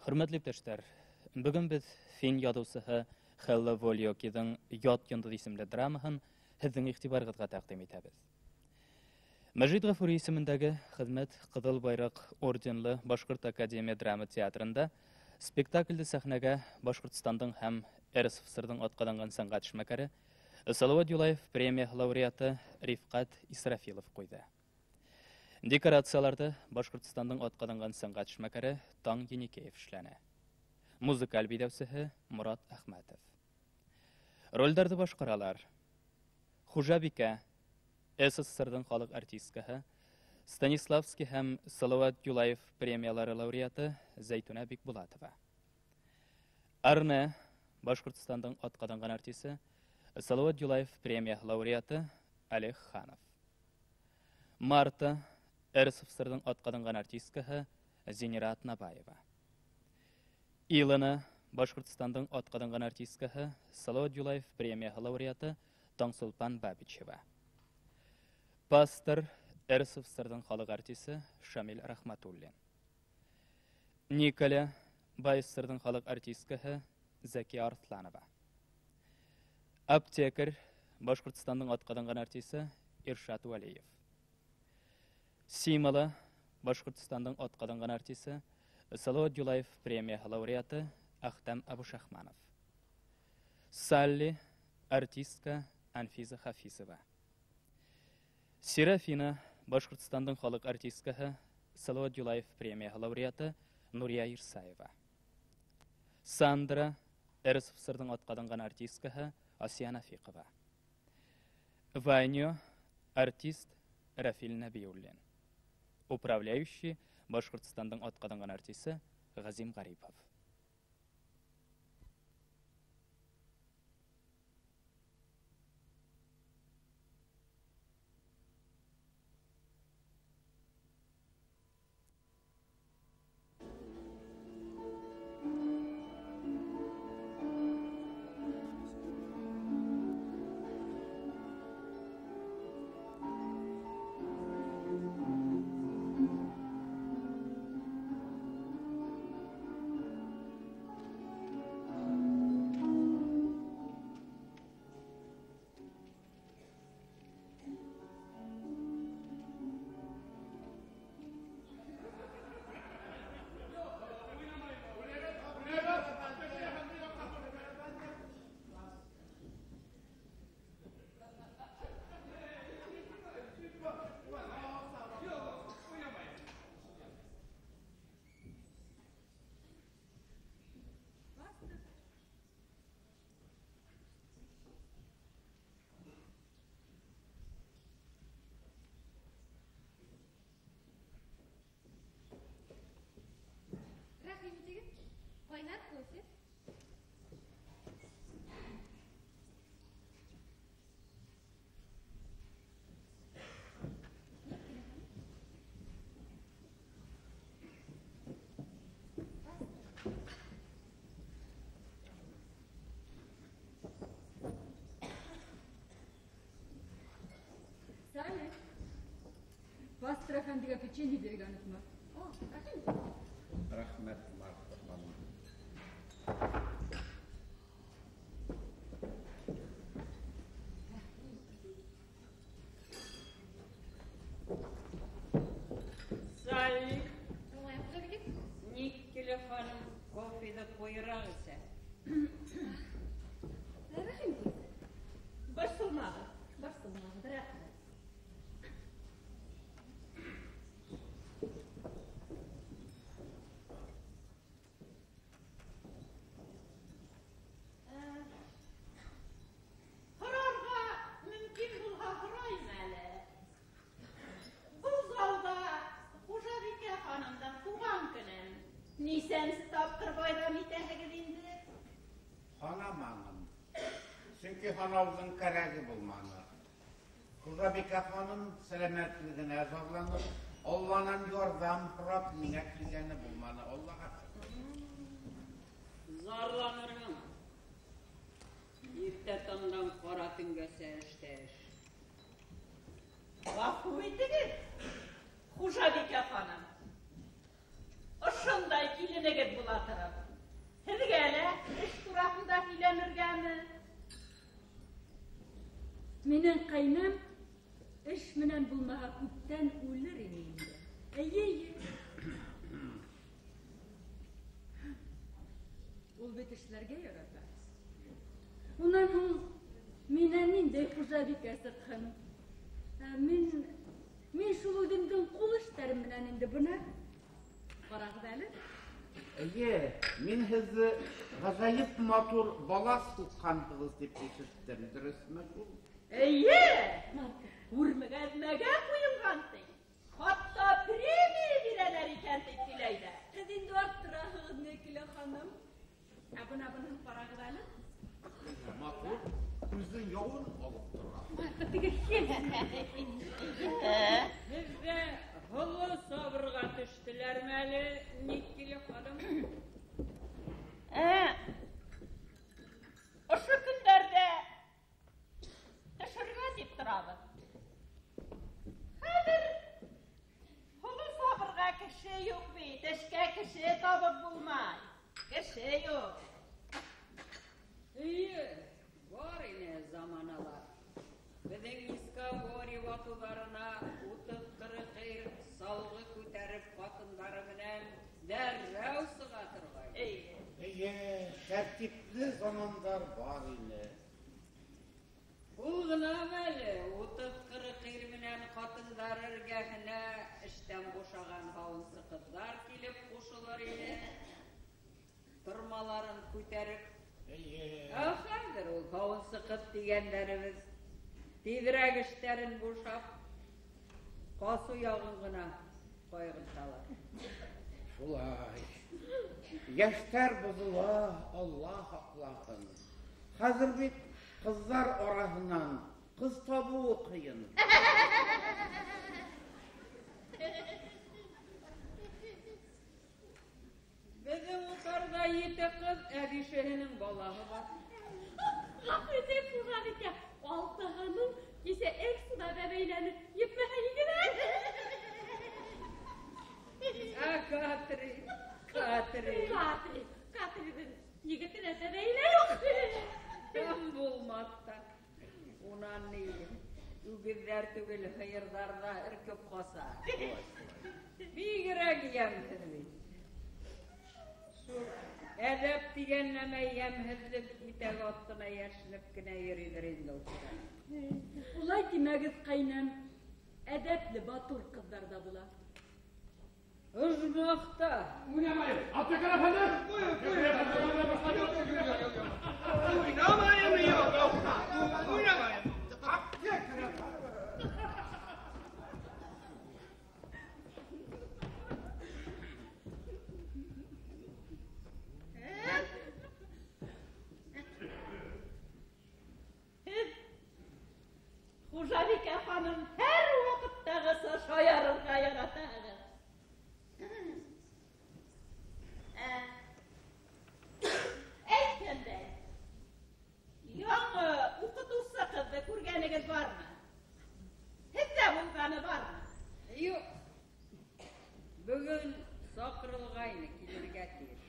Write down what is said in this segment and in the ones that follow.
Хөрмәтле иптәштәр, бөгөн беҙ фин яҙыусыһы Хелла Вольйокиҙың «Ят йондоҙ» исемле драмаһын һеҙҙең иғтибарығыҙға тәҡдим итәбеҙ. Мәжит Ғафури исемендәге Хеҙмәт Ҡыҙыл Байраҡ орденлы Башҡорт академия драма театрында спектаклде сәхнәгә Башҡортостандың һәм РСФСР-ҙың атҡаҙанған сәнғәт эшмәкәре Салауат Юлаев премия лауреаты Рифҡәт Исрафилов ҡуйҙы. Декорацияларҙы Башҡортостандың атҡаҙанған сәнғәт эшмәкәре Таң Еникеев эшләне. Музыкаль биҙәүсеһе Морат Әхмәтов. Ролдәрҙе башҡаралар: Хужабикә, СССР-ҙың халыҡ артисткаһы, Станиславский һәм Салауат Юлаев премиялары лауреаты Зәйтүнә Бикбулатова. Арне, Башҡортостандың атҡаҙанған артисы, Салауат Юлаев премия лауреаты Олег Ханов. Марта, РСФСР-ҙың атҡаҙанған артисткаһы Зинира Атнабаева. Илона, Башҡортостандың атҡаҙанған артисткаһы, Салауат Юлаев премия лауреаты Таңсулпан Бабичева. Пастор, РСФСР-ҙың халыҡ артисы Шамил Рахматуллин. Николя, БАССР-ҙың халыҡ артисткаһы Зәкиә Арыҫланова. Аптекарь, Башҡортостандың атҡаҙанған артисы Иршат Вәлиев. Симала, Башҡортостандың атҡаҙанған артисы, Салауат Юлаев премия лауреаты Әхтәм Абушахманов. Салли, артистка Анфиза Хафизова. Серафина, Башҡортостандың халыҡ артисткаһы, Салауат Юлаев премия лауреаты Нурия Ирсаева. Сандра, РСФСР-ҙың атҡаҙанған артисткаһы Асия Нафиҡова. Ваньо, артист Рафил Нәбиуллин. Управляющий, Башҡортостандың атҡаҙанған артисы Ғәзим Ғарипов. Ҡайнар кофе. Салли, пастор әфәндегә печенье бирергә онотма. О, рәхим. Рәхмәт, Марта ханым. Салли. Тыңлайым, хужабикә. Никеля ханым кофены ҡуйыраҡ эсә. Рәхим итегеҙ. Борсолмағыҙ, борсолмағыҙ, рәхмәт. Һорарға мөмкин булһа һорайым әле. Был залда хужабикә ханымдың тыуған көнөн нисәнсе тапҡыр байрам итәһегеҙ инде? Һанаманым. Сөнки һанауҙың кәрәге булманы. Хужабикә ханым сәләмәтлегенә зарланып, Алланан ярҙам һорап миңә килгәне булманы. Аллаға шөкөр. Зарланырһың. Иртә таңдан ҡара төнгәсә эштә эш. Ғәфү итегеҙ, хужабикә ханым. Ошондай киленегеҙ була тороп, һеҙгә лә эш тураһында һөйләнергәме? Минең ҡәйнәм эш менән булмаһа күптән үлер ине инде. Эйе, эйе. Ул бит эшләргә ярата. Унан һуң минән ниндәй хужабикә сыҡһын? Мин шул үҙемдең ҡул эштәрем менән инде бына. Ҡарағыҙ әле. Эйе, мин һеҙҙе ғәжәйеп матур балаҫ һуҡҡанһығыҙ тип ишеттем, дөрөҫмө шул? Эйе, күрмәгәҙмәгә ҡуйылған ти. Хатта премия бирәләр икән тип һөйләйҙәр. Һеҙ инде арттыраһығыҙ, Нәкилә ханым. Ә бына быныһын ҡарағыҙ әле. Матур, күҙҙең яуын алып тора. Теге Һеҙҙә һоло сабырға төштөләрме әле, Нәкилә ханым? Ошо көндәрҙә төшөргә тип торабыҙ. Хәҙер һоло сабырға кеше юҡ бит, эшкә кеше табып булмай. Кеше юҡ. Эйе, бар ине заманалар. Беҙҙең Искагори ватыуҙарына 30-40 ир салғы күтәреп ҡатындары менән дәррәү сыға торғайны. Эйе. Эйе, тәртипле замандар бар ине. Ул ғынамы әле, 30-40 ир менән ҡатындар эргәһенә эштән бушаған һауынсы ҡыҙҙар килеп ҡушылыр ине. Тырмаларын күтәреп. Эйе. Ә хәҙер ул һауынсы ҡыҙ тигәндәребеҙ тиҙерәк эштәрен бушап, ҡасыу яғын ғына ҡайғырталар. Шулай. Йәштәр боҙола, Алла һаҡлаһын. Хәҙер бит ҡыҙҙар араһынан ҡыҙ табыуы ҡыйын. Беҙҙең утарҙа 7 ҡыҙ, ә бишеһенең балаһы бар. Ғәфү итегеҙ, хужабикә, алтыһының кисә Эксуда бәбәйләнеп етмәһә егет. Ә Катри, Катри. Катри, Катриҙың егетенә бәбәйлә юҡ. Кем булмаҫ та. Унан ни, үгеҙҙәр түгел, һыйырҙар ҙа өркөп ҡаса. Бигерәк йәмһеҙ бит. Шул әҙәп тигән нәмә йәмһеҙлек итәк аҫтына йәшенеп кенә йөрөйҙөр инде ул. Улай тимәгеҙ, ҡәйнәм. Әҙәпле батур ҡыҙҙар ҙа була. Ожмахта. Уйнамайым. Аптекар әфәнде. Уйнамайым, юҡ. Уйнамайым. Аптекар әфәнде. Һеҙ, хужабикә ханым, һәр ваҡыттағыса шаярырға яратаһығыҙ. Әйткәндәй, яңы уҡытыусы ҡыҙҙы күргәнегеҙ бармы? Һеҙҙә булғаны бармы? Юҡ. Бөгөн саҡырылғайны, килергә тейеш.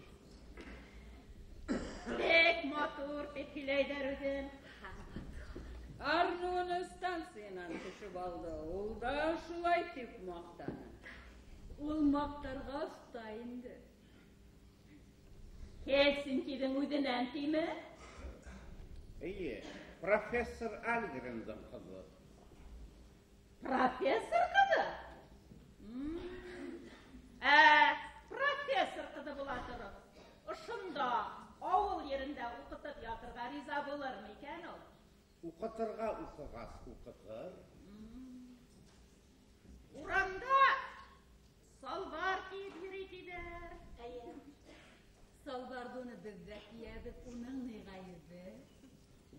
Бик матур тип һөйләйҙәр үҙен. Арнуны станциянан төшөп алды. Ул да шулай тип маҡтаны. Ул маҡтарға оҫта инде. Хельсинкиҙың үҙенән тиме? Эйе, профессор Альгрендың ҡыҙы. Профессор ҡыҙы? Профессор ҡыҙы була тороп, ошонда ауыл ерендә уҡытып ятырға риза булырмы икән ул? Уҡытырға уҡығас уҡытыр. Урамда салбар кейеп йөрөй тиҙәр. Эйе. Салбарҙы уны беҙ ҙә кейәбеҙ, уның ни ғәйебе?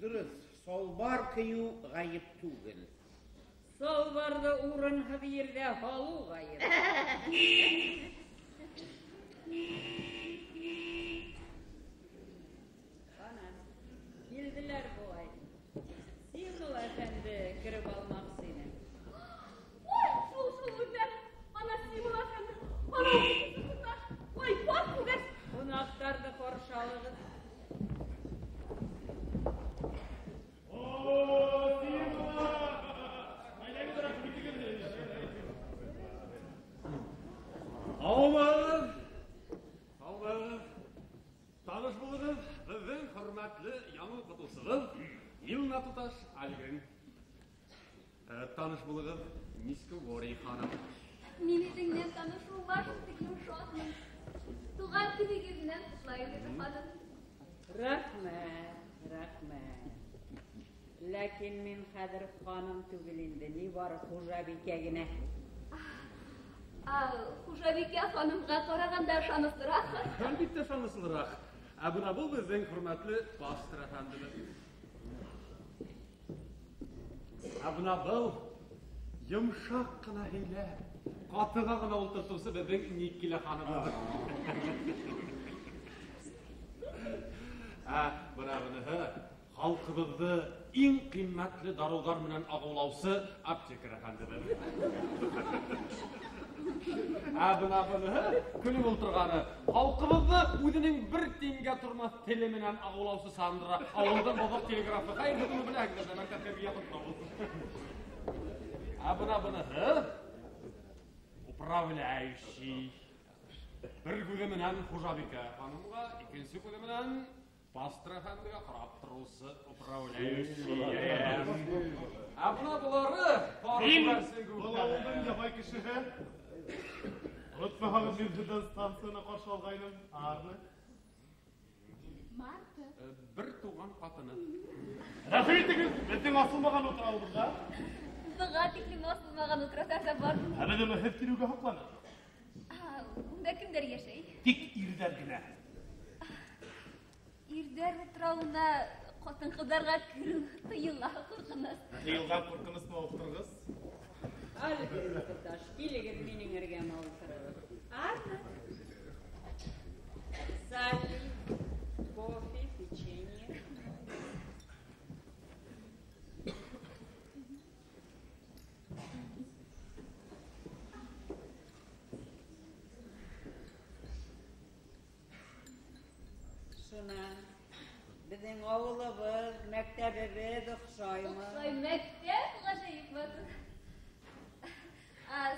Дөрөҫ, салбар кейеү ғәйеп түгел. Салбарҙы урынһыҙ ерҙә һалыу ғәйеп. Ана, килделәр буғай. Симул әфәнде кереп алмаҡсы ине. Ой, шул, шул үҙҙәре. Ана Симул әфәнде, ана уҡытыусы ҡунаҡ. Ой, баш күгәрс. Ҡунаҡ булығыҙ, Мисс Гори ханым. Мин үҙеңдән танышыуыма шул тиклем шатмын. Туған көнөгөҙ менән ҡотлайым, Лида ханым. Рәхмәт, рәхмәт. Ләкин мин хәҙер ханым түгел инде, ни бары хужабикә генә. Хужабикә ханымға ҡарағанда ышаныслыраҡ. Әлбиттә ышаныслыраҡ. Ә бына был беҙҙең хөрмәтле пастор әфәндебеҙ. Ә бына был йомшаҡ ҡына һөйләп, ҡатыға ғына ултыртыусы беҙҙең Никкилә ханымыбыҙ. Ә бына быныһы халҡыбыҙҙы иң ҡиммәтле дарыуҙар менән ағыулаусы аптекарь әфәндебеҙ. Ә бына быныһы көлөп ултырғаны халҡыбыҙҙы үҙенең бер тингә тормаҫ теле менән ағыулаусы Сандра, ауылдың боҙоҡ телеграфы. Хәйер, һеҙ уны беләһегеҙ ҙә, мәктәпкә бик яҡын тора ул. Ә бына быныһы управляющий. Бер күҙе менән хужабикә ханымға, икенсе күҙе менән пастор әфәндегә ҡарап тороусы управляющий. Ә бына былары Мин был ауылдың ябай кешеһе. Онотмағыҙ, мин беҙҙән станцияны ҡаршы алғайным. Арны. Марта. Бер туған ҡатыны. Рәхим итегеҙ, беҙҙең асылмаған утрауыбыҙға. Быға тиклем асылмаған утрауҙар ҙа бар. Ә беҙ уны һеҙ килеүгә һаҡланыҡ. Унда кемдәр йәшәй? Тик ирҙәр генә. Ирҙәр утрауына ҡатын-ҡыҙҙарға кереү тыйыла, ҡурҡыныс. Тыйылған ҡурҡыныс мауыҡтырғыс. Әлегеҙ, туташ, килегеҙ минең эргәмә ултырығыҙ. Арны. Салли, кофе, печенье. Шунан беҙҙең ауылыбыҙ, мәктәбебеҙ оҡшаймы? Оҡшай, мәктәп ғәжәйеп матур.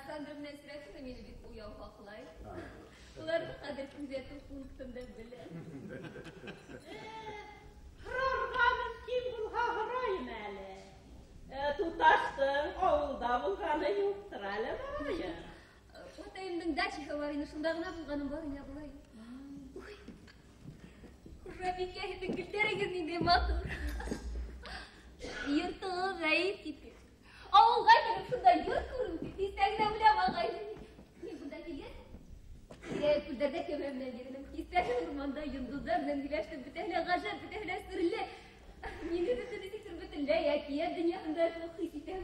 Сандра менән Серафима мине бик уяу һаҡлай. Уларҙы хәҙер күҙәтеү пунктында беләм. Һорарға мөмкин булһа һорайым әле. Туташтың ауылда булғаны юҡтыр әле, малайым. Атайымдың дачаһы бар ине, шунда ғына булғаным бар ине, былай. Уй, хужабикә, һеҙҙең гөлдәрегеҙ ниндәй матур. Йортоғоҙ ғәйеп китте. Ауылға килеп шунда йорт күреү тип һис тә генә уйламағайным. Мин бында килгәс, тирә-яҡ күлдәрҙә кәмә менән йөрөнөм. Кистәрен урманда йондоҙҙар менән һөйләштем. Бөтәһе лә ғәжәп, бөтәһе лә серле. Мин үҙемде нисектер бөтөнләй әкиәт донъяһында кеүек хис итәм.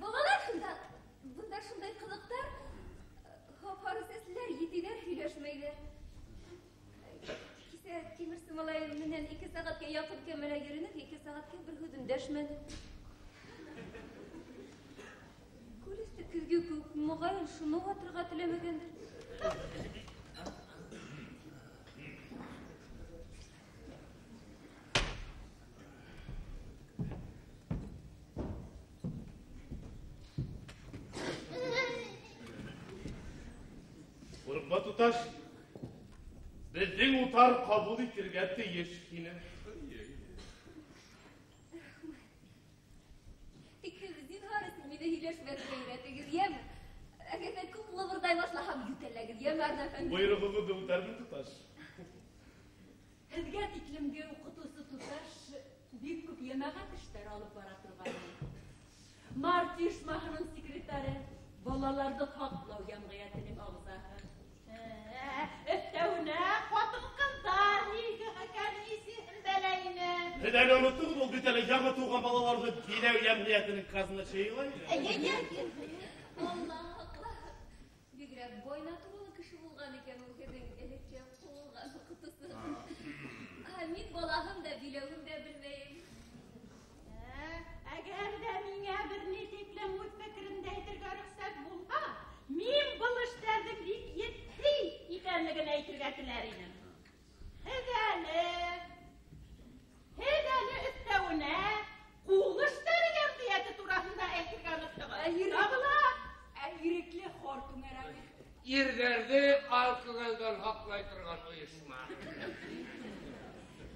Балалар шунда, бында шундай ҡыҙыҡтар, һап-һары сәслеләр, етейҙәр, һөйләшмәйҙәр. Кисә тимерсе малайы менән 2 сәғәткә яҡын кәмәлә йөрөнөк, 2 сәғәткә бер һүҙ өндәшмәне. Күл өҫтө көҙгө кеүек, моғайын, шуны ватырға теләмәгәндер. Ҡурҡма, туташ. Беҙҙең утар ҡабул итергә тейеш һине. Тик һеҙ зинһар өсөн мине һөйләшмәҫкә өйрәтегеҙ, йәме? Әгәр ҙә күп лыбырҙай башлаһам, йүтәлләгеҙ, йәме, Арна әфәнде? Бойороғоғоҙҙо үтәрмен, туташ. Һеҙгә тиклемге уҡытыусы туташ бик күп йәмәғәт эштәре алып бара торғайны. Март ойошмаһының секретары, балаларҙы һаҡлау йәмғиәтенең ағзаһы. Өҫтәүенә ҡатын-ҡыҙҙар лигаһы комиссияһында лә ине. Һеҙ әле оноттоғоҙ, ул бит әле яңы тыуған балаларҙы биләү йәмғиәтенең казначейы. Алла һаҡла. Бигерәк бай натуралы кеше булған икән ул һеҙҙең элекке ҡыуылған уҡытыусы. Мин балаһым да, биләүем дә белмәйем. Әгәр ҙә миңә бер ни тиклем үҙ фекеремде әйтергә рөхсәт булһа, мин был эштәрҙең бик етди икәнлеген әйтергә теләр инем. Һеҙ әле өҫтәүенә ҡул эштәре йәмғиәте тураһында әйтергә оноттоғоҙ. Тағы ла Ирекле хор түңәрәге. Ирҙәрҙе алкоголдән һаҡлай торған ойошма.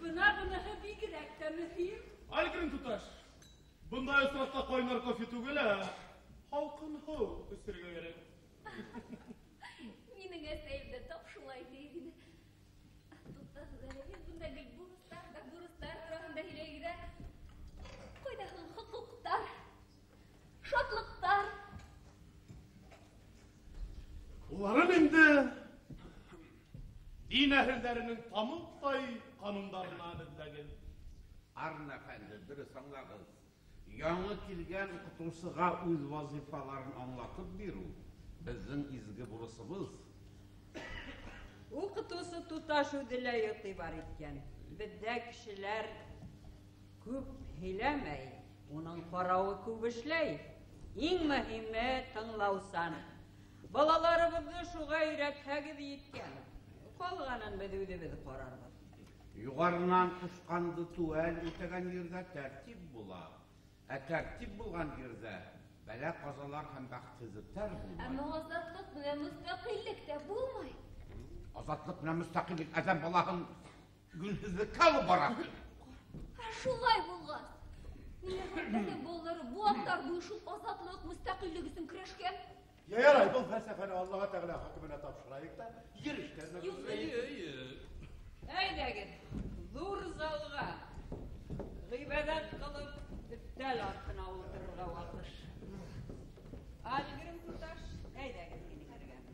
Бына быныһы бигерәк тә мөһим. Альгрин туташ, бындай осраҡта ҡайнар кофе түгел, ә һалҡын һыу эсергә кәрәк. Минең әсәйем дә тап шулай тиер ине. Туҡтағыҙ әле, һеҙ бында гел бурыстар ҙа бурыстар тураһында һөйләйһегеҙ, ә? Ҡайҙа һуң хоҡуҡтар, шатлыҡтар? Уларын инде дин әһелдәренең тамыҡтай ҡанундарынан эҙләгеҙ. Арн әфәнде, дөрөҫ аңлағыҙ. Яңы килгән уҡытыусыға үҙ вазифаларын аңлатып биреү беҙҙең изге бурысыбыҙ. Уҡытыусы туташ үҙе лә иғтибар иткән. Беҙҙә кешеләр күп һөйләмәй, уның ҡарауы күп эшләй. Иң мөһиме тыңлаусан. Балаларыбыҙҙы шуға өйрәтһәгеҙ еткән. Ҡалғанын беҙ үҙебеҙ ҡарарбыҙ. Юғарынан ҡушҡанды теүәл үтәгән ерҙә тәртип була. Ә тәртип булған ерҙә бәлә-ҡазалар һәм бәхетһеҙлектәр булмай. Әммә азатлыҡ менән мөстәҡиллек тә булмай. Азатлыҡ менән мөстәҡиллек әҙәм балаһын йүнһеҙлеккә алып бара. Ә шулай булғас, ниңә әҙәм балалары быуаттар буйы шул азатлыҡ, мөстәҡиллек өсөн көрәшкән? Я ярай, был фәлсәфәне Аллаһ Тәғәлә хөкөмөнә тапшырайыҡ та, ер эштәренә Юҡ. Әйҙәгеҙ, ҙур залға ғибәҙәт ҡылып, өҫтәл артына ултырырға ваҡыт. Альгрим туташ, әйҙәгеҙ минең эргәмә.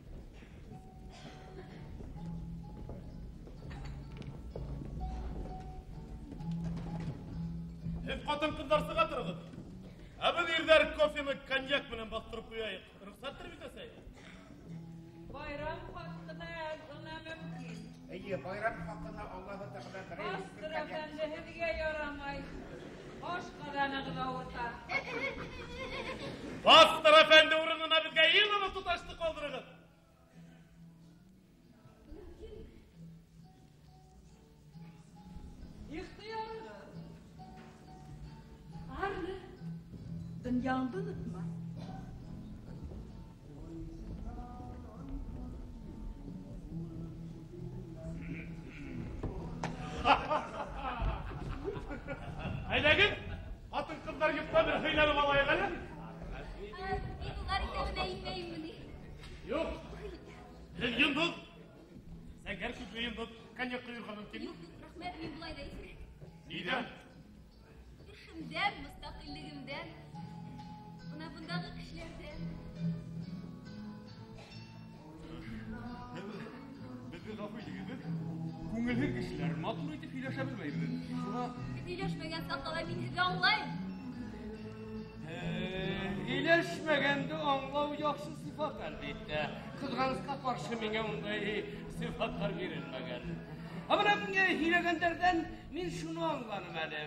Һеҙ ҡатын-ҡыҙҙар сыға тороғоҙ. Ә беҙ ирҙәр кофены коньяк менән баҫтырып ҡуяйыҡ. Рөхсәттер бит, әсәй? Байрам хаҡына әҙ ғына мөмкин. Эйе, байрам хаҡына Аллаһы Тәғәлә берәй Пастор әфәнде, һеҙгә ярамай. Ашҡаҙанығыҙ ауырта. Пастор әфәнде урынына беҙгә Илона туташты ҡалдырығыҙ. Ихтыярығыҙ. Арлы, донъяңды онотма. Әйҙәгеҙ, ҡатын-ҡыҙҙар йортта бер һөйләнеп алайыҡ әле. Мин улар иҫәбенә инмәйемме ни? Юҡ. Һеҙ йондоҙ. Зәңгәр күҙле йондоҙ. Коньяк ҡойорға мөмкинме? Юҡ, юҡ, рәхмәт, мин былай ҙа иҫерек. Ниҙән? Эшемдән, мөстәҡиллегемдән, бына бындағы кешеләрҙән. Беҙҙе ғәфү итегеҙ. Күңелһеҙ кешеләр матур итеп һөйләшә белмәйбеҙ. Шуға Беҙ һөйләшмәгән саҡта ла мин һеҙҙе аңлайым. Һөйләшмәгәнде аңлау яҡшы сифат, әлбиттә. Ҡыҙғанысҡа ҡаршы миңә ундай сифаттар бирелмәгән. Ә бына һөйләгәндәрҙән мин шуны аңланым әле.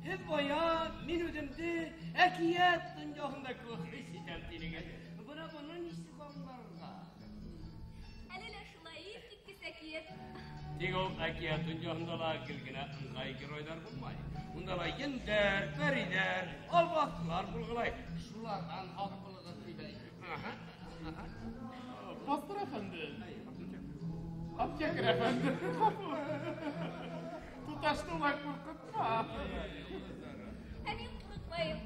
Һеҙ бая мин үҙемде әкиәт донъяһында кеүек хис итәм тинегеҙ. Бына быны нисек аңларға? Әле лә шулай иҫ киткес әкиәт. Тик ул әкиәт донъяһында ла гел генә ыңғай геройҙар булмай. Унда ла ендәр, пәриҙәр, албаҫтылар булғылай. Шуларҙан һаҡ булығыҙ тип әйтә. Пастор әфәнде. Аптекарь әфәнде. Туташты улай ҡурҡытма. Ә мин ҡурҡмайым.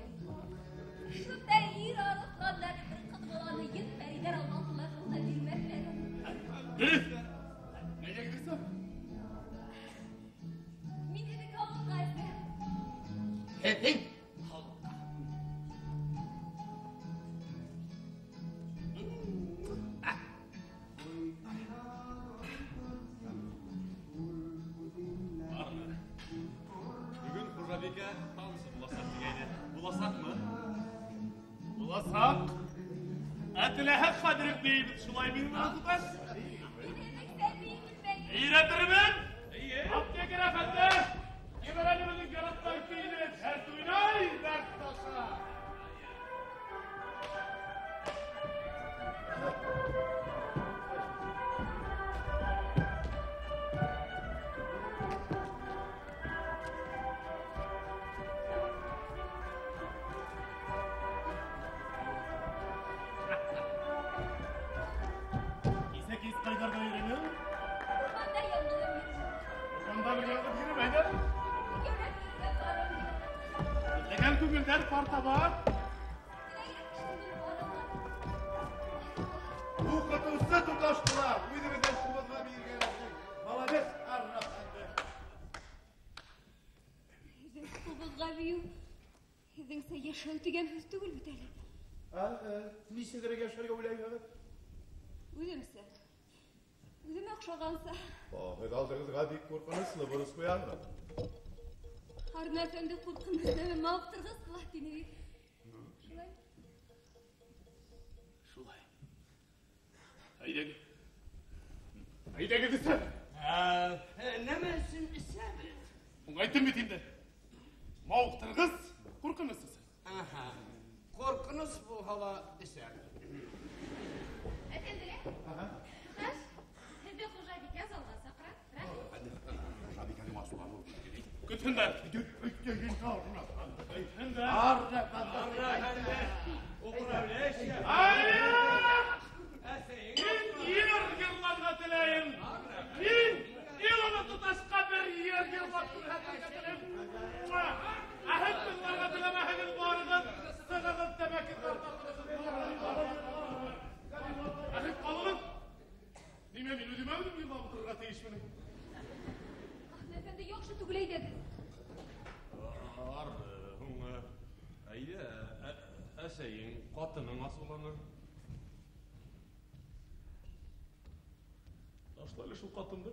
Шундай ир арыҫландар бер ҡыҙ баланы ен пәриҙәр албаҫтылар ҡулына бирмәҫләр. Дөрөҫ. Нигә килдең? Мин һеҙҙең һаулыҡҡа әсәм. Һеҙҙең һаулыҡҡа. Бөгөн хужабикә тансы буласаҡ тигәйне. Буласаҡмы? Буласаҡ. Ә теләһәк хәҙер бейебеҙ, шулай минме, туташ? Мин һеҙҙең сәбиегеҙ бәйем. Өйрәтермен. Эйе. Аптекарь әфәнде, ебәр әле беҙҙең яратҡан көйҙө. Дәрт уйнай, дәрт таша. Кисә кис ҡайҙарҙа йөрөнөң? Урманда яңғыҙым йөрөнөм. Урманда бер яңғыҙ йөрөмәйҙәр. Икәүләп йөрөгән барым юҡ. күңелдәр партаба. Уҡытыусы туташтылар. Үҙебеҙҙең ҡубыҙға бейергә рәхмәт. Молодец, Арна әфәнде. Һеҙҙең ҡубыҙға бейеү, һеҙҙеңсә йәшәү тигән һүҙ түгел бит әле. Нисегерәк йәшәргә уйлайһығыҙ? Үҙемсә. Үҙемә оҡшағанса. Һеҙ алдығыҙға бик ҡурҡыныслы бурыс ҡуяһығыҙ. Арна әфәнде ҡурҡыныс мауыҡтырғыс була тинегеҙ. Шулай? Шулай. Әйҙәгеҙ. Әйҙәгеҙ эсәбеҙ. Нәмә өсөн эсәбеҙ? Уңай әйттем бит инде. Мауыҡтырғыс, ҡурҡыныс өсөн. Аһа. Ҡурҡыныс булһа ла эсәбеҙ. Әфәнделәр. Туташ, һеҙҙе хужабикә залға саҡыра. Рәхим. Хужабикәнең асыуланып Көтһөндәр. Көтһөндәр. Арна әфәнде. Управляющий. Мин йыр йырларға теләйем. Мин Илона туташҡа бер йыр йырлап күрһәтергә теләйем. Ә һеҙ тыңларға теләмәһегеҙ барығыҙ, сығығыҙ тәмәке тартығыҙ. Ә һеҙ ҡалығыҙ. Нимә мин үҙемә үҙем йырлап ултырырға тейешмен? Арна әфәнде, яҡшы түгел әйҙәгеҙ. Ары, һуң, әйҙә, әсәйең, ҡатының асыуланыр. Ташла әле шул ҡатынды.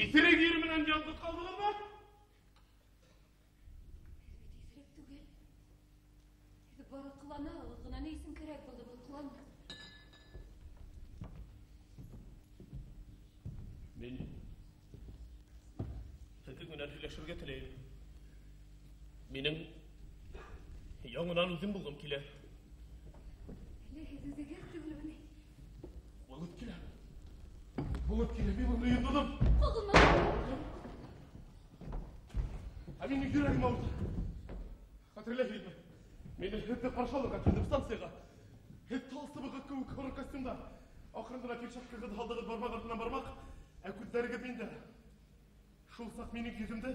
Иҫерек ир менән яңғыҙ ҡалдығыҙмы? Иҫерек түгел. Һеҙ бары ҡыланаһығыҙ ғына. Ни өсөн кәрәк булды был ҡыланыу? Мин һеҙҙең менән һөйләшергә теләйем. Минең яңынан үҙем булғым килә. Әле һеҙ үҙегеҙ түгелме ни? Булып килә. Булып килә, мин уны йондоҙом. Ҡағылма. Ә минең йөрәгем ауырта. Хәтерләйһегеҙме? Мин һеҙҙе ҡаршы алырға килдем станцияға. Һеҙ тал сыбығы кеүек һоро костюмда. Аҡрын ғына перчаткағыҙ һалдығыҙ бармаҡ артынан бармаҡ, ә күҙҙәрегеҙ миндә. Шул саҡ минең йөҙөмдә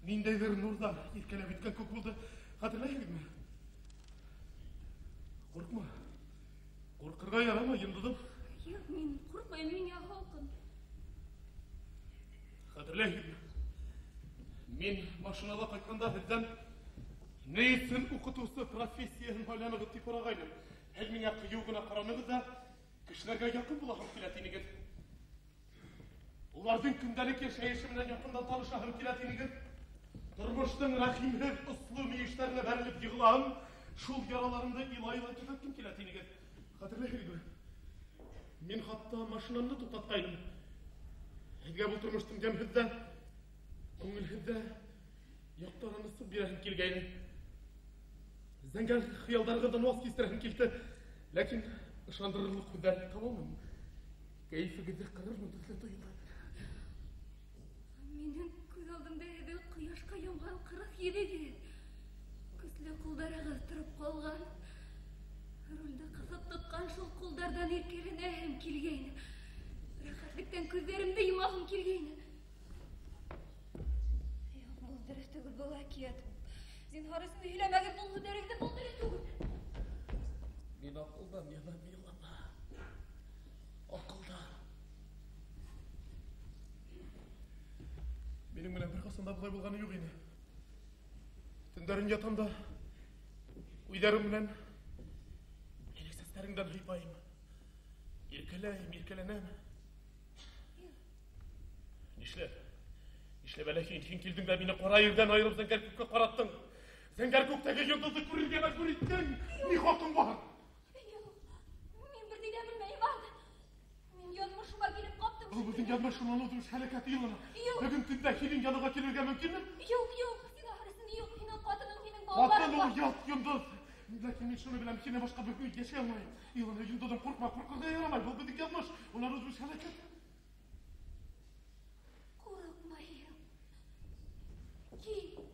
ниндәйҙер нурҙар иркәләп үткән күк булды. Хәтерләйһегеҙме? Ҡурҡма. Ҡурҡырға ярамай, йондоҙом. Юҡ, мин ҡурҡмайым, миңә һалҡын. Хәтерләйһегеҙме? Мин машинала ҡайтҡанда һеҙҙән ни өсөн уҡытыусы профессияһын һайланығыҙ тип һорағайным. Һеҙ миңә ҡыйыу ғына ҡаранығыҙ ҙа кешеләргә яҡын булаһым килә тинегеҙ. Уларҙың көндәлек йәшәйеше менән яҡындан танышаһым килә тинегеҙ. Тормоштоң рәхимһеҙ осло мөйөштәренә бәрелеп йығылаһым, шул яраларымды илай-илай төҙәткем килә тинегеҙ. Хәтерләйһегеҙме? Мин хатта машинамды туҡтатҡайным. Һеҙгә был тормоштоң йәмһеҙ ҙә, күңелһеҙ ҙә яҡтарын асып бирәһем килгәйне. Зәңгәр хыялдарығыҙҙан ваз кистерәһем килде. Ләкин ышандырырлыҡ һүҙҙәр таба алманым. Кәйефегеҙҙе ҡырырмын төҫлө тойолдо. Минең күҙ алдымда һеҙҙең ҡояшҡа янған ҡырыҫ йөҙөгөҙ, көслө ҡулдарығыҙ тороп ҡалған. Рулде ҡыҫып тотҡан шул ҡулдарҙан иркәләнәһем килгәйне. Рәхәтлектән күҙҙәремде йомаһым килгәйне. Юҡ, был дөрөҫ түгел, был әкиәт. Зинһар өсөн һөйләмәгеҙ был һүҙҙәрегеҙҙе, был дөрөҫ түгел. Мин аҡылдан янам, Илона. Аҡылдан. Минең менән бер ҡасан да былай булғаны юҡ ине. Төндәрен ятам да уйҙарым менән һинең сәстәреңдән һыйпайым. Иркәләйем, иркәләнәм. Нишләп? Нишләп әле һин килдең дә мине ҡара ерҙән айырып зәңгәр күккә ҡараттың? Зәңгәр күктәге йондоҙҙо күрергә мәжбүр иттең. Ни хаҡың бар? Юҡ, мин бер ни ҙә белмәйем, Иван. Мин яҙмышыма килеп ҡаптым. Был беҙҙең яҙмыш шунан һәләкәт, Илона. Юҡ. Бөгөн төндә һинең яныңа килергә мөмкинме? Юҡ, юҡ, зинһар өсөн юҡ. Һинең ҡатының, һинең балаларың Ҡатын ул бар. ят йондоҙ. Ләкин мин шуны беләм, һиннән башка бер яшәй алмыйм. Илона, йондоҙҙан ҡурҡма, ҡурҡырға ярамай. Был беҙҙең яҙмыш. Улар үҙебеҙ һәләкәт. Ҡурҡмайым. Кил.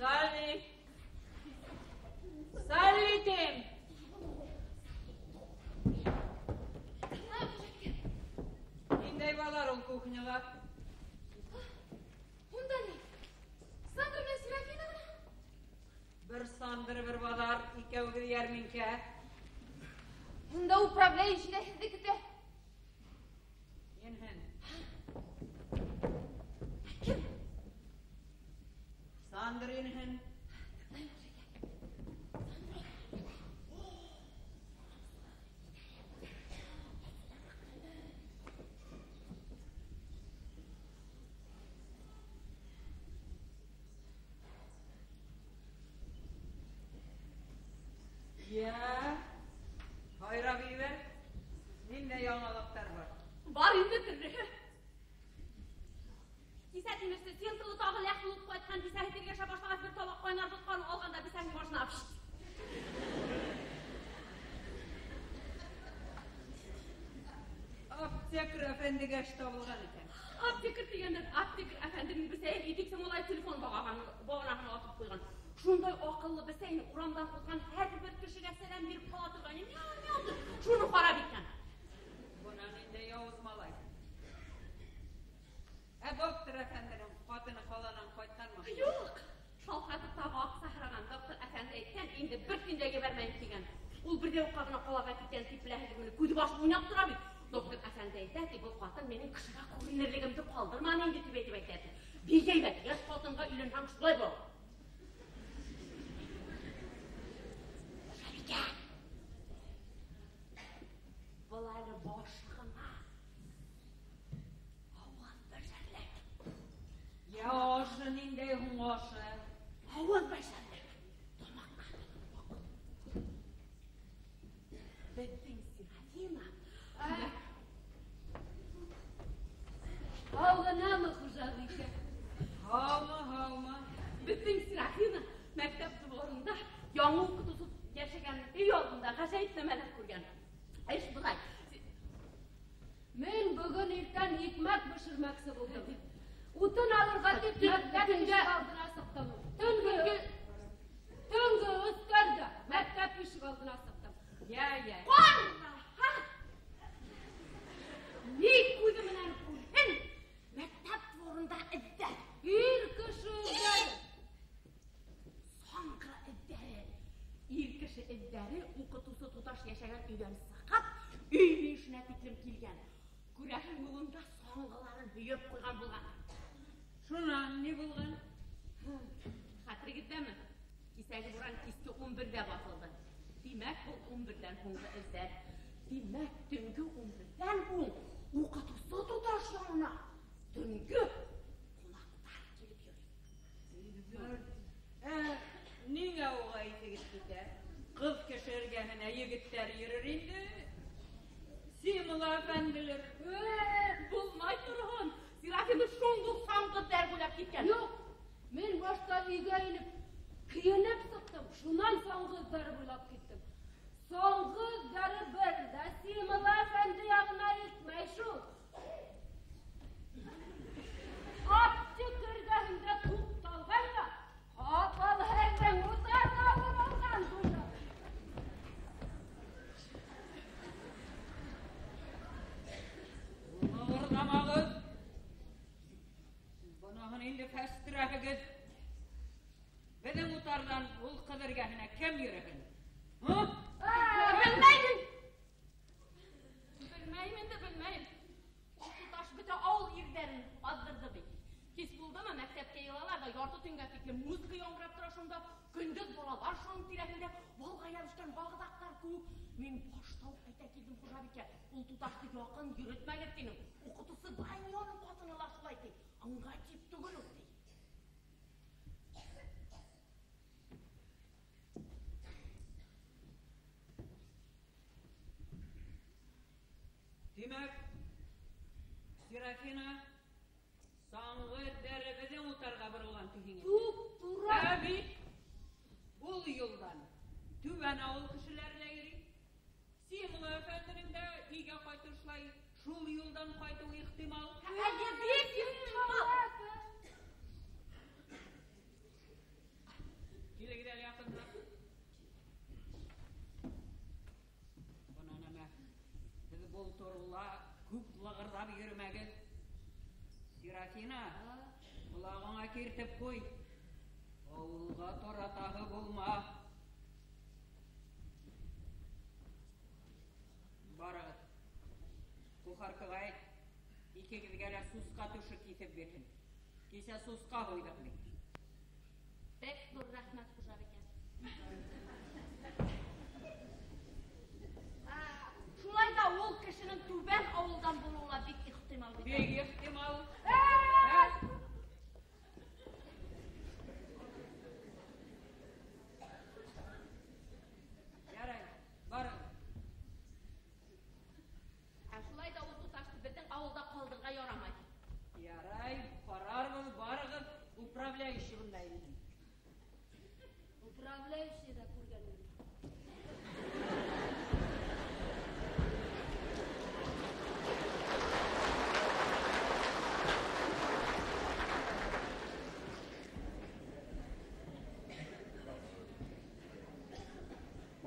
Салли! Салли тим! Ниндәй балар ул кухняға? Унда ни? Сандыр менән Серафина ғына. Бер Сандыр, бер баҙар, икәүегеҙ йәрминкә. Унда управляющий ҙа һеҙҙе көтә. Инһен. Кем? Сандыр инһен. Йә, һайрап ебәр. Ниндәй яңылыҡтар бар? Бар инде төрлөһө. Кисә тимерсе сентрлы тағы ләх булып ҡайтҡан, бисәһе тиргәшә башлағас, бер табаҡ ҡайнар бутҡаны алған да бисәһенең башына пшт. Аптекарь әфәндегә эш табылған икән. Аптекарь тигәндән, аптекарь әфәнденең бесәйен итек малай телефон бағанаһына атып ҡуйған. Шундай аҡыллы бесәйен урамдан уҙған һәр бер кешегә сәләм биреп ҡала торған. Мяу, мяу тип, шуны харап иткән. Бына ниндәй яуыз малай. Ә доктор әфәнденең ҡатыны ҡаланан ҡайтҡанмы? Юҡ. Шалҡатып тағы аҡса һораған доктор әфәнде әйткән, инде бер тин дә ебәрмәйем тигән. Ул бер ҙә юҡҡа ғына ҡалаға киткән тип беләһегеҙ, күҙе башы уйнап тора бит. Доктор әфәнде әйтә, ти, был ҡатын минең кешегә күренерлегемде ҡалдырманы инде тип әйтеп әйтә. Бик һәйбәт, йәш ҡатынға өйләнһәң шулай була. Шәбикә! Был әле башы ғына. Ауыҙ бешерлек. Йә, ашы ниндәй һуң ашы? Ауыҙ бешерлек. Тамаҡҡа Беҙҙең Серафина. Һау ғынамы, хужабикә? Һаумы, һаумы. Беҙҙең Серафина мәктәп дворында яңы уҡытыусы йәшәгән өй алдында ғәжәйеп нәмәләр күргән. Эш былай. Мин бөгөн иртән икмәк бешермәксе булдым. Утын алырға тип мәктәп ишек алдына сыҡтым. Төнгө өҫтәрҙә мәктәп ишек алдына сыҡтым. Йә, йә. Ҡара! Ни күҙе менән күрһен, мәктәп дворында эҙҙәр. Ир кеше эҙҙәре. Саңғы эҙҙәре. Ир кеше эҙҙәре уҡытыусы туташ йәшәгән өйҙән сығып, өй мөйөшөнә тиклем килгән. Күрәһең, юлында саңғыларын һөйөп ҡуйған булған. Шунан ни булған? Хәтерегеҙҙәме? Кисәге буран киске 11-дә баҫылды. Тимәк, был 11-дән һуңғы эҙҙәр. Тимәк, төнгө 11-дән һуң уҡытыусы туташ янына төнгө ҡунаҡтар килеп йөрөй. Кеше эргәһенә егеттәр йөрөр инде. Симла әфәнделәр. Булмай торһон. Серафина шундук саңгы дәргүләп киткән. Юҡ, мин башта өйгә инеп, кейенеп сыҡтым, шунан саңғы эҙҙәре буйлап киттем. Саңғы эҙҙәре бер ҙә Симла әфәнде яғына илтмәй шул. Аптека эргәһендә туҡталған да, ҡапыл һеҙҙең утарға боролған хужа. Лығырҙамағыҙ. Быныһын инде фәстерәһегеҙ. Беҙҙең утарҙан ул ҡыҙ эргәһенә кем йөрөһөн? Белмәйем. Белмәйем инде, белмәйем. Ул туташ бөтә ауыл ирҙәрен аҙҙырҙы бит. Кис булдымы, мәктәпкә йыйылалар ҙа ярты төнгә тиклем музыка яңғырап тора шунда. Көндөҙ балалар шуның тирәһендә балға йәбешкән бағыҙаҡтар кеүек. Мин башта уҡ әйтә килдем хужабикә, ул туташты яҡын йөрөтмәгеҙ тинем. Уҡытыусы Ваньоның ҡатыны ла шулай ти. Ыңғай тип түгел ул ти. Тимәк, Серафина саңғы эҙҙәре беҙҙең утарға боролған тиһең. Туп-тура. Ә бит ул юлдан түбән ауыл кешеләре лә йөрөй. Симла әфәнденең дә өйгә ҡайтышлай шул юлдан ҡайтыуы ихтимал. Әле бик ихтимал. Килегеҙ әле яҡыныраҡ. Бына нәмә, һеҙ был турала күп лығырҙап йөрөмәгеҙ. Серафина, ҡолағыңа киртеп ҡуй. Ауылға таратаһы булма. Барығыҙ. Кухаркаға әйт, икегеҙгә лә сусҡа түше киҫеп бирһен. Кисә сусҡа һуйҙыҡ бит. Бик ҙур рәхмәт, хужабикә. Шулай ҙа ул кешенең түбән ауылдан булыуы ла бик ихтимал бит. Бик ихтимал. Ярай, барығыҙ. Ә шулай ҙа ул туташты беҙҙең ауылда ҡалдырырға ярамай. Ярай, ҡарарбыҙ, барығыҙ, управляющий бында инде. Управляющий ҙа күргән инде.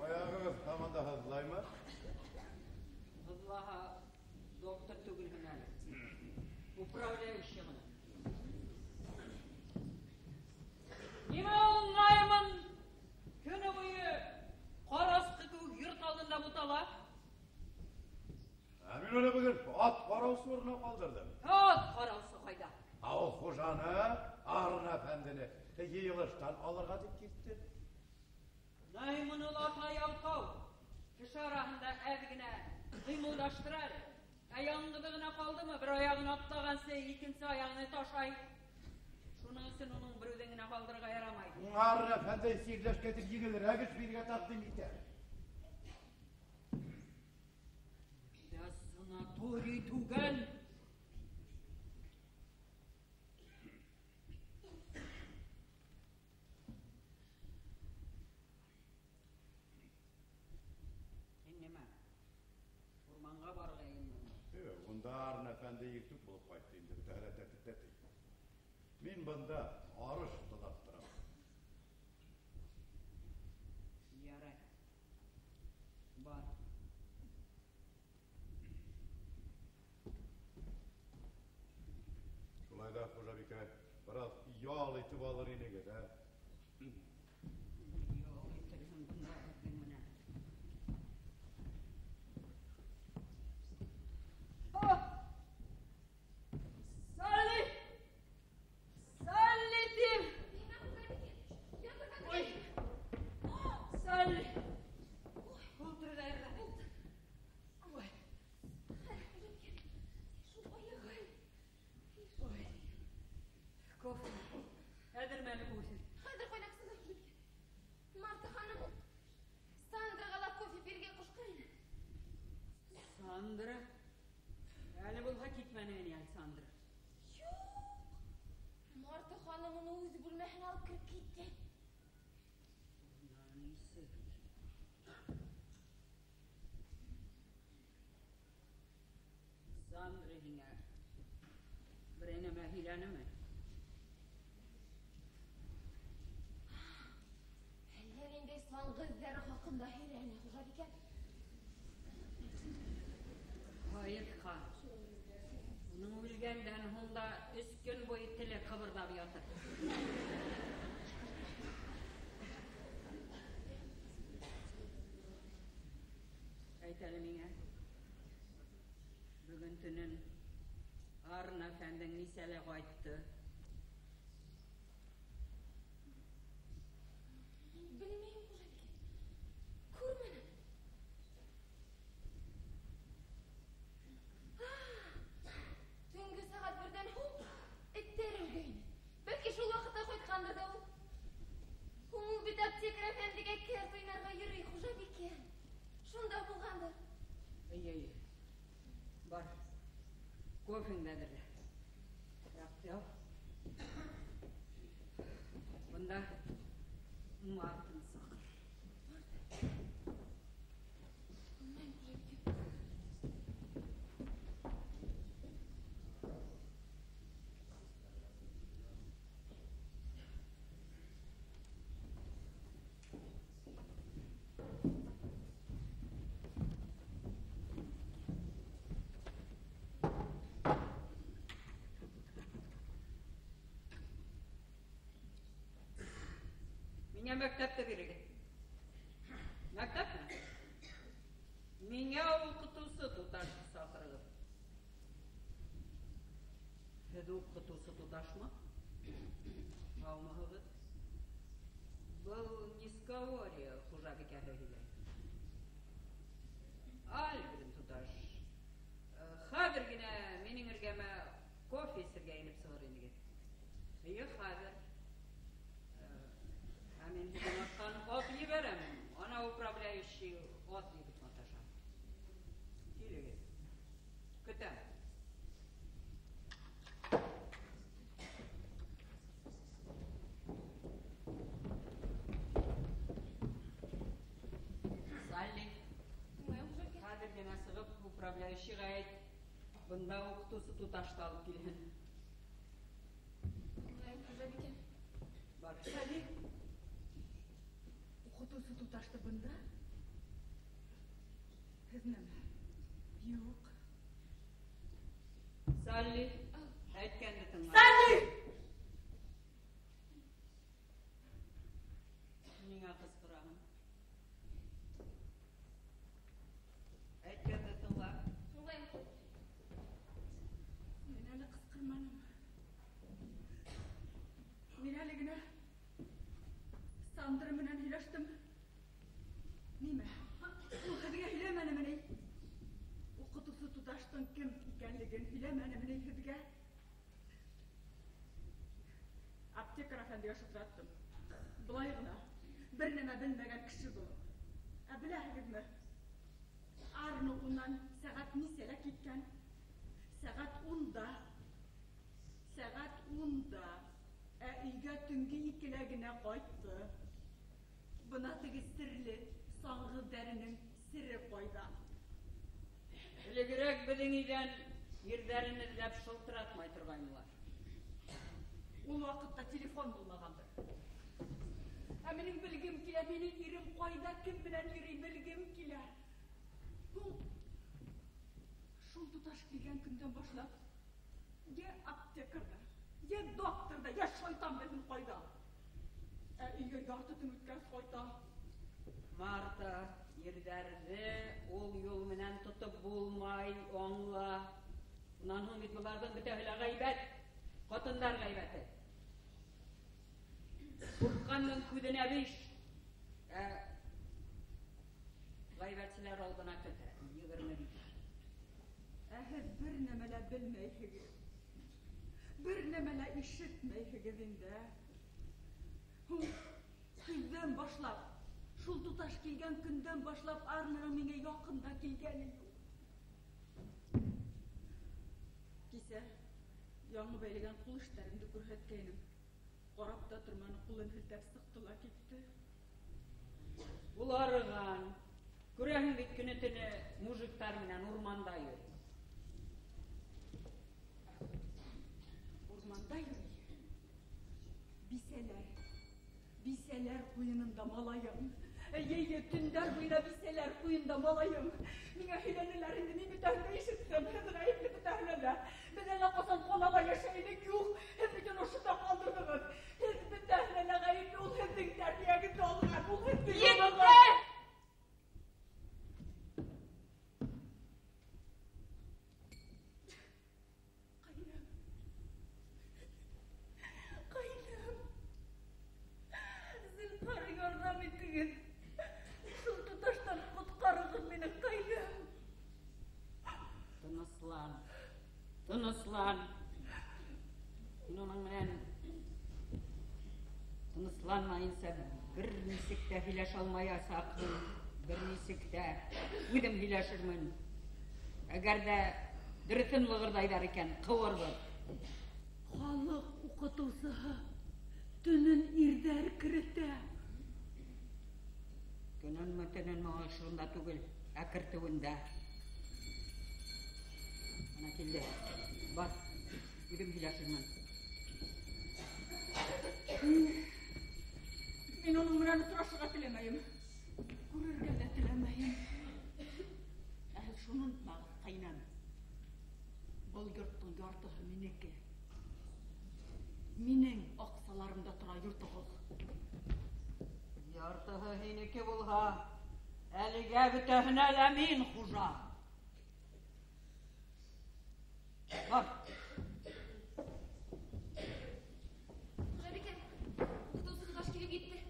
Аяғығыҙ һаман да һыҙлаймы? Һыҙлаһа, доктор түгелһең әле. Управляющий ғына. Нимә ул Найман көнө буйы ҡарасҡы кеүек йорт алдында бутала? Ә мин уны бөгөн ат ҡараусы урынына ҡалдырҙым. Ат ҡараусы ҡайҙа? Ә ул хужаны, Аарон әфәндене йыйылыштан алырға тип китте. Найман ул ата ялҡау. Кеше араһында әҙ генә ҡыймылдаштыра әле. Ә яңғыҙы ғына ҡалдымы, бер аяғын атлағансы, икенсе аяғын ташлай. Шуның өсөн уның бер үҙен генә ҡалдырырға ярамай. Аарон әфәнде сирләшкә тип еңелерәк эш бирергә тәҡдим итә. Да санаторий түгел. Һин нимә? Урманға барырға йыйындыңмы? Юҡ, унда Аарон әфәнде иртүк булып ҡайтты инде, бөтәһе лә тәртиптә ти. Мин бында арыш тотап торам. Ярай. Бар. Шулай ҙа, хужабикә, бер аҙ ял итеп алыр инегеҙ, ә? Ял итерһең бында беҙҙең менән. Салли! Салли тим! Ой! Салли! Ултыр ҙа ирҙә. Ой! Ой. Кофе. Әҙерме әле үҙе? Хәҙер ҡайнап сығыр. Сандра. Әле булһа китмәне ни Александра. Юҡ. Марта ханым уны үҙ бүлмәһенә алып кереп китте. Нисек? Сандра һиңә берәй нәмә һөйләнеме? Әллә ниндәй саңғы эҙҙәре хаҡында һөйләне, хужабикә. Хайырға. Уның үлгәндән һуң да 3 көн буйы теле ҡыбырҙап ятыр. Әйт әле миңә. Бөгөн төнөн Арын әфәндең нисәлә ҡайтты? Белмәйем, хужабикә. Күрмәнем. Төнгө сәғәт 1-дән һуң эттәр өргәйне. Бәлки шул ваҡытта ҡайтҡандыр ҙа ул. Һуң ул бит аптекарь әфәндегә кәрт уйнарға йөрөй, хужабикә. Шунда булғандыр. Эйе, эйе. Бар. Кофеңде әҙерлә. Яҡты ал. Бында Мартын саҡыр. Белмәйем, хужабикә. Миңә мәктәптә бирегеҙ. Мәктәпме? Миңә уҡытыусы туташты саҡырығыҙ. Һеҙ уҡытыусы туташмы? Һаумыһығыҙ? Был Нискаория хужабикәһе һөйләй. Альгрин туташ. Хәҙер генә минең эргәмә кофе эсергә инеп сығыр инегеҙ. Эйе, хәҙер. Ә мин һеҙҙең арттан ат ебәрәм. Ана управляющий ат егет маташа. Килегеҙ. Көтәм. Салли. Хәҙер генә сығып, управляющийға әйт. Бында уҡытыусы туташты алып килһен. Хужабикә. Бар. Салли. Уҡытыусы туташты бында? Һеҙ нәмә? Юҡ. Салли, әйткәнде тыңла. Салли! Ниңә ҡысҡыраһың? Әйткәнде тыңла. Тыңлайым. Мин әле ҡысҡырманым. Мин әле генә Сандра менән һөйләштем. Нимә? Ул һеҙгә һөйләмәнеме ни? Уҡытыусы туташтың кем икәнлеген һөйләмәнеме ни һеҙгә? Аптекарь әфәндегә шылтыраттым. Былай ғына, бер нәмә белмәгән кеше булып. Ә беләһегеҙме? Арно унан сәғәт нисәлә киткән? Сәғәт 10-да. Сәғәт 10-да. Ә өйгә төнгө 2-лә генә ҡайтты. Бына теге серле саңғы дәренең сере ҡайҙа? Элегерәк беҙҙең өйҙән ирҙәрен эҙләп шылтыратмай торғайнылар. Ул ваҡытта телефон булмағандыр. Ә минең белгем килә, минең ирем ҡайҙа, кем менән йөрөй, белгем килә. Һуң шул туташ килгән көндән башлап, йә аптекарҙа, йә докторҙа, йә шайтан белһен ҡайҙа. Ә өйгә ярты төн үткәс ҡайта. Марта, ирҙәрҙе ул юл менән тотоп булмай, аңла. Унан һуң бит быларҙың бөтәһе лә ғәйбәт, ҡатындар ғәйбәте. Ҡурҡҡандың күҙенә 5, ә ғәйбәтселәр алдына көтә 25. Ә һеҙ бер нәмә лә белмәйһегеҙ. Бер нәмә лә ишетмәйһегеҙ инде. Һуң көҙҙән башлап, шул туташ килгән көндән башлап Арнаның миңә яҡын да килгәне юҡ. Яңы бәйләгән ҡул эштәремде күрһәткәйнем. Ҡарап та торманы, ҡулын һелтәп сыҡты ла китте. Ул арыған. Күрәһең бит, көнө-төнө мужиктар менән урманда йөрөй. Урманда йөрөй. Бисәләр. Бисәләр ҡуйынында малайым. Эйе, төндәр буйына бисәләр ҡуйында малайым. Миңә һөйләнеләр инде, мин бөтәһен дә ишеттем. Һеҙ ғәйепле бөтәһенә лә. Беҙ әллә ҡасан ҡалала йәшәй инек, юҡ. Һеҙ бит уны ошонда ҡалдырҙығыҙ. Һеҙ бөтәһенә лә ғәйепле, ул һеҙҙең тәрбиәгеҙҙе алған, ул һеҙҙең Етте! Ҡайным. Ҡайным. Зинһар, ярҙам итегеҙ. Шул туташтан ҡотҡарығыҙ мине, ҡайным. Тыныслан. Тыныслан. Мин уның менән тынысланмайынса бер нисек тә һөйләшә алмаясаҡмын, бер нисек тә үҙем һөйләшермен. Әгәр ҙә дөрөҫөн лығырҙайҙар икән, ҡыуырбыҙ. Халыҡ уҡытыусыһы төнөн ирҙәр керетә. Көнөнмө, төнөнмө, ул шунда түгел, ә кертеүендә. Ана килде. Бар, үҙем һөйләшермен. Мин уның менән осрашырға теләмәйем. Күрергә лә теләмәйем. Ә һеҙ шуны онотмағыҙ, ҡайнам. Был йорттоң яртыһы минеке. Минең аҡсаларымда тора йортоғоҙ. Яртыһы һинеке булһа, әлегә бөтәһенә лә мин хужа. Бар. Хужабикә, уҡытыусы туташ килеп етте.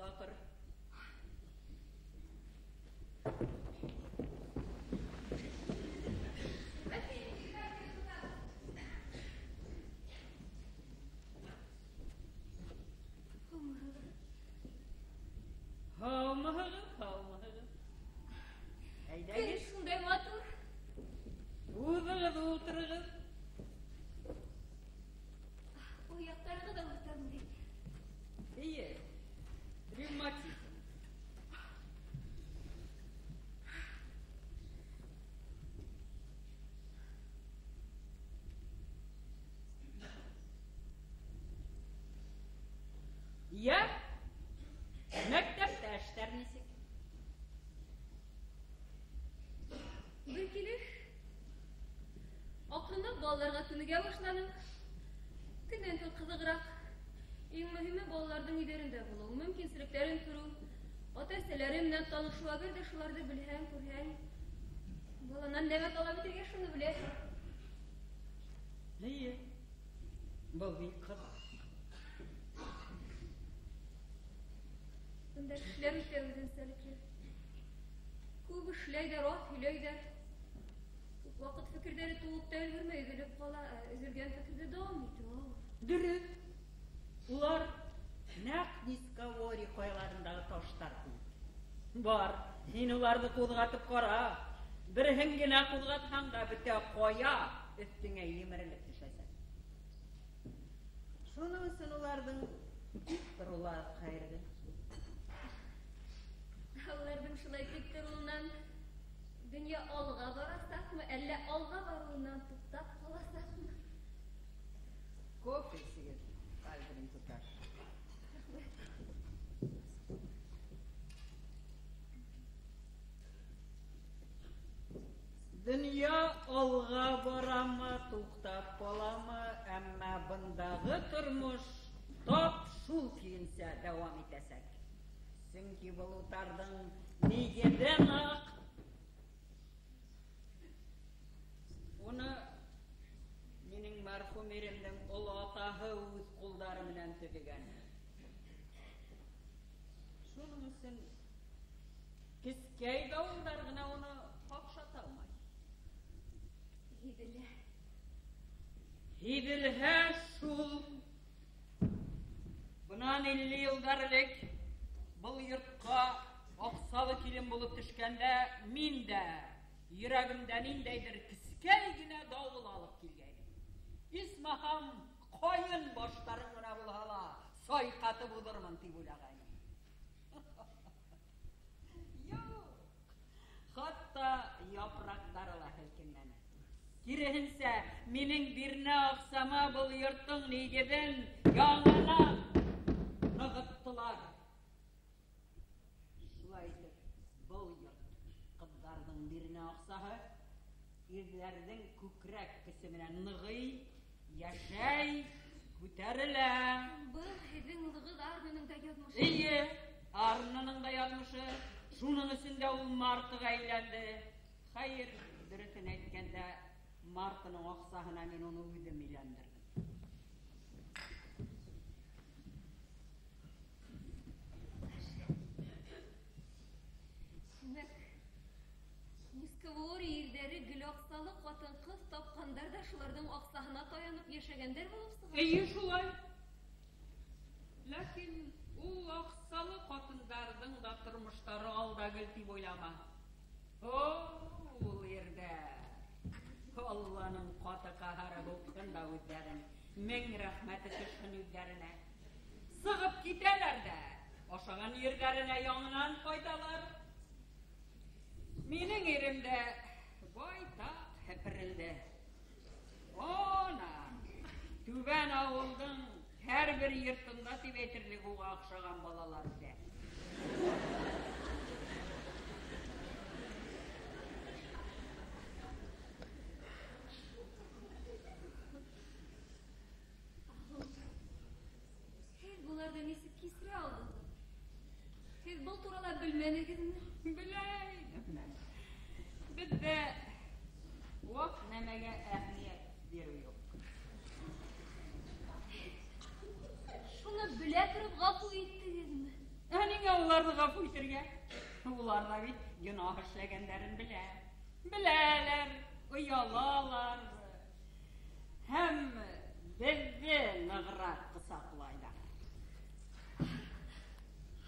Саҡыр. Һаумыһығыҙ, һаумыһығыҙ. Әйҙәгеҙ. Көн шундай матур. Уҙығыҙ, ултырығыҙ. Аяҡтарығыҙ ауыртамы бит? Эйе, ревматизм. Йә, мәктәптә эштәр нисек? Бер килеш. Аҡрынлап балаларға күнегә башланым. Көнән көн ҡыҙығыраҡ. Иң мөһиме балаларҙың өйҙәрендә булыу, мөмкинселектәрен күреү, ата-әсәләре менән танышыу. Әгәр ҙә шуларҙы белһәң, күрһәң, баланан нәмә талап итергә шуны беләһең. Эйе, был бик ҡыҙыҡ. Бында кешеләр үтә үҙенсәлекле. Күп эшләйҙәр, аҙ һөйләйҙәр. Күп ваҡыт фекерҙәре тыуып та өлгөрмәй, өҙөлөп ҡала, ә өҙөлгән фекерҙе дауам итеү ауыр. Дөрөҫ. Улар нәҡ Дискавори ҡаяларындағы таштар кеүек. Бар, һин уларҙы ҡуҙғатып ҡара. Береһен генә ҡуҙғатһаң да бөтә ҡая өҫтөңә емерелеп төшәсәк. Шуның өсөн уларҙың тик тороулары хәйерле. Уларҙың шулай тик тороуынан донъя алға барасаҡмы, әллә алға барыуынан туҡтап ҡаласаҡмы? Кофе эсегеҙ, Альберт туташ. Рәхмәт. Донъя алға барамы, туҡтап ҡаламы, әммә бындағы тормош тап шул көйөнсә дауам итәсәк. Сөнки был утарҙың нигеҙе ныҡ. Уны минең мәрхүм иремдең оло атаһы үҙ ҡулдары менән төҙөгән. Шуның өсөн кескәй дауылдар ғына уны ҡаҡшата алмай. Һиҙелә. Һиҙелһә шул. Бынан 50 йылдар элек был йортҡа аҡсалы килен булып төшкәндә мин дә йөрәгемдә ниндәйҙер кескәй генә дауыл алып килгәйнем. Исмаһам, ҡайын баштарын ғына булһа ла сайҡатып уҙырмын тип уйлағайным. Юҡ, хатта япраҡтары ла һелкенмәне. Киреһенсә, минең бирнә аҡсама был йорттоң нигеҙен яңынан нығыттылар. Шулай итеп, был йорт ҡыҙҙарҙың бирнә аҡсаһы ирҙәрҙең күкрәк көсө менән нығый, йәшәй, күтәрелә. Был һеҙҙең улығыҙ Арнаның да яҙмышы. Эйе, Арнаның да яҙмышы. Шуның өсөн дә ул Мартыға әйләнде. Хәйер, дөрөҫөн әйткәндә, Мартының аҡсаһына мин уны үҙем өйләндерҙем. Тимәк, Низковорий ирҙәре гел аҡсалы ҡатын-ҡыҙ тапҡандар ҙа шуларҙың аҡсаһына таянып йәшәгәндәр булып сыға. Эйе, шулай. Ләкин ул аҡсалы ҡатындарҙың да тормоштары алда гел тип уйлама. О, ул ирҙәр! Алланың ҡаты ҡаһары һуҡһын да үҙҙәрен, мең рәхмәте төшһөн үҙҙәренә. Сығып китәләр ҙә, ашаған ерҙәренә яңынан ҡайталар. Минең ирем дә байтаҡ һеперелде. Ана, түбән ауылдың һәр бер йортонда тип әйтерлек уға оҡшаған балалар үҫә. Һеҙ быларҙы нисек кисерә алдығыҙ? Һеҙ был турала белмәнегеҙме? Белә инем. Беҙҙә ваҡ нәмәгә әһәмиәт биреү юҡ. Шуны белә тороп ғәфү иттегеҙме? Ә ниңә уларҙы ғәфү итергә? Улар ҙа бит гонаһ эшләгәндәрен белә. Беләләр, оялалар. Һәм беҙҙе нығыраҡ ҡосаҡлайҙар.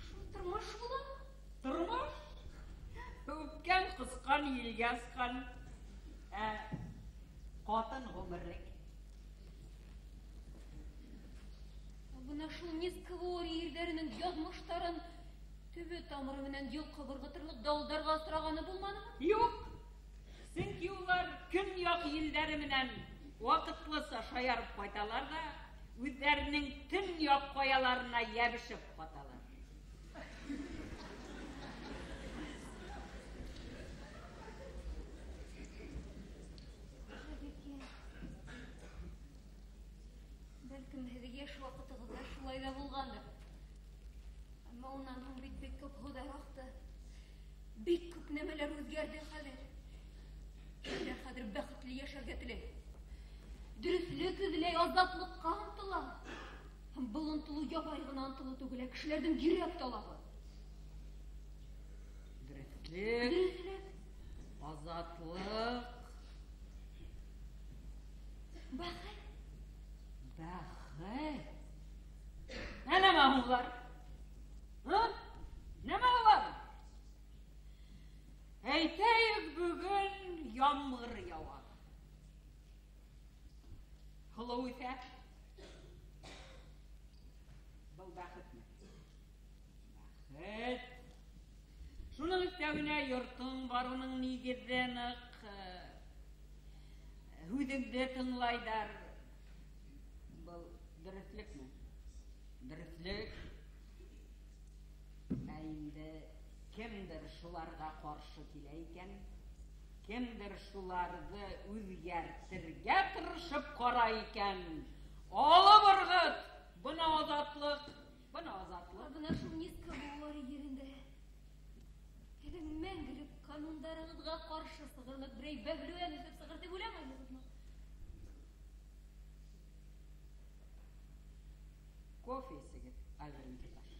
Шул тормош буламы? Тормош? Үпкән, ҡосҡан, елгә осҡан. Ә ҡатын ғүмерлек. Бына шул Низковорий ирҙәренең яҙмыштарын төбө тамыры менән йолҡоп ырғытырлыҡ дауылдарға осрағаны булманымы? Юҡ. Сөнки улар көньяҡ елдәре менән ваҡытлыса шаярып ҡайталар ҙа, үҙҙәренең төньяҡ ҡаяларына йәбешеп ҡаталар. Бәлкем һеҙ йәш ваҡытығыҙҙа шулай ҙа булғандыр. Әммә унан һуң бит бик күп һыуҙар аҡты. Бик күп нәмәләр үҙгәрҙе хәҙер. Кемдәр хәҙер бәхетле йәшәргә теләй? Дөрөҫлөк эҙләй, азатлыҡҡа ынтыла. Һәм был ынтылыу ябай ғына ынтылыу түгел, ә кешеләрҙең йөрәк талабы. Дөрөҫлөк, Дөрөҫлөк, азатлыҡ, бәхет. Бәхет. Ә нәмә улар? Һы? Нәмә улар? Әйтәйек, бөгөн ямғыр яуа. Һылыу үҫә. Был бәхетме? Бәхет. Шуның өҫтәүенә йортоң бар, уның нигеҙе ныҡ, һүҙеңде тыңлайҙар. Был дөрөҫлөкмө? Дөрөҫлөк. Ә инде кемдер шуларға ҡаршы килә икән, кемдер шуларҙы үҙгәртергә тырышып ҡарай икән, алып ырғыт! Бына азатлыҡ, бына азатлыҡ. Бына шул Низковорий ерендә һеҙҙең мәңгелек канундарығыҙға ҡаршы сығырлыҡ берәй бәһлеүән үҫеп сығыр тип уйламайһығыҙмы? Кофе эсегеҙ, Альбер Никиташ.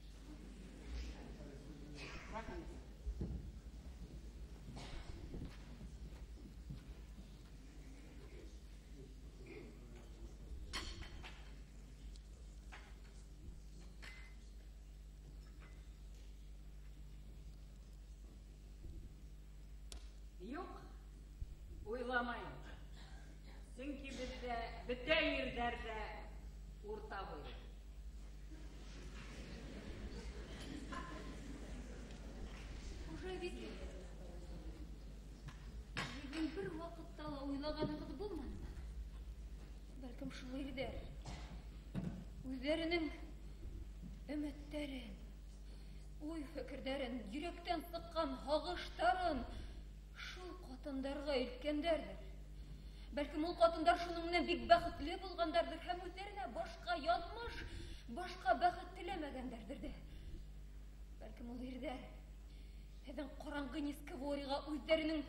Юҡ, уйламайым. Сөнки беҙҙә бөтә ирҙәр ҙә урта буйлы. Хужабикә, һеҙҙең бер ваҡытта ла уйлағанығыҙ булманымы? Бәлкем шул ирҙәр үҙҙәренең өмөттәрен, уй-фекерҙәрен, йөрәктән сыҡҡан һағыштарын шул ҡатындарға илткәндәрҙер. Бәлкем ул ҡатындар шуның менән бик бәхетле булғандарҙыр һәм үҙҙәренә башҡа яҙмыш, башҡа бәхет теләмәгәндәрҙер ҙә. Бәлкем ул ирҙәр һеҙҙең ҡараңғы Нисковориға үҙҙәренең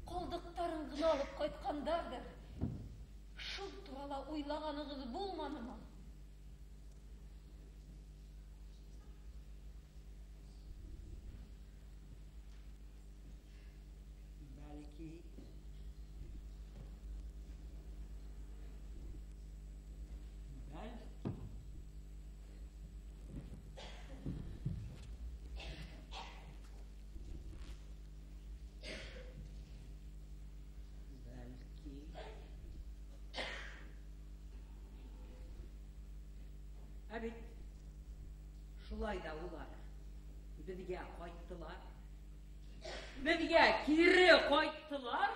ҡалдыҡтарын ғына алып ҡайтҡандарҙыр. Шул турала уйлағанығыҙ булманымы? Бәлки. Бәлки. Бәлки. Ә бит шулай ҙа улар беҙгә ҡайттылар. Беҙгә кире ҡайттылар.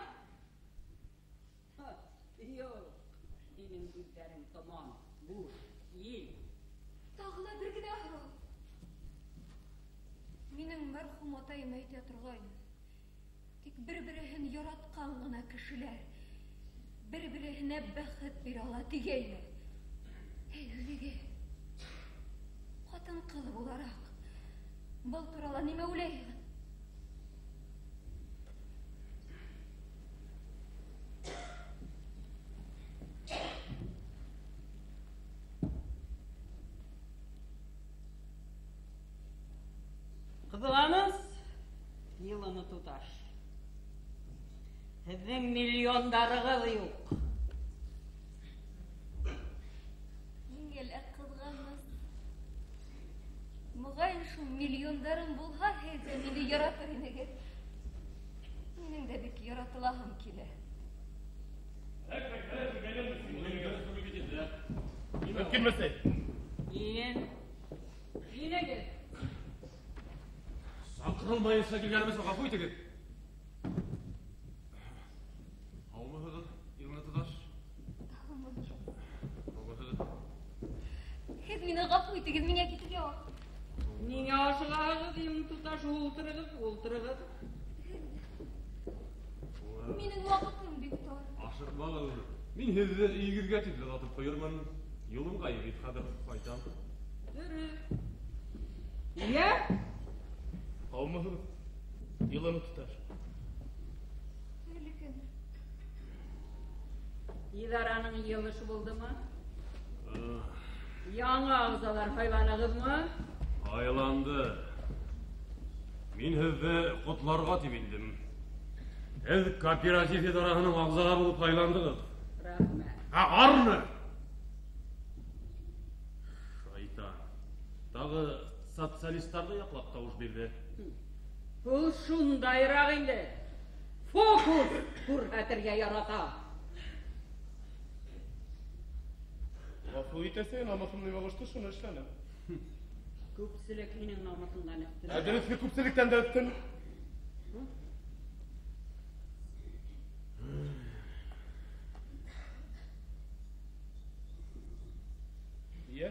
Юҡ, һинең күҙҙәрең томан, буш, ел. Тағы ла бер генә һорау. Минең мәрхүм атайым әйтә торғайны. Тик бер-береһен яратҡан ғына кешеләр бер-береһенә бәхет бирә ала тигәйне. Эй, үҙегеҙ, ҡатын-ҡыҙ булараҡ, был турала нимә уйлайһығыҙ? Ҡыҙғаныс, йылыны туташ. Һеҙҙең миллиондарығыҙ юҡ. Ниңә лә ҡыҙғаныс? Моғайын шул миллиондарым булһа, һеҙ ҙә мине яратыр инегеҙ. Минең дә бик яратылаһым килә. Мөмкинме? Ин. Инегеҙ. Саҡырылмайынса килгәнебеҙ ғәфү итегеҙ. Һаумыһығыҙ, Илна туташ? Һаумыһығыҙ. Һеҙ мине ғәфү итегеҙ, миңә китергә ваҡыт. Ниңә ашығаһығыҙ, Илна туташ? Ултырығыҙ, ултырығыҙ. Минең ваҡытым бик тар. Ашыҡмағыҙ. Мин һеҙҙе өйөгөҙгә тиклем оҙатып ҡуйырмын. Юлым ҡайып бит, хәҙер ҡайтам. Дөрөҫ. Йә? Һаумыһығыҙ, Илна туташ. Хәйерле көн. Идараның йыйылышы булдымы? Яңы ағзалар һайланығыҙмы? Һайланды. Мин һеҙҙе ҡотларға тип индем. Һеҙ кооператив идараһының ағзаһы булып һайландығыҙ. Рәхмәт. Ә арны! Шайтан. Тағы социалистарҙы яҡлап тауыш бирҙе. Ул шундайыраҡ инде. Фокус күрһәтергә ярата. Ғәфү итәсең, намыҫым нимә ҡушты, шуны эшләнем. Күпселек һинең намыҫыңдан өҫтөн. Ә дөрөҫлөк күпселектән дә өҫтөн. Йә,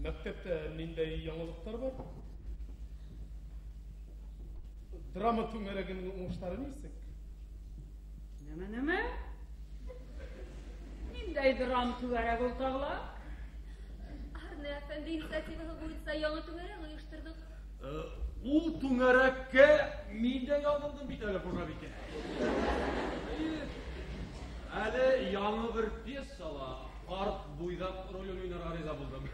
мәктәптә ниндәй яңылыҡтар бар? Драма түңәрәгенең уңыштары нисек? Нәмә, нәмә? Ниндәй драм түңәрәк ул тағы ла? Арне әфәнде инициативаһы буйынса яңы түңәрәк ойоштырҙыҡ. Ул түңәрәккә мин дә яҙылдым бит әле, хужабикә. Әле яңы бер пьесала ҡарт буйҙаҡ ролен уйнарға риза булдым.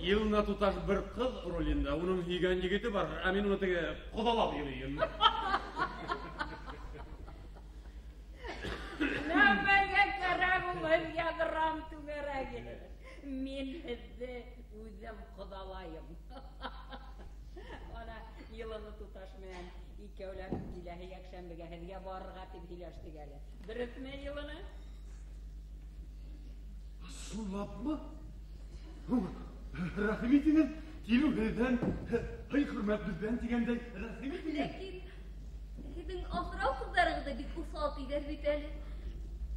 Илна туташ бер ҡыҙ ролендә, уның һөйгән егете бар, ә мин уны теге ҡоҙалап йөрөйөм. Нәмәгә кәрәк ул һеҙгә драм түңәрәге? Мин һеҙҙе үҙем ҡоҙалайым. Ана йылыны туташ менән Икәүләп киләһе йәкшәмбегә һеҙгә барырға тип һөйләштек әле. Дөрөҫмө, Илона? Ысынлапмы? Рәхим итегеҙ, килеү һеҙҙән, һый-хөрмәт беҙҙән тигәндәй, рәхим итегеҙ. Ләкин һеҙҙең аҫрау ҡыҙҙарығыҙ ҙа бик уҫал тиҙәр бит әле.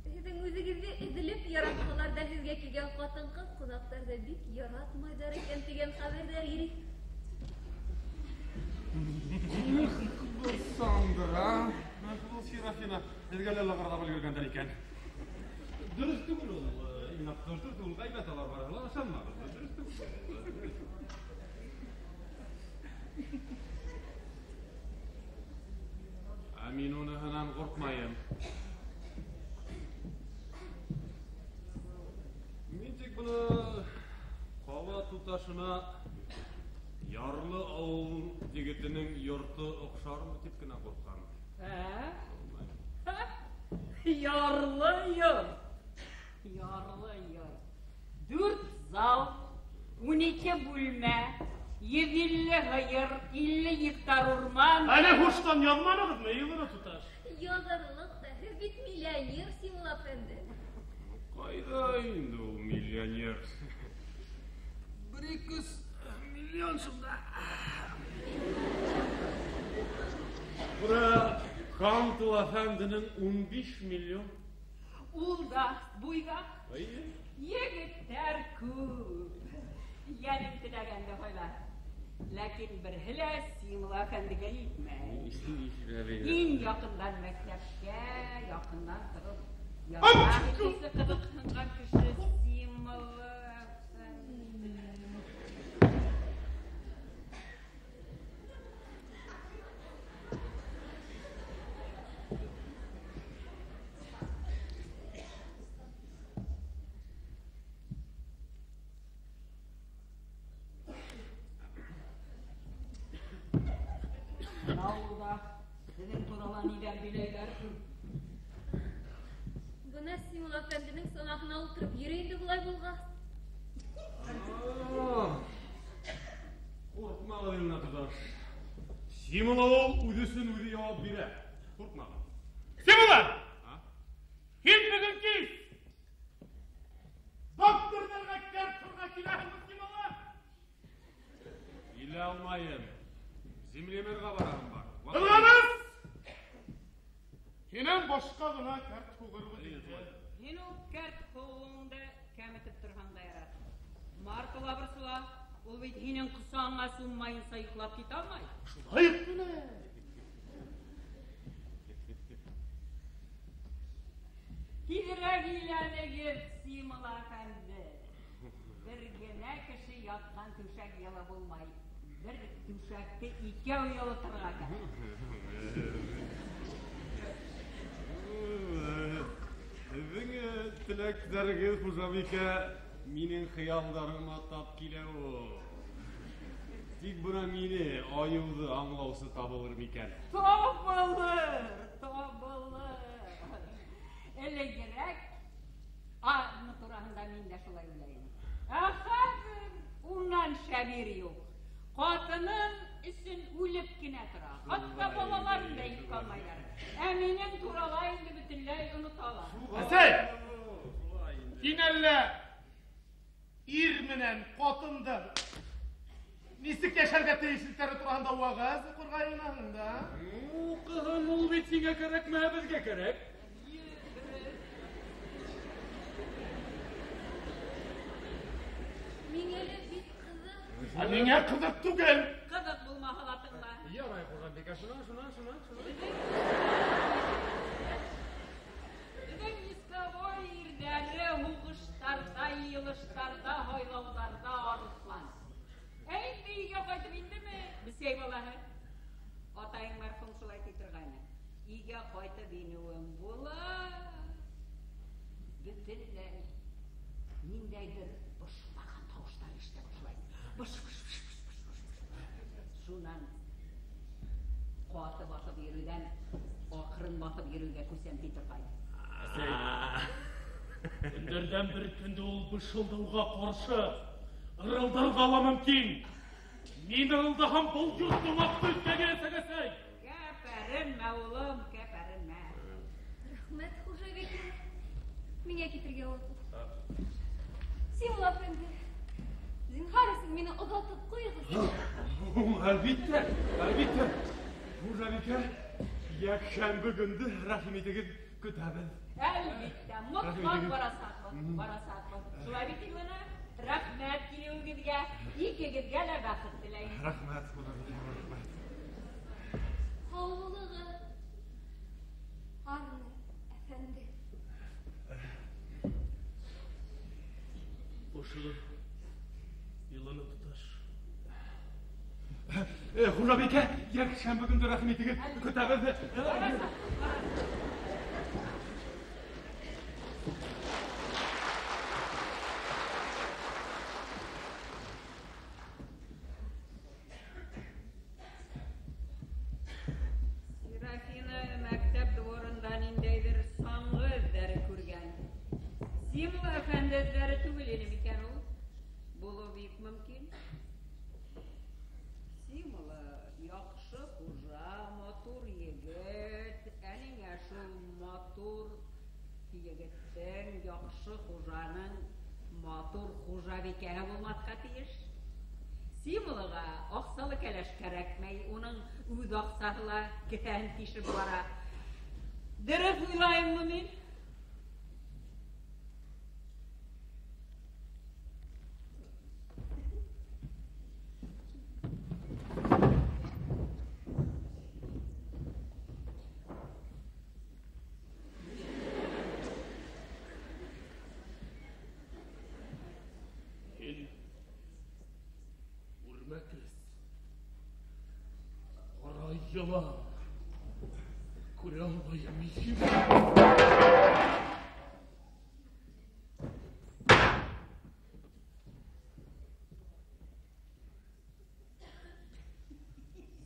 Һеҙҙең үҙегеҙҙе өҙөлөп яратһалар ҙа һеҙгә килгән ҡатын-ҡыҙ ҡунаҡтарҙы бик яратмайҙар икән тигән хәбәрҙәр йөрөй. Сандра, был Серафина һеҙгә лә лығырҙап өлгөргәндәр икән. Дөрөҫ түгел ул, Илнат, дөрөҫ түгел, ғәйбәт алар барыһы ла, ышанмағыҙ, дөрөҫ түгел. Ә мин уныһынан ҡурҡмайым. Мин тик быны ҡала туташына ярлы ауыл егетенең йорто оҡшармы тип кенә ҡурҡам. Ә? Ярлы йорт. Ярлы йорт. 4 зал, 12 бүлмә, 150 һыйыр, 50 гектар урман. Әле һуштан яҙманығыҙмы, Илона туташ? Яҙырлыҡ та, һеҙ бит миллионер, Симул әфәнде. Ҡайҙа инде ул миллионер? 1-2 миллион шунда. Бына Кантыл әфәнденең 15 миллион. Ул да буйға. Эйе. Егеттәр күп. Йәнем теләгәнде һайлар. Ләкин береһе лә Симул әфәндегә етмәй. Иң яҡындан мәктәпкә, яҡындан тороп, яҙа кеше ҡыҙыҡһынған кеше Симул әфәнде. Ауылда һеҙҙең турала ниҙәр һөйләйҙәр? Бына Симул әфәнденең санаһына ултырып йөрөй инде былай булғас. Ҡурҡмағыҙ, Илнат туташ. Симул ул үҙе өсөн үҙе яуап бирә. Ҡурҡмағыҙ. Симула! Һин бөгөн кис докторҙарға кәрт киләһеңме, Симула? Килә алмайым. Землемерға бараһым бар. Ҡыҙғаныс! Һинән башҡа ғына кәрт һуғырбыҙ инде. Һин ул кәрт һуғыуыңды кәметеп торһаң да ярар. Марта борсола, ул бит һинең ҡосағыңа суммайынса йоҡлап китә алмай. Шулай уҡ менә. Тиҙерәк өйләнегеҙ, Симул әфәнде. Бер генә кеше ятҡан түшәк йылы булмай. Бер түшәкте икәү йылытырға кәрәк. Һеҙҙең теләктәрегеҙ, хужабикә, минең хыялдарыма тап килә ул. Тик бына мине, айыуҙы аңлаусы табылыр микән? Табылыр, табылыр. Элегерәк аны тураһында мин дә шулай уйлайым. Ә хәҙер унан шәбир юҡ. Ҡатыным өсөн үлеп кенә тора. Хатта балаларын да йөк алмайҙар. Ә минең турала инде бөтөнләй оноталар. Әсәй! Һин әллә ир менән ҡатынды нисек йәшәргә тейешлектәре тураһында вәғәз уҡырға йыйынаһың да? Уҡыһын, ул бит һиңә кәрәкме, беҙгә кәрәк. Миңә лә бик ҡыҙыҡ. Ә миңә ҡыҙыҡ түгел. Ҡыҙыҡ булмаһа ла тыңла. Ярай, хужабикә, шунан, шунан, шунан, шунан. Беҙҙең лесовой ирҙәре һуғыштарҙа, йыйылыштарҙа, һайлауҙарҙа арыҫлан. Ә инде өйгә ҡайтып индеме, бесәй балаһы? Атайың мәрхүм шулай ти торғайны. Өйгә ҡайтып инеүем була. Бөтөнләй ниндәйҙер бышылдаған тауыштар ишетә башлайым. Быш, быш, быш, быш, быш, быш. Шунан ҡаты баҫып йөрөүҙән аҡрын баҫып йөрөүгә күсәм ти торғайны. Әсәй, көндәрҙән бер көндө ул бышылдауға ҡаршы ырылдарға ла мөмкин. Мин ырылдаһам, был йорттоң аҡты өҫкә киләсәк, әсәй. Гәп Кәпәренмә, улым, кәпәренмә. Рәхмәт, хужабикә. Миңә китергә ваҡыт. Симул әфәнде, зинһар өсөн мине оҙатып ҡуйығыҙ. Әлбиттә, әлбиттә. Хужабикә, йәкшәмбе көндө рәхим итегеҙ, көтәбеҙ. Әлбиттә, мотлаҡ барасаҡбыҙ, барасаҡбыҙ. Шулай бит, Илона? Рәхмәт килеүегеҙгә, икегеҙгә лә бәхет теләйем. Рәхмәт, хужабикә, рәхмәт. Һау булығыҙ, Арне әфәнде. Хушығыҙ, Илона туташ. Хужабикә, йәкшәмбе көндө рәхим итегеҙ, көтәбеҙ. Серафина мәктәп дворында ниндәйҙер саңғы эҙҙәре күргән. Симул әфәнде эҙҙәре түгел ине микән ул? Булыуы бик мөмкин. Симула яҡшы хужа, матур егет. Ә ниңә шул матур егеттең, яҡшы хужаның матур хужабикәһе булмаҫҡа тейеш? Симулаға аҡсалы кәләш кәрәкмәй, уның үҙ аҡсаһы ла кеҫәһен тишеп бара. Дөрөҫ уйлайыммы мин? Һин үрмәкес, ҡара йылан, күрә алмайым мин.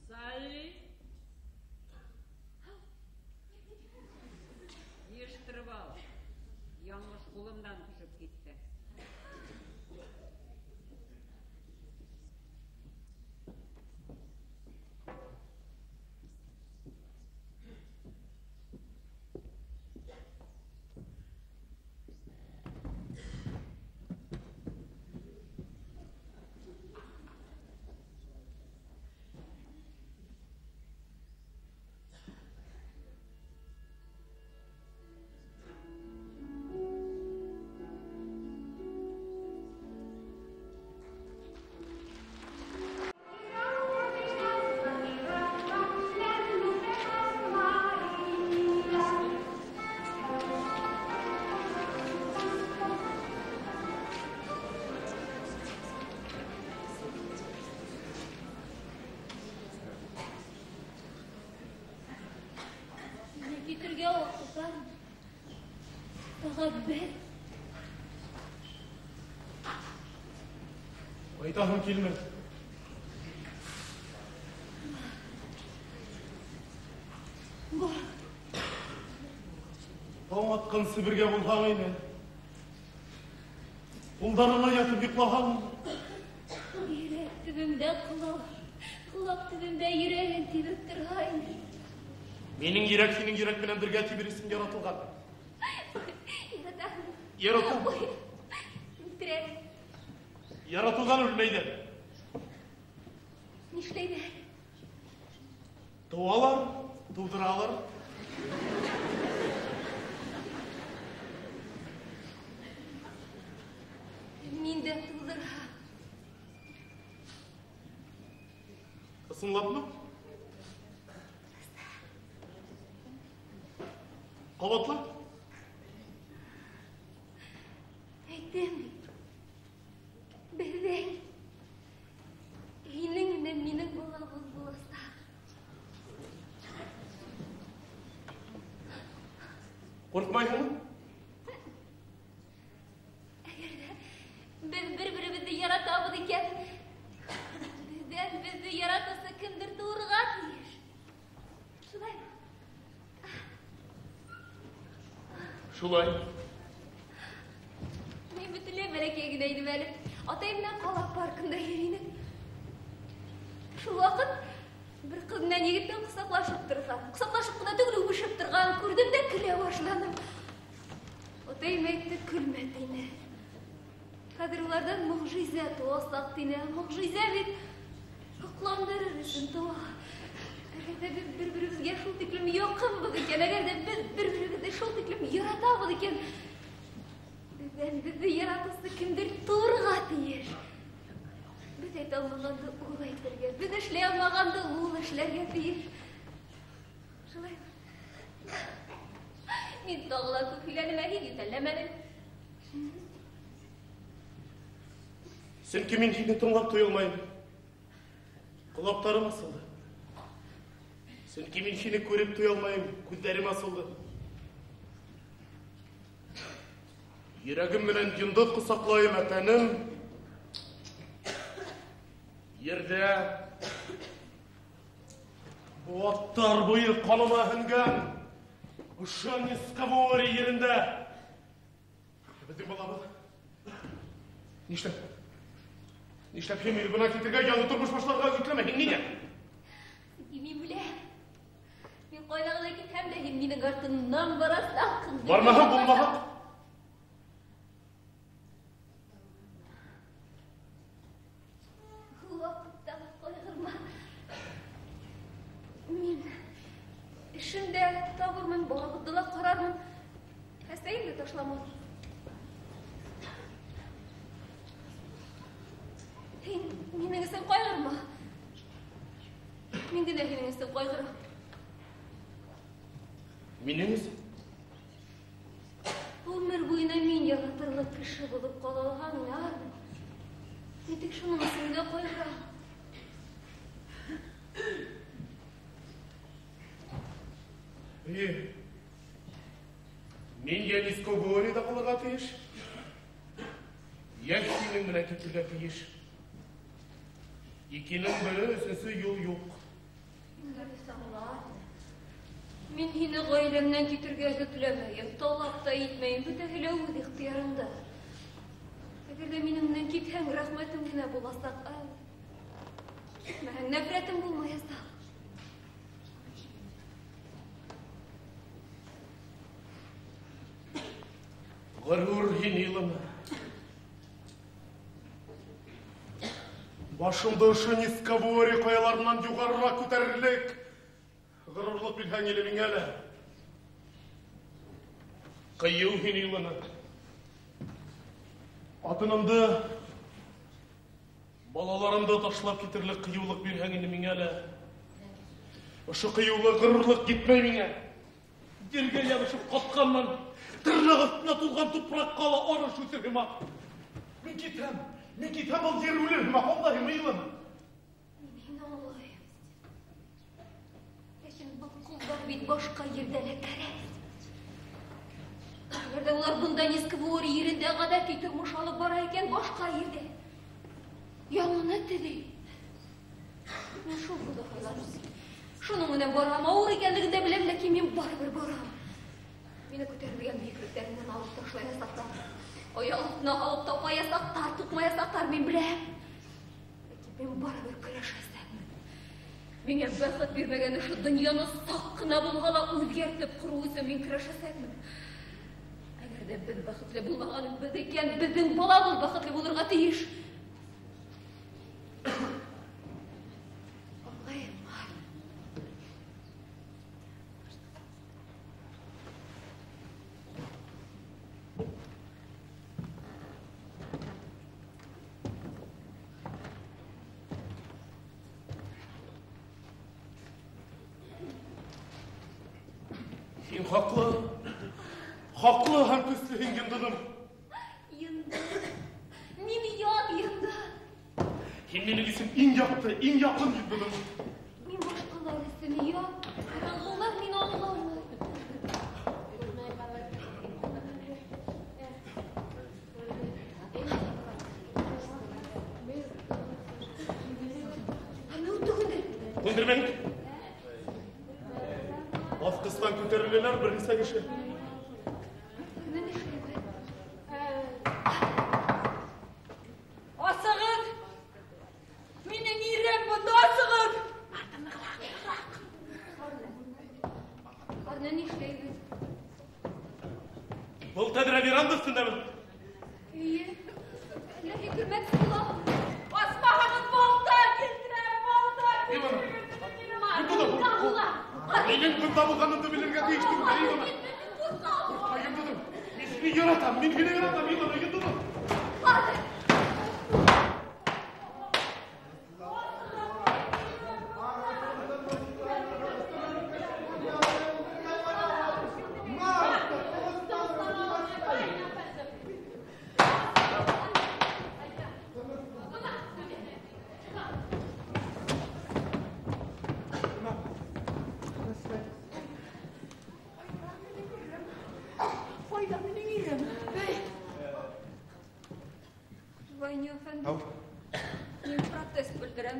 Салли, йыйыштырып ал, яңылыш ҡулымдан төшөп китте. Китергә ваҡыт бар. Сәғәт 1. Ҡайтаһым килмәҫ. Бар. Таң атҡансы бергә булһаң ине. Ҡулдарыңа ятып йоҡлаһаң. Йөрәк төбөмдә ҡолаҡ, ҡолаҡ төбөмдә йөрәгең тибеп торһа ине. Минең йөрәк һинең йөрәк менән бергә тибер өсөн яратылған. Яратам. Яратыл. Үлтерәм. Яратылған үлмәйҙәр. Нишләйҙәр? Тыуалар, тыуҙыралар. Мин дә тыуҙырам. Ысынлапмы? Ҡабатла. Әйтәм бит. Беҙҙең һинең менән минең балабыҙ буласаҡ. Ҡурҡмайһыңмы? Әгәр ҙә беҙ бер-беребеҙҙе яратабыҙ икән, беҙҙән беҙҙе яратыусы кемдер тыуырға тейеш. Шулаймы? Шулай. Мин бөтөнләй бәләкәй генә инем әле. Атайым менән ҡала паркында йөрөй инек. Шул ваҡыт Бер ҡыҙ менән егеттең ҡосаҡлашып торған, ҡосаҡлашып ҡына түгел, үбешеп торған күрҙем дә көлә башланым. Атайым әйтте, көлмә тине. Хәҙер уларҙан мөғжизә тыуасаҡ тине. Мөғжизә бит һоҡландырыр өсөн тыуа. Әгәр ҙә беҙ бер-беребеҙгә шул тиклем яҡынбыҙ икән, әгәр ҙә беҙ бер-беребеҙҙе шул тиклем яратабыҙ икән, беҙҙән беҙҙе яратыусы кемдер тыуырға тейеш. Беҙ әйтә алмағанды ул әйтергә, беҙ эшләй алмағанды ул эшләргә тейеш. Шулай. Мин тағы ла күп һөйләнем, ә һин йүтәлләмәнең. Сөнки мин һине тыңлап туя алмайым. Ҡолаҡтарым асылды. Сөнки мин һине күреп туя алмайым, күҙҙәрем асылды. Йөрәгем менән йондоҙ ҡосаҡлайым, ә тәнем ерҙә быуаттар буйы ҡаныма һеңгән ошо Нискавори ерендә. Беҙҙең балабыҙ. Нишләп? Нишләп һин мине бына китергә, яңы тормош башларға өгөтләмәйһең? Ниңә? Сөнки мин беләм. Мин ҡайҙа ғына китһәм дә, һин минең артымдан барасаҡ. Бармаһаң булмаһаң. Ул ваҡытта ҡайғырма. Мин эшем дә табырмын, балабыҙҙы ла ҡарармын. Әсәйем дә ташламаҫ. Һин минең өсөн ҡайғырма. Мин генә һинең өсөн ҡайғырам. Минең өсөн? Ғүмер буйына мин яратырлыҡ кеше булып ҡала алһаң, Армин. Мин тик шуның өсөн генә ҡайғырам. Эйе. Мин йә Нискогориҙа ҡалырға тейеш, йә һинең менән китергә тейеш. Икенең бере, өсөнсө юл юҡ. Мин һине ғаиләмдән китергә өгөтләмәйем, талап та итмәйем, бөтәһе лә үҙ ихтыярыңда. Әгәр ҙә минең менән китһәң, рәхмәтем генә буласаҡ. Китмәһәң, нәфрәтем булмаясаҡ. Ғорур һин, илым. Башымды ошо Нискавори ҡаяларынан юғарыраҡ күтәрерлек ғорурлыҡ бирһәң әле миңә лә. Ҡыйыу һин, илыны. Ҡатынымды, балаларымды ташлап китерлек ҡыйыулыҡ бирһәң инде миңә лә. Ошо ҡыйыулыҡ, ғорурлыҡ етмәй миңә. Ергә ябышып ҡатҡанмын. Тырнаҡ аҫтына тулған тупраҡҡа ла арыш үҫер һымаҡ. Мин китәм, мин китәм, был ер үлер һымаҡ, аңлайһыңмы, илым? Мин һине аңлайым. Ләкин был ҡолдар бит башҡа ерҙә лә кәрәк. Әгәр ҙә улар бында Нискавори ерендә ғәҙәти тормош алып бара икән, башҡа ерҙә яңыны төҙөй. Мин шул юлды һайланым. Шуның менән барам, ауыр икәнлеген дә беләм, ләкин мин барыбер барам. Мине күтәрелгән бейеклектәренән алып ташлаясаҡтар, аяҡ аҫтына һалып тапаясаҡтар, туҡмаясаҡтар, мин беләм. Ләкин мин барыбер көрәшәсәкмен. Миңә бәхет бирмәгән ошо донъяны саҡ ҡына булһа ла үҙгәртеп ҡороу өсөн мин көрәшәсәкмен. Әгәр ҙә беҙ бәхетле булмағанбыҙ икән, беҙҙең балабыҙ бәхетле булырға тейеш. Аңлайым. Һин хаҡлы, хаҡлы һәм көслө һин, йондоҙом. Йондоҙ, мин ят йондоҙ. Һин минең өсөн иң яҡты, иң яҡын йондоҙом. Мин башҡалар өсөн ят, ҡараңғылар мине аңламай. Ана утты һүндер. Һүндермәнек. Баҫҡыстан күтәреләләр бер нисә кеше. Асығыҙ! Минең ирем бында, асығыҙ! бәҙрә веранда өҫтөндәмен. Эйе, әллә һикермәксе булаһың? Асмаһағыҙ балта килтерәм, балта Илона! килтерәм. Минең бында булғанымды белергә тейеш түгел, Илона. Ҡурҡма, йондоҙом. Мин һине яратам, мин һине яратам, Илона, йондоҙом. Ҡайҙа минең ирем? Ваня әфәнде, мин протест белдерәм.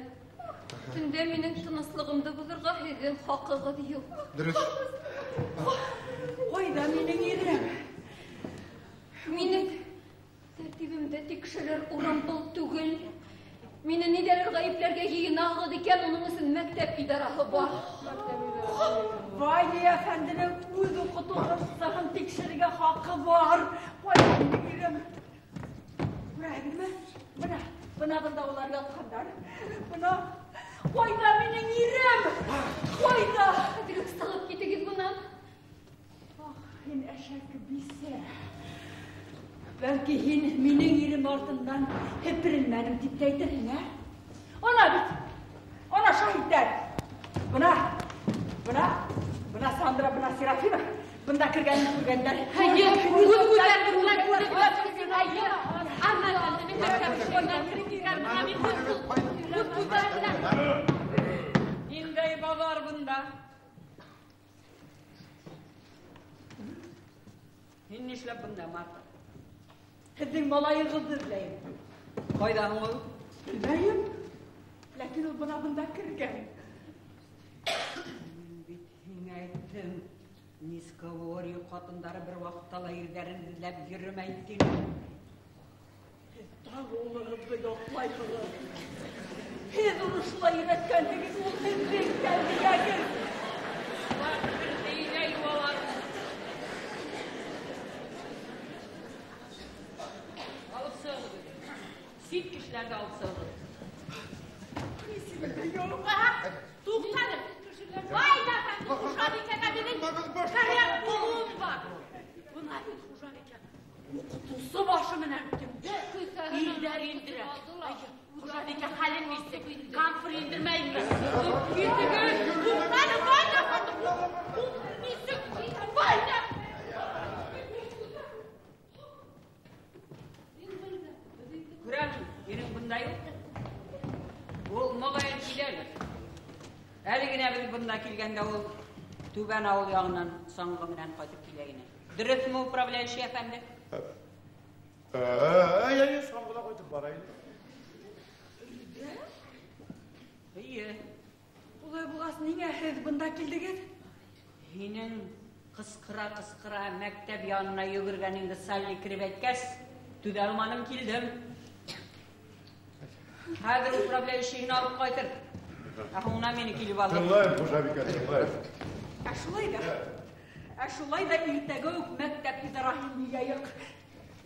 Төндә минең тыныслығымды боҙорға һеҙҙең хаҡығыҙ юҡ. Дөрөҫ. Ҡайҙа минең ирем? Минең тәртибемде тикшерер урын был түгел. Мине ниҙәлер ғәйепләргә йыйынаһығыҙ икән, уның өсөн мәктәп идараһы бар. Ваня әфәнденең үҙ уҡытыусыһын тикшерергә хаҡы бар. Ҡайҙа минең ирем? Күрәһегеҙме? Бына, бына бында улар ятҡандар. Бына, ҡайҙа минең ирем? Ҡайҙа? Хәҙер үк сығып китегеҙ бынан. Ах, һин әшәке бисә. Бәлки һин минең ирем артындан һеперелмәнем тип тә әйтерһең, ә? Ана бит, ана шаһиттәр. Бына, бына, бына Сандра, бына Серафима. Бында кергәнен күргәндәр. Эйе, үҙ күҙҙәре менән күреп, эйе. Анна әфәнденең мәктәп эшеннән кергән, бына мин үҙ күҙҙәре менән. Ниндәй баҙар бында? Һин нишләп бында, Марта? Һеҙҙең малайығыҙҙы эҙләйем. Ҡайҙа һуң ул? Белмәйем. Ләкин ул бына бында кергән. Мин бит һиңә әйттем. Низковорий ҡатындары бер ваҡытта ла ирҙәрен эҙләп йөрөмәй тинем. Һеҙ тағы улығыҙҙы яҡлайһығыҙ. Һеҙ уны шулай өйрәткәнһегеҙ, ул һеҙҙең тәрбиәгеҙ. Улар бер өйҙә йыуалар. Алып сығығыҙ. Сит кешеләрҙе алып сығығыҙ. Туҡтағыҙ. Ваня әфәнде, хужабикәгә минең кәрәк булыуым бар. Бына бит хужабикә уҡытыусы башы менән төндә ирҙәр индерә. Хужабикә хәлен нисек? Камфор индермәйме? Китегеҙ. Туҡтағыҙ, Ваня әфәнде, нисек? Ваня! Күрәм, ирең бында юҡ. Ул моғайын киләлер. Әле генә беҙ бында килгәндә ул түбән ауыл яғынан саңғы менән ҡайтып килә генә. Дөрөҫмө, управляющий әфәнде? Әй, әй, саңғыла ҡайтып бара инде. Эйе. Улай булғас, ниңә һеҙ бында килдегеҙ? Һинең ҡысҡыра-ҡысҡыра мәктәп янына йүгергәнеңде Салли кереп әйткәс, түҙә алманым, килдем. Хәҙер управляющийын алып ҡайтыр. Ә һуңынан мине килеп алыр. Тыңлайым, хужабикә, тыңлайым. Ә шулай да иртәгә үк мәктәп идараһын йыяйыҡ.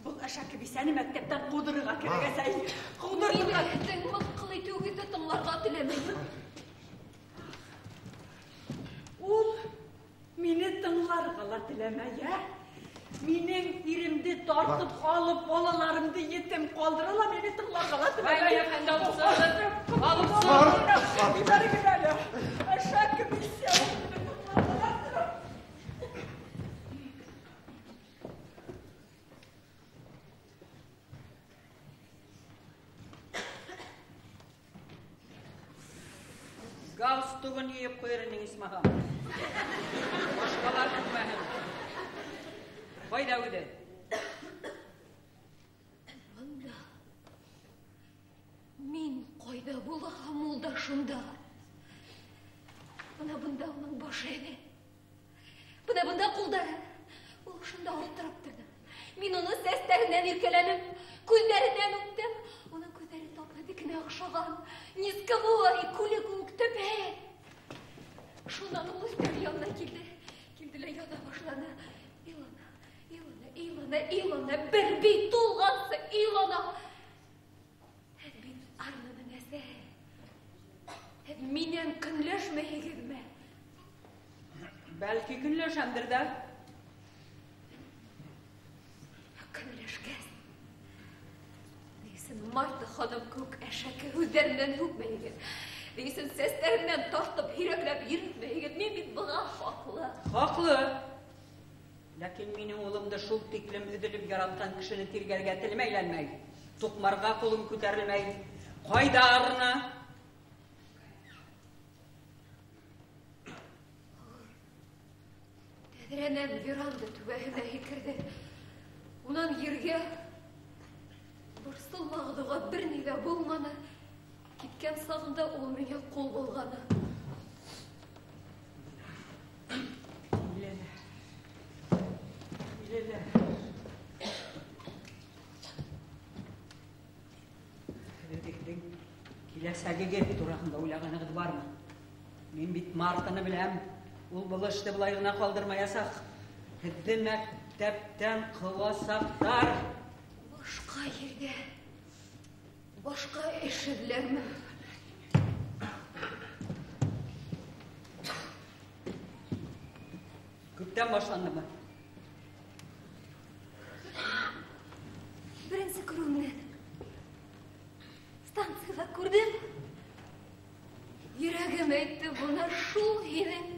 Был әшәке бисәне мәктәптән ҡыуҙырырға кәрәк, әсәй. Ҡыуҙырырға. Мин һеҙҙең мыҫҡыл итеүегеҙҙе тыңларға теләмәйем. Ул мине тыңларға ла теләмәй, ә? Минең иремде тартып алып, балаларымды етем ҡалдыра ла мине тыңларға ла теләмәй. Ваня әфәнде, алып сығығыҙ. Алып сығығыҙ. Ебәрегеҙ әле. Әшәке бисә, ул мине тыңларға ла теләмәй. Галстугын йыйып ҡуйыр инең, исмаһам. Башҡалар күрмәһен. Ҡайҙа үҙе? Бында. Мин ҡайҙа булһам, ул да шунда. Бына бында уның башы ине. Бына бында ҡулдары. Ул шунда ултырып торҙо. Мин уны сәстәренән иркәләнем, күҙҙәренән үптем. Уның күҙҙәре тап һеҙҙекенә оҡшаған. Низковой, күле кеүек төпә. Шунан ул өҫтәл янына килде. Килде лә яҙа башланы. Илона, Илона, Илона. Илана, илана, бер бит тулғансы илана. Һеҙ бит Арнаның әсәһе. Һеҙ минән көнләшмәйһегеҙме? Бәлки көнләшәмдер ҙә. Көнләшкәс, ни өсөн Марта ханым кеүек әшәке һүҙҙәр менән һүкмәйһегеҙ? Ни өсөн сәстәренән тартып, һирәкләп йөрөтмәйһегеҙ? Мин бит быға хаҡлы. Хаҡлы. Ләкин минең улымды шул тиклем өҙөлөп яратҡан кешене тиргәргә телем әйләнмәй. Туҡмарға ҡулым күтәрелмәй. Ҡайҙа Арна? Тәҙрәнән веранда түбәһенә һикерҙе. Унан ергә. Борсолмағыҙ, уға бер ни ҙә булманы. Киткән сағында ул миңә ҡул болғаны. Иләлә. Иләлә. Үҙегеҙҙең киләсәгегеҙ тураһында уйлағанығыҙ бармы? Мин бит Мартаны беләм. Ул был эште былай ғына ҡалдырмаясаҡ. Һеҙҙе мәктәптән ҡыуасаҡтар. Башҡа ерҙә, башҡа эш эҙләрмен. Күптән башландымы? Беренсе күреүемдән. Станцияла күрҙем. Йөрәгем әйтте, бына шул һинең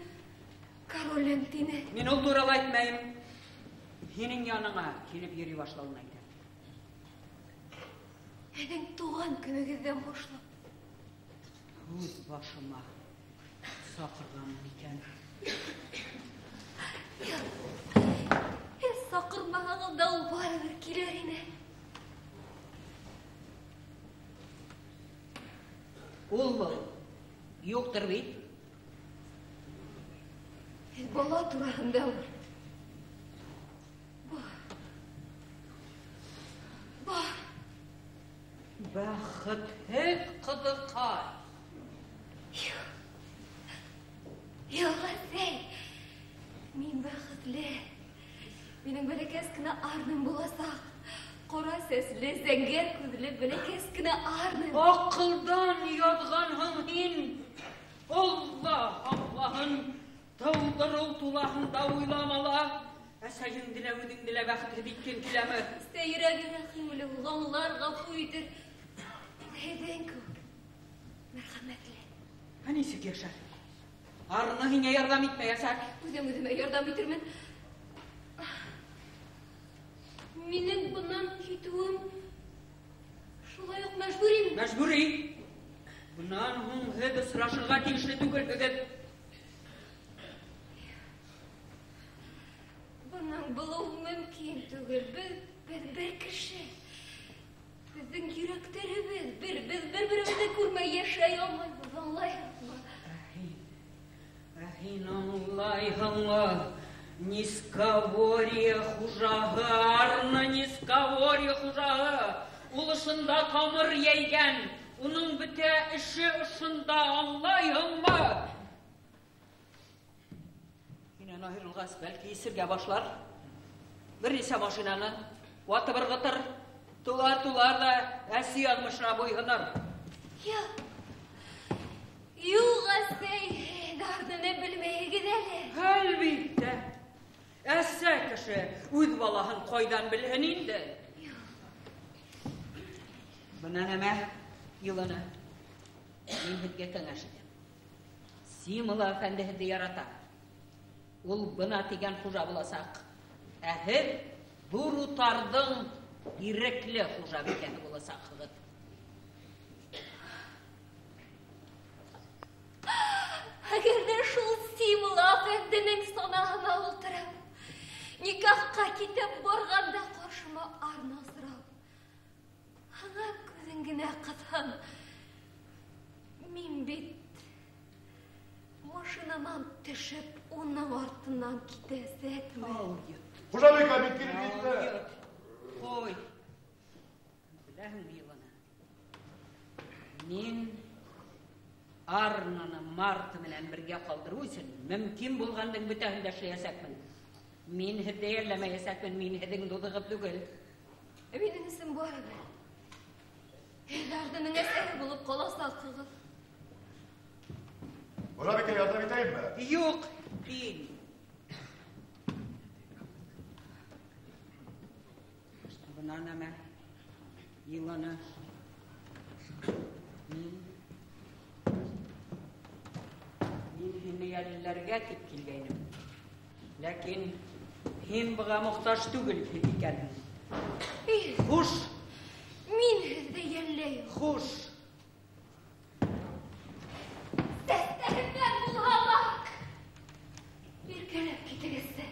королең тине. Мин ул турала әйтмәйем. Һинең яныңа килеп йөрөй башлауын әйтәм. Һеҙҙең тыуған көнөгөҙҙән башлап. Үҙ башыма саҡырғанмын икән. Һеҙ саҡырмаһағыҙ ҙа ул барыбер килер ине. Ул был юҡтыр бит. Һеҙ бала тураһындамы? Бар. Бар. Бәхетһеҙ ҡыҙыҡай. Юҡ. Юҡ, әсәй. Мин бәхетле. Минең бәләкәс кенә Арным буласаҡ. Ҡара сәсле, зәңгәр күҙле бәләкәс кенә Арным. Аҡылдан яҙғанһың һин. Алла һаҡлаһын. Тыуҙырыу тулаһында уйлама ла. Әсәйеңде лә, үҙеңде лә бәхетһеҙ иткең киләме? Әсәй йөрәге рәхимле, аңлар, ғәфү итер. Һеҙҙең кеүек мәрхәмәтле. Ә нисек йәшәр? Арны һиңә ярҙам итмәйәсәк. Үҙем үҙемә ярҙам итермен. Минең бынан китеүем шулай уҡ мәжбүриме? Мәжбүри. Бынан һуң һеҙ осрашырға тейешле түгелһегеҙ. Бының булыуы мөмкин түгел. Беҙ бер кеше. Беҙҙең йөрәктәребеҙ бер. Беҙ бер-беребеҙҙе күрмәй йәшәй алмайбыҙ, аңлайһыңмы? Ә һин аңлайһыңмы? Низковорье хужаһы, Арна низковорье хужаһы. Ул ошонда тамыр йәйгән. Уның бөтә эше ошонда, аңлайһыңмы? Һинән айырылғас, бәлки исергә башлар. Бер нисә машинаны ватып ырғытыр. Тулар-тулар ҙа әсе яҙмышына буйһыныр. Юҡ. Юҡ, әсәй, һеҙ Арнаны белмәйһегеҙ әле. Әлбиттә. Әсә кеше үҙ балаһын ҡайҙан белһен инде? Юҡ. Бына нәмә, Илона. Мин һеҙгә кәңәш итәм. Симола әфәнде һеҙҙе ярата. Ул бына тигән хужа буласаҡ. Ә һеҙ ҙур утарҙың ирекле хужабикәһе буласаҡһығыҙ. Әгәр ҙә шул Симола әфәнденең санаһына ултырып, никахҡа китеп барғанда ҡаршыма Арна осрап, аңа күҙен генә ҡыҫһам, мин бит машинанан төшөп, уның артынан китәсәкмен. Хужабикә бит килеп етте. Ҡуй. Беләһеңме, Илона? Мин Арнаны Марта менән бергә ҡалдырыу өсөн мөмкин булғандың бөтәһен дә эшләйәсәкмен. Мин һеҙҙе йәлләмәйәсәкмен, мин һеҙҙең дуҫығыҙ түгел. Минең өсөн барыбер. Һеҙ әсәһе булып ҡаласаҡһығыҙ. Хужабикә, ярҙам итәйемме? Юҡ, ин. Бына нәмә, йыланы. Мин һине йәлләргә тип килгәйнем. Ләкин һин быға мохтаж түгел икәнһең. Хуш! Мин һеҙҙе йәлләйем. Хуш! Сәстәремдән булһа ла иркәләп китегеҙсе.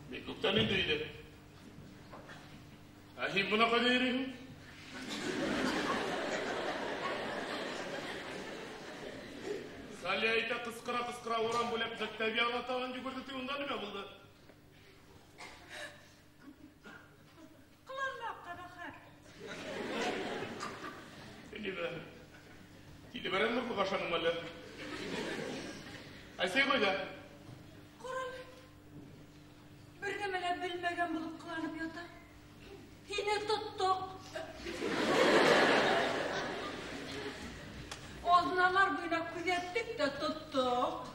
Мин күптән инде өйҙә. Ә һин бына ҡайҙа йөрөйһөң? Салия әйтә ҡысҡыра-ҡысҡыра урам буйлап мәктәп янына табан йүгерҙе ти, унда нимә булды? Ҡыланма, ҡәбәхәт. Нимә? Тилебәрән ҡурҡып ашаныңмы әллә? Әсәй ҡайҙа? Ҡарале. Бер нәмә лә белмәгән булып ҡыланып ята. Һине тоттоҡ. Аҙналар буйына күҙәттек тә тоттоҡ.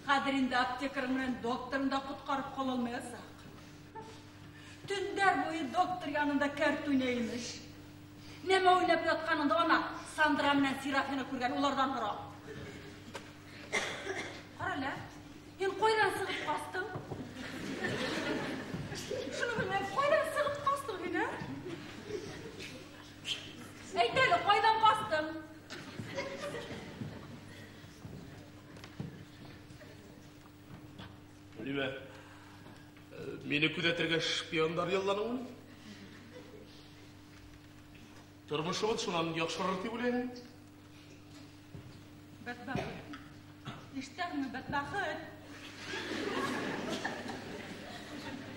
Хәҙер инде аптекарь менән докторын да ҡотҡарып ҡала алмаясаҡ. Төндәр буйы доктор янында кәрт уйнай имеш. Нәмә уйнап ятҡанында ана Сандра менән Серафина күргән, уларҙан һора. Ҡарале, һин ҡайҙан сығып ҡастың? Шуны белмәйем, ҡайҙан сығып ҡастың һин, ә? Әйт әле, ҡайҙан ҡастың? Нимә? Мине күҙәтергә шпиондар ялланыңмы? Тормошобоҙ шунан яҡшырыр тип уйлайһың? Бәдбәхет. Ишетәһеңме, бәдбәхет?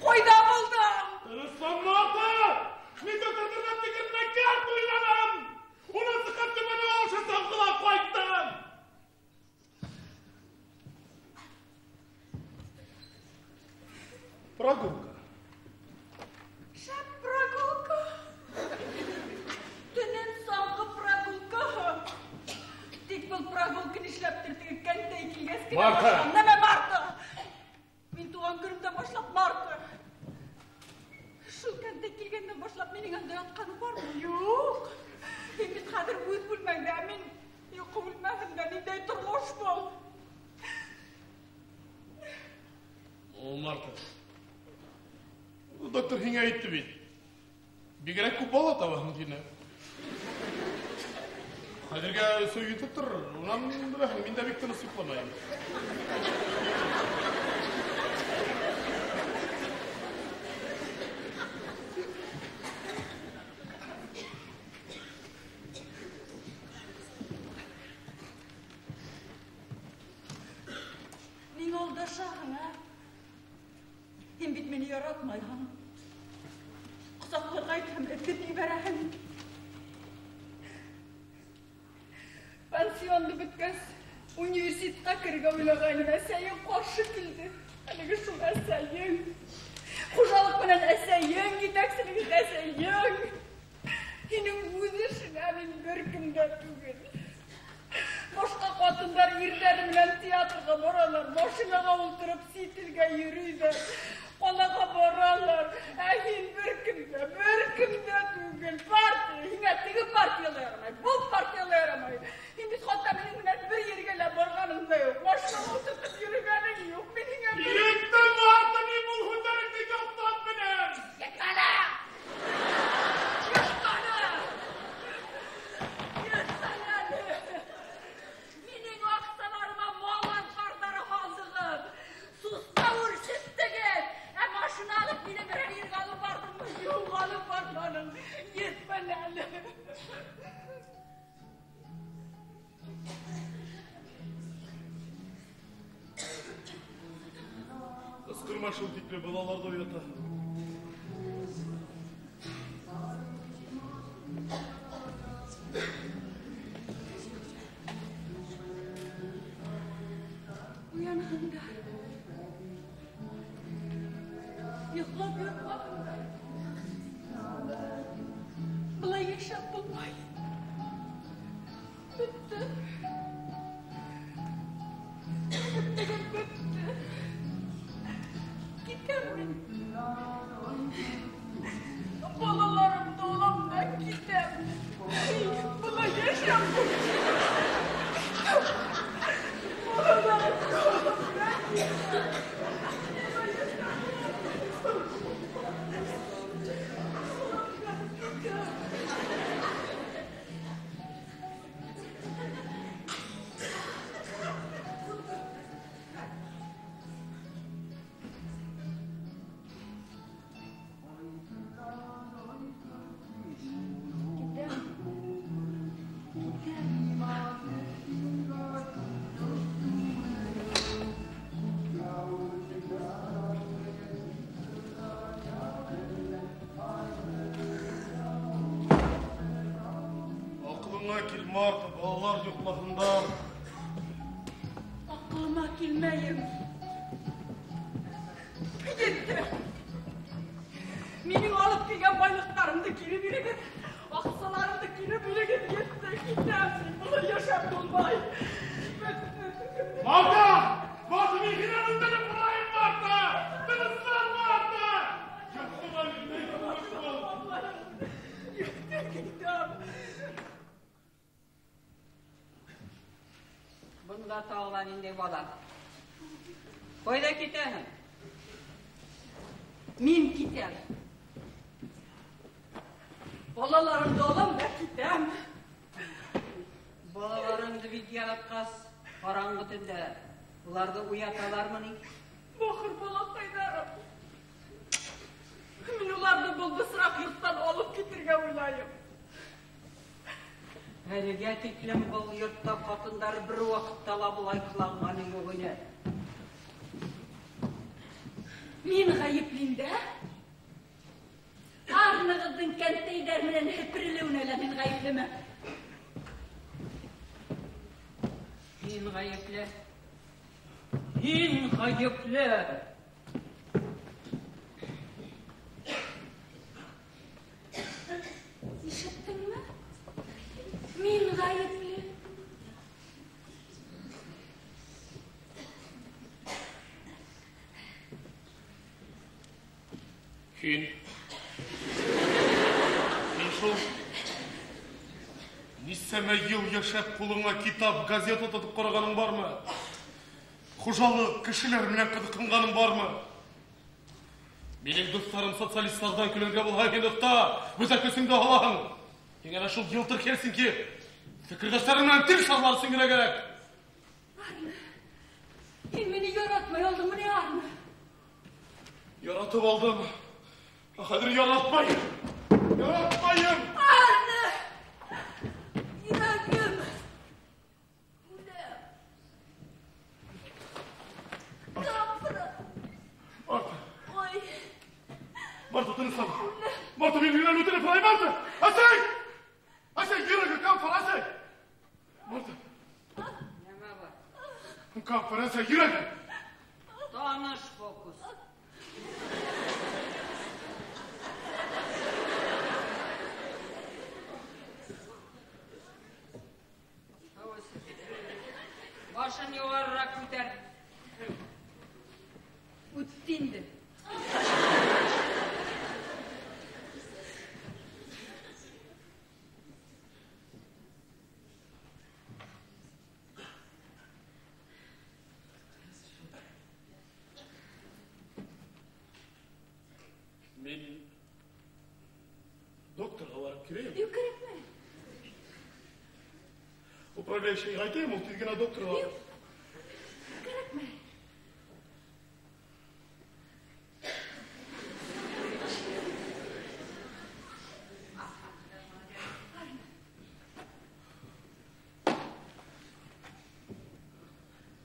Ҡайҙа булдың? Тынысланма, ата! Мин докторҙарҙан фекеренә кәрт уйнаным! Унан сыҡҡан төмәне ошо саңғыла ҡайттым! Прогулка. Шәп прогулка. Төнөн саңғы прогулка. Тик был прогулка нишләптер теге кәнтәй килгәс кенә Марта! башлан. Нәмә Марта? Мин туған көнөмдән башлап Марта. Шул кәнтәй килгәндән башлап минең анда ятҡаным бармы? Юҡ. Һин бит хәҙер үҙ бүлмәңдә, ә мин йоҡо бүлмәһендә. Ниндәй тормош был? О, Марта. Доктор һиңә әйтте бит. Бигерәк күп бала табаһың тине. Хәҙергә өсәү етеп торор. Унан беләһең, мин дә бик тыныс йоҡламайым. Миңә алдашаһың, ә? Һин бит мине яратмайһың. Ҡосаҡларға әйтһәм, этеп ебәрәһең. Пансионды бөткәс, университетҡа керергә уйлағайным, әсәйең ҡаршы килде. Әлеге шул әсәйең. Хужалыҡ менән әсәйең, етәкселек итә әсәйең. Һинең үҙ эшеңә мин бер кем дә түгел. Башҡа ҡатындар ирҙәре менән театрға баралар, машинаға ултырып сит илгә йөрөйҙәр, ҡалаға баралар. Ә һин бер кем дә түгел. Партия, һиңә теге партия ла ярамай, был партия ла ярамай. Һин бит хатта минең менән бер ергә лә барғаның да юҡ, машинаға ултыртып йөрөгәнең юҡ. Мин һиңә Еттем, Марта, мин был һүҙҙәреңде ятлап беләм. Етмәне! Етмәне! Етмәне әле! Минең аҡсаларыма мал амбарҙары һалдығыҙ, сусҡа үрсеттегеҙ. Ә машина алып мине берәр ергә алып барҙыңмы? Юҡ, алып барманың. Етмәне әле. Ҡысҡырма шул тикле, балаларҙы уята. Уянһындар. Йоҡлап ятмаһындар. Былай йәшәп булмай. Бөттө. Бөттө, бөттө. Китәм мин. Балаларымды алам да китәм. Былай йәшәп булмай. Балаларымды алам да китәм. Аҡылыңа кил, Марта, балалар йоҡлаһындар. Аҡылыма килмәйем. Етте. Минең алып килгән байлыҡтарымды кире бирегеҙ, аҡсаларымды кире бирегеҙ. Етте, китәм мин. Былай йәшәп булмай. Бөттө. Марта! Марта, мин һинән үтенеп һорайым, Марта! Тыныслан, Марта! Йоҡлама, мин Етте, китәм. Бында тағы ла ниндәй бала. Ҡайҙа китәһең? Мин китәм. Балаларымды алам да китәм. Балаларыңды бит яратҡас, ҡараңғы төндә уларҙы уяталармы ни? Бахыр балаҡайҙарым. Мин уларҙы был бысраҡ йорттан алып китергә уйлайым. Әлегә тиклем был йортта ҡатындар бер ваҡытта ла былай ҡыланғаны юҡ ине. Мин ғәйеплем дә. Арнығыҙҙың кәнтәйҙәр менән һеперелеүенә лә мин ғәйеплеме? Һин ғәйепле. Һин ғәйепле. Ишеттеңме? Мин ғәйепле. Һин. Һин шул нисәмә йыл йәшәп ҡулыңа китап, газета тотоп ҡарағаның бармы? Хужалыҡ, кешеләр менән ҡыҙыҡһынғаның бармы? Минең дуҫтарым социалисттарҙан көлөргә булһа, һин оҫта, бөтә көсөңдө алаһың. Һин әнә шул йылтыр Хельсинки Фекерҙәштәрең менән тел шарлар өсөн генә кәрәк. Арны, һин мине яратмай алдыңмы ни, Арны? Яратып алдым. Ә хәҙер яратмайым. Яратмайым. Арны! Йөрәгем. Үләм. Камфора. Марта. Ой. Марта, тыныслан. Марта, мин һинән үтенеп һорайым, Марта. Әсәй! Әсәй, йөрәге, камфора, әсәй. Марта. Нәмә бар? Камфора, әсәй, йөрәге. Таныш фокус. Башын юғарыраҡ күтәр. Үтте инде. Мин докторға барып киләйем. Юҡ, кәрәкмәй. Управляющийға әйтәйем, ул тиҙ генә докторға. Юҡ, кәрәкмәй.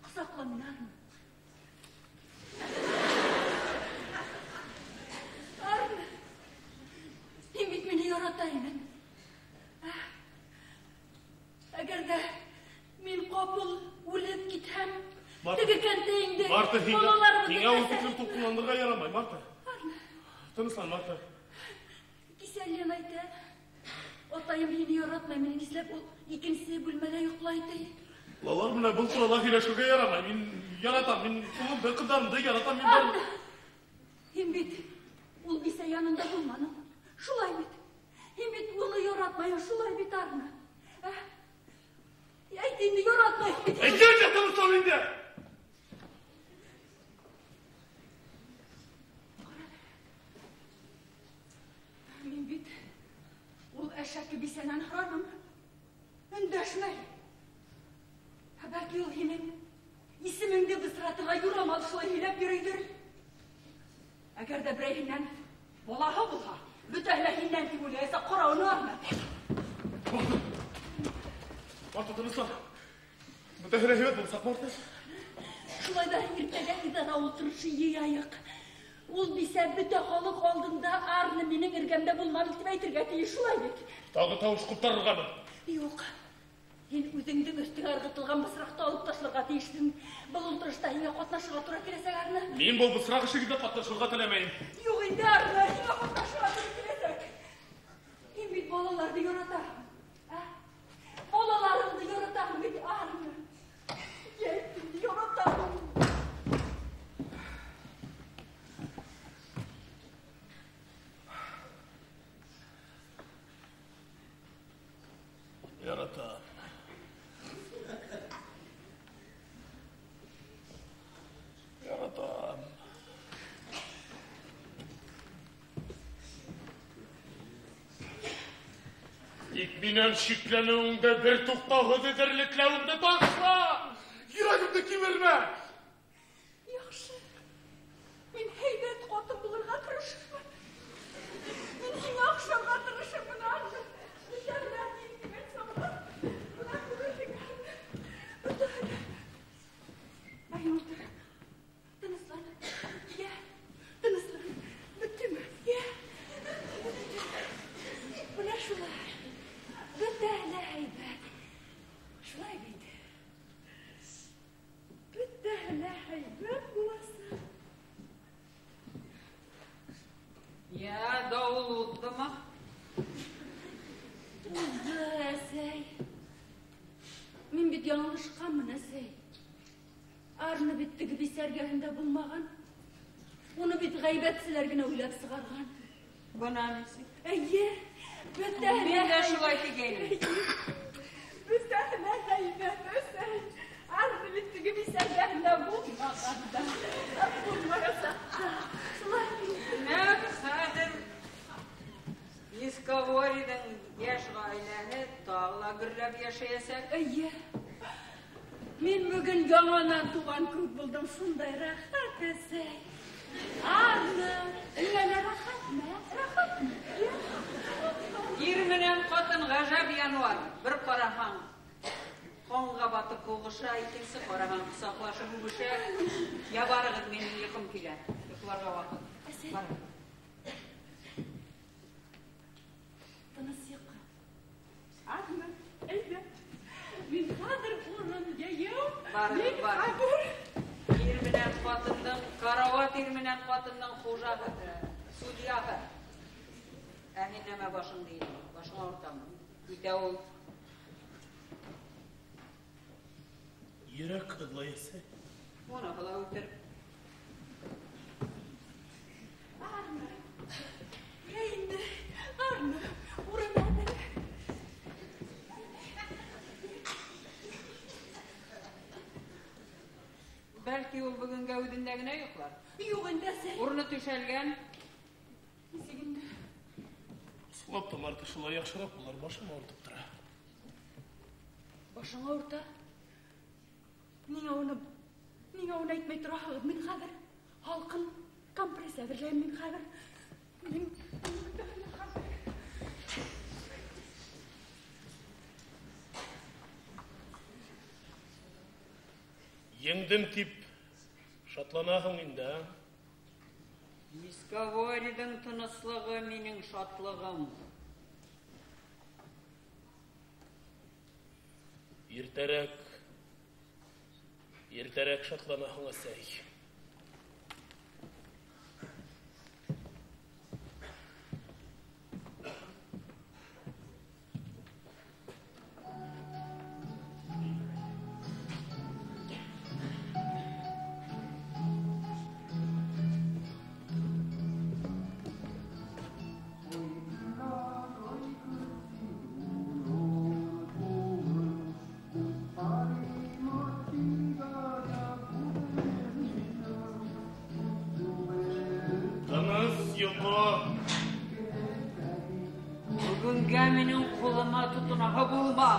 Ҡосаҡла мине, Арны. Арны, һин бит мине ярата инең. Әгәр ҙә мин ҡапыл үлеп китһәм, теге кәнтәйеңде Марта, балаларымды һиңә ул тиклем тулҡынланырға ярамай, Марта. Арны. Тыныслан, Марта. Кисә Лена әйтә, атайым һине яратмай, мине нишләп ул икенсе бүлмәлә йоҡлай ти. Балалар менән был турала һөйләшеүгә ярамай. Мин яратам, мин улымды, ҡыҙҙарымды яратам, мин бар. Арны, һин бит ул бисә янында булманың. Шулай бит. Һин бит уны яратмайһың, шулай бит, Арны. Әйт инде, яратмайһың бит. Әйт, тыныслан инде. Мин бит ул әшәке бисәнән һораным. Өндәшмәй. Ә бәлки ул һинең исемеңде бысратырға юрамал шулай һөйләп йөрөйҙөр. Әгәр ҙә берәйһенән балаһы булһа, бөтәһе лә һинән тип уйлаясаҡ. Ҡара уны, Арны. Марта, тыныслан. Бөтәһе лә һәйбәт булсаҡ, Марта. Шулай ҙа иртәгә идара ултырышы йыяйыҡ. Ул бисә бөтә халыҡ алдында Арны минең эргәмдә булманы тип әйтергә тейеш, шулай бит? Тағы тауыш ҡуптарырғамы? Юҡ. Һин үҙеңдең өҫтөңә ырғытылған бысраҡты алып ташларға тейешһең. Был ултырышта һиңә ҡатнашырға тура киләсәк, Арны. Мин был бысраҡ эшегеҙҙә ҡатнашырға теләмәйем. Юҡ инде, Арны, һиңә ҡатнашырға тура киләсәк. Һин бит балаларҙы яратаһың. Ә? Балаларыңды яратаһың бит, Арны. Йә, инде яратаһың. Яратам. Яратам. Тик минән шикләнеүеңде, бер туҡтауһыҙ эҙәрлекләүеңде ташла! Йөрәгемде кимермә! Яҡшы. Мин һәйбәт ҡатын булырға тырышырмын. Мин һиңә оҡшарға тырышырмын, Арны. Бөтәһе лә һин тигән саҡта. Бына күрерһең, Арны. Бөтәһе лә. Әй, ултыр. Тыныслан. Йә, тыныслан. Бөттөмө? Йә. Бына шулай. Бөтәһе лә һәйбәт. Шулай бит. Бөтәһе лә һәйбәт буласаҡ. Йә, дауыл уҙҙымы? Уҙҙы, әсәй. Мин бит яңылышҡанмын, әсәй. Арны бит теге бисә эргәһендә булмаған. Уны бит ғәйбәтселәр генә уйлап сығарған. Бына нисек? Эйе, бөтәһе лә Мин дә һәйбәт. шулай тигәйнем. Бөтәһе лә һәйбәт, әсәй. Арны бит теге бисә эргәһендә булмаған да. Булмаясаҡ та. Шулай бит. Нәҡ хәҙер Дисковориҙың йәш ғаиләһе тағы ла гөрләп йәшәйәсәк. Эйе. Мин бөгөн яңынан туған кеүек булдым, шундай рәхәт, әсәй. Арны, әллә рәхәтме? Рәхәтме? Ир менән ҡатын ғәжәп януар. Бер ҡараһаң, ҡанға батып һуғыша, икенсе ҡараһаң, ҡосаҡлашып үбешә. Я барығыҙ, минең йоҡом килә. Йоҡларға ваҡыт. Әсәй. Барығыҙ. Тыныс йоҡо. Арны, әйҙә. Мин хәҙер урын йәйәү. Барығыҙ, Мин барығыҙ. хәҙер. Ир менән ҡатындың, карауат ир менән ҡатындың хужаһы, судьяһы. Ә һин нәмә башыңды эйҙең? Башың ауыртамы? Китә ул. Йөрәк һыҙлай, әсәй. Уны һыла үлтереп. Арны. Йә инде, Арны, урын әҙер. Бәлки ул бөгөнгә үҙендә генә йоҡлар. Юҡ инде, әсәй. Урыны түшәлгән. Нисек инде? Сулап томар шулай яҡшыраҡ булыр, башым ауыртып тора. Башың ауырта? Ниңә уны әйтмәй тораһығыҙ? Мин хәҙер һалҡын компресс әҙерләйем, мин хәҙер. Мин хәҙер. Еңдем тип шатланаһың инде, ә? Дисковориҙың тыныслығы минең шатлығым. Иртәрәк, иртәрәк шатланаһың, әсәй. Бөгөнгә минең ҡулыма тотонаһы булма.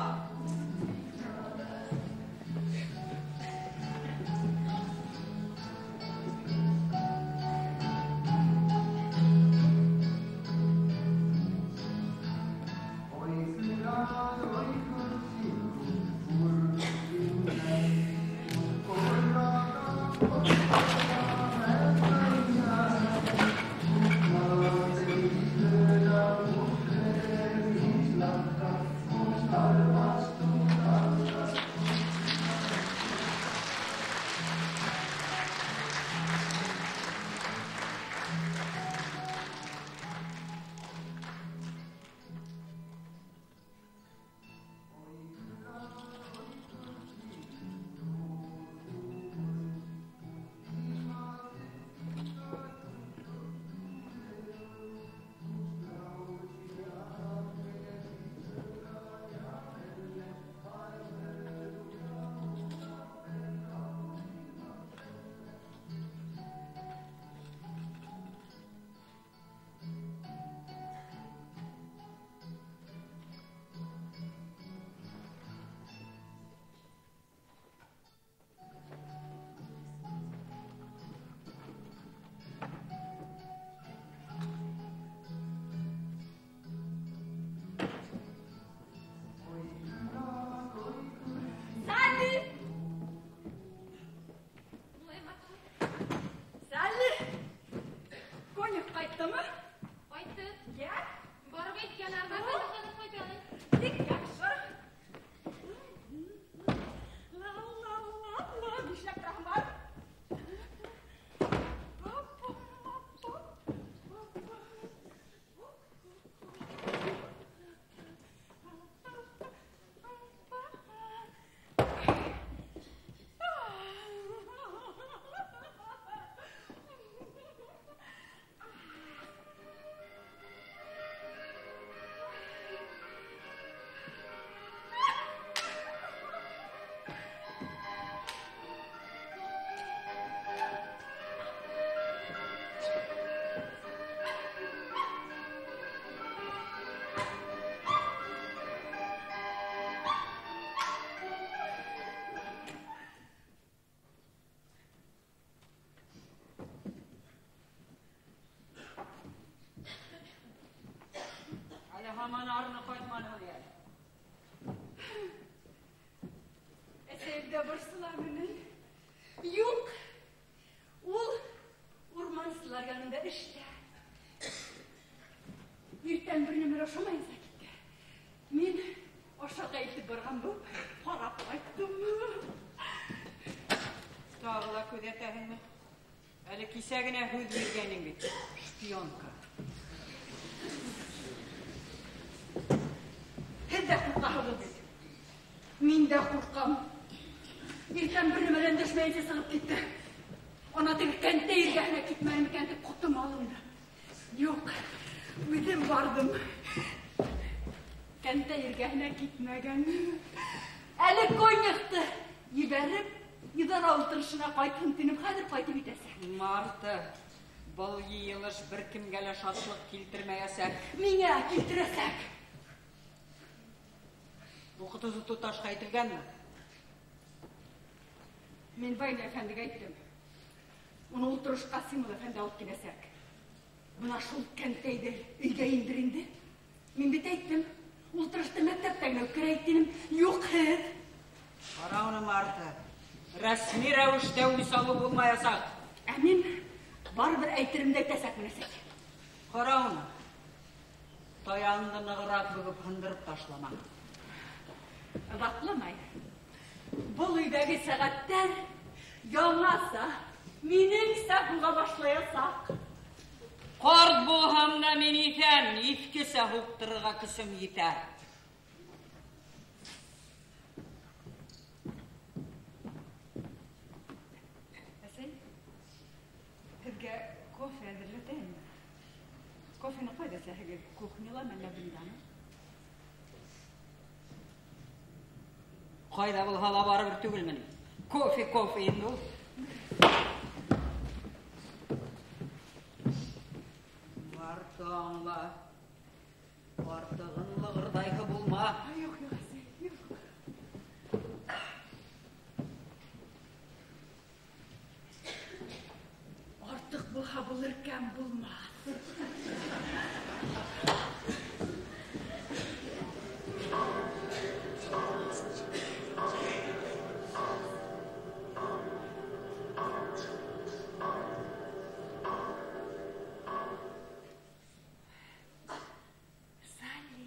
Арны ҡайтманы әле. Әсәйем дә борсола мине. Юҡ, ул урмансылар янында эштә. Иртән бер нәмә ашамайынса китте. Мин ашарға илтеп барған булып, ҡарап ҡайттым. Тағы ла күҙәтәһеңме? Әле кисә генә һүҙ биргәнең бит. Шпионка. Һеҙ ҙә ҡурҡаһығыҙ бит. Мин дә ҡурҡам. Иртән бер нәмә лә өндәшмәйенсә сығып китте. Ана теге кәнтә эргәһенә китмәне микән тип ҡотом алынды. Юҡ, үҙем барҙым. Кәнтә эргәһенә китмәгән. Әле коньякты ебәреп, идара ултырышына ҡайтһын тинем, хәҙер ҡайтып итәсәк. Марта, был йыйылыш бер кемгә лә шатлыҡ килтермәйәсәк. Миңә килтерәсәк. Уҡытыусы туташҡа әйтелгәнме? Мин Вайна әфәндегә әйттем. Уны ултырышҡа Симул әфәнде алып киләсәк. Бына шул кәнтәйҙе өйгә индер инде. Мин бит әйттем. Ултырышты мәктәптә генә үткәрәйек тинем. Юҡ һеҙ. Ҡара уны, Марта. Рәсми рәүештә үс алыу булмаясаҡ. Ә мин барыбер әйтеремде әйтәсәкмен, әсәй. Ҡара уны. Таяғыңды нығыраҡ бөгөп һындырып ташлама. Ваҡламай. Был өйҙәге сәғәттәр яңаса, минеңсә һуға башлаясаҡ. Ҡарт булһам да мин иҫән, иҫкесә һуҡтырырға көсөм етә. Әсәй, һеҙгә кофе әҙерләтәйемме? Кофены ҡайҙа эсәһегеҙ? Кухняламы, әллә бындамы? Ҡайҙа булһа ла барыбер түгелме ни? Кофе, кофе инде ул. Марта, аңла. Артығын лығырҙайһы булма. Юҡ, юҡ, әсәй, юҡ. Артыҡ булһа булыр, кәм булмаҫ. Салли!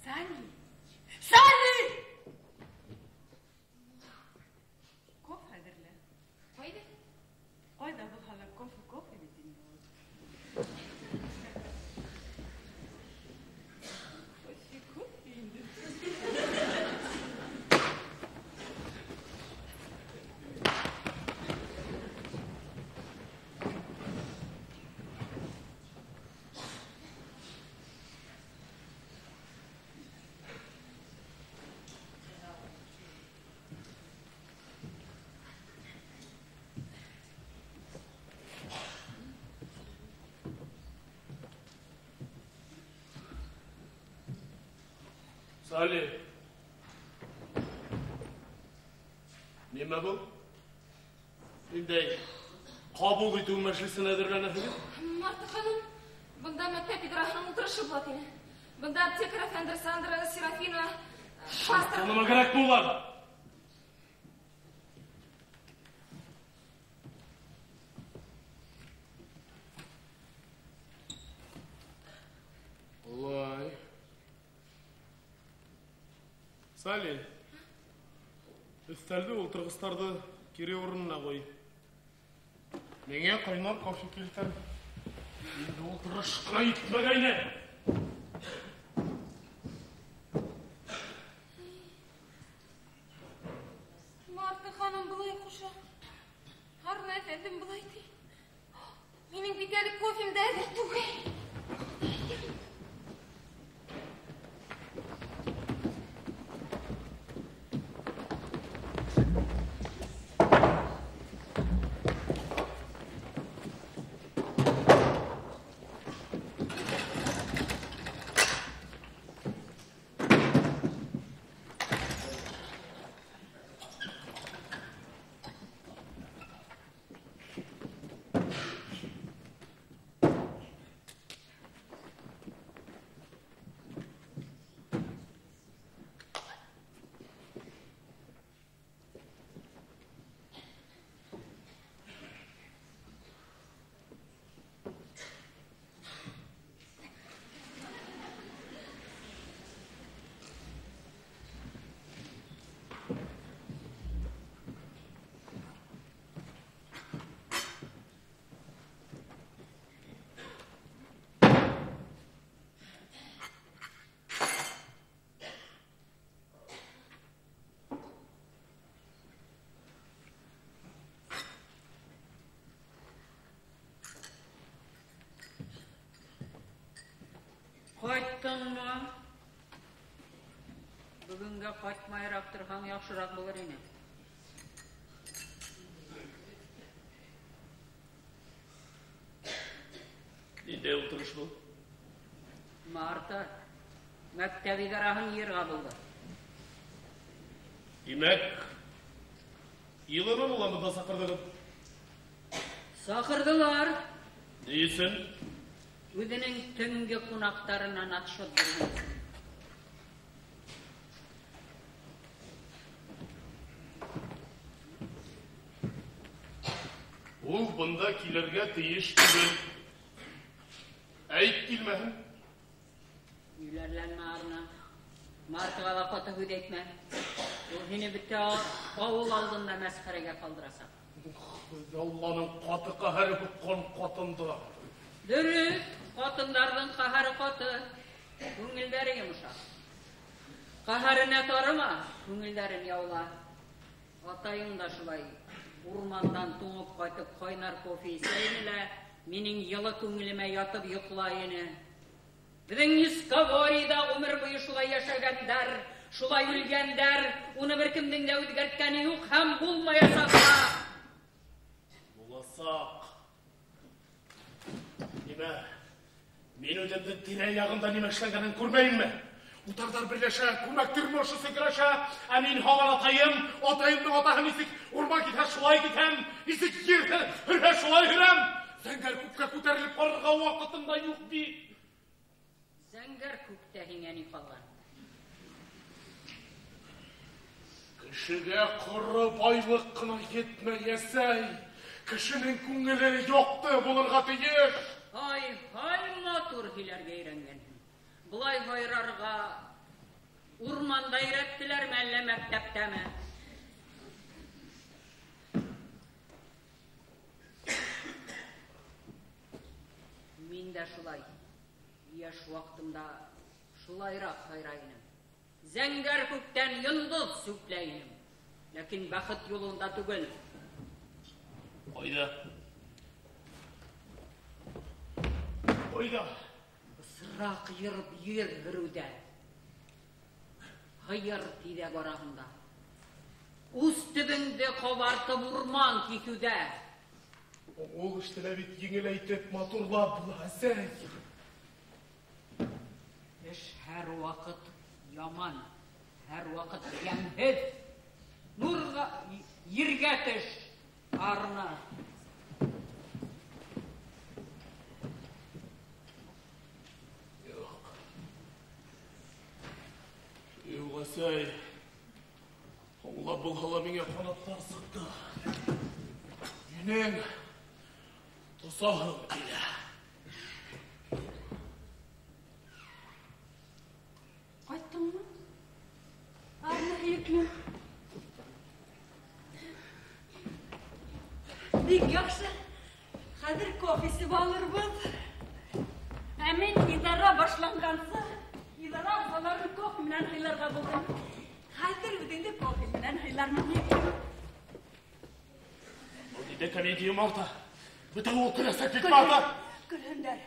Салли! Салли! Кофе әҙерлә. Ҡайҙа? Ҡайҙа булһа ла кофе, кофе бит инде ул. Кофе, кофе инде. Салли. Нимә был? Ниндәй ҡабул итеү мәжлесенә әҙерләнәһегеҙ? Марта ханым, бында мәктәп идараһының ултырышы була тине. Бында аптекарь әфәнде, Сандра, Серафина, пастор. Нимә кәрәк булар? Улай. Салли, өҫтәлде, ултырғыстарҙы кире урынына ҡуй. Миңә ҡайнар кофе килтер. Инде ултырышҡа етмәгәйне. Марта ханым былай ҡуша. Арна әфәндем былай ти. Минең бит әле кофем дә әҙер түгел. Ҡайттыңмы? Бөгөнгә ҡайтмайыраҡ торһаң яҡшыраҡ булыр ине. Ниндәй ултырыш был? Марта, мәктәп идараһын йыйырға булды. Тимәк, Иланы ла бында саҡырҙығыҙ? Саҡырҙылар. Ни өсөн? Үҙенең төнгө ҡунаҡтарынан отчет биргән өсөн. Ул бында килергә тейеш түгел. Әйт килмәһен. Йүләрләнмә, Арна. Мартаға ла ҡаты һүҙ әйтмә. Ул һине бөтә ауыл алдында мәсхәрәгә ҡалдырасаҡ. Алланың ҡаты ҡәһәре һуҡҡан ҡатынды. Дөрөҫ, ҡатындарҙың ҡәһәре ҡаты, күңелдәре йомшаҡ. Ҡәһәренә тарыма, күңелдәрен яула. Атайың да шулай урмандан туңып ҡайтып ҡайнар кофе эсә ине лә, минең йылы күңелемә ятып йоҡлай ине. Беҙҙең Нисковориҙа ғүмер буйы шулай йәшәгәндәр, шулай үлгәндәр, уны бер кемдең дә үҙгәрткәне юҡ һәм булмаясаҡ та. Буласаҡ. Нимә? Мин үҙемдең тирә-яғымда нимә эшләнгәнен күрмәйемме? Утарҙар берләшә, күмәк тормош өсөн көрәшә, ә мин һаман атайым, атайымдың атаһы нисек урман киҫә, шулай киҫәм, нисек ер һөрә, шулай һөрәм. Зәңгәр күккә күтәрелеп барырға ваҡытым да юҡ бит. Зәңгәр күктә һиңә ни ҡалған? Кешегә ҡоро байлыҡ ҡына етмәй, әсәй. Кешенең күңеле яҡты булырға тейеш. Ай, һай, матур һөйләргә өйрәнгәнһең. Былай һайрарға урманда өйрәттеләрме, әллә мәктәптәме? Мин дә шулай, йәш ваҡытымда шулайыраҡ һайрай инем. Зәңгәр күктән йондоҙ сүпләй инем. Ләкин бәхет юлында түгел. Ҡайҙа? Ҡайҙа? Бысраҡ йырып ер һөрөүҙә, һыйыр тиҙәк араһында, ус төбөңдө ҡабартып урман киҫеүҙә. Ул эште лә бит еңеләйтеп, матурлап була, әсәй. Эш һәр ваҡыт яман, һәр ваҡыт йәмһеҙ. Нурға, ергә төш, Арна. Юҡ. Юҡ, әсәй. Аңлап булһа ла миңә ҡанаттар сыҡты. Минең тосаһым килә. Ҡайттыңмы? Арна һөйөклөм. Бик яҡшы. Хәҙер кофе эсеп алырбыҙ. Ә мин идара башланғансы, идара ағзаларын кофе менән һыйларға булдым. Хәҙер үҙеңде кофе менән һыйлармын, һөйөклөм. Был ниндәй комедия, Марта? Бөтә ул көләсәк бит, Марта! Көлһөндәр.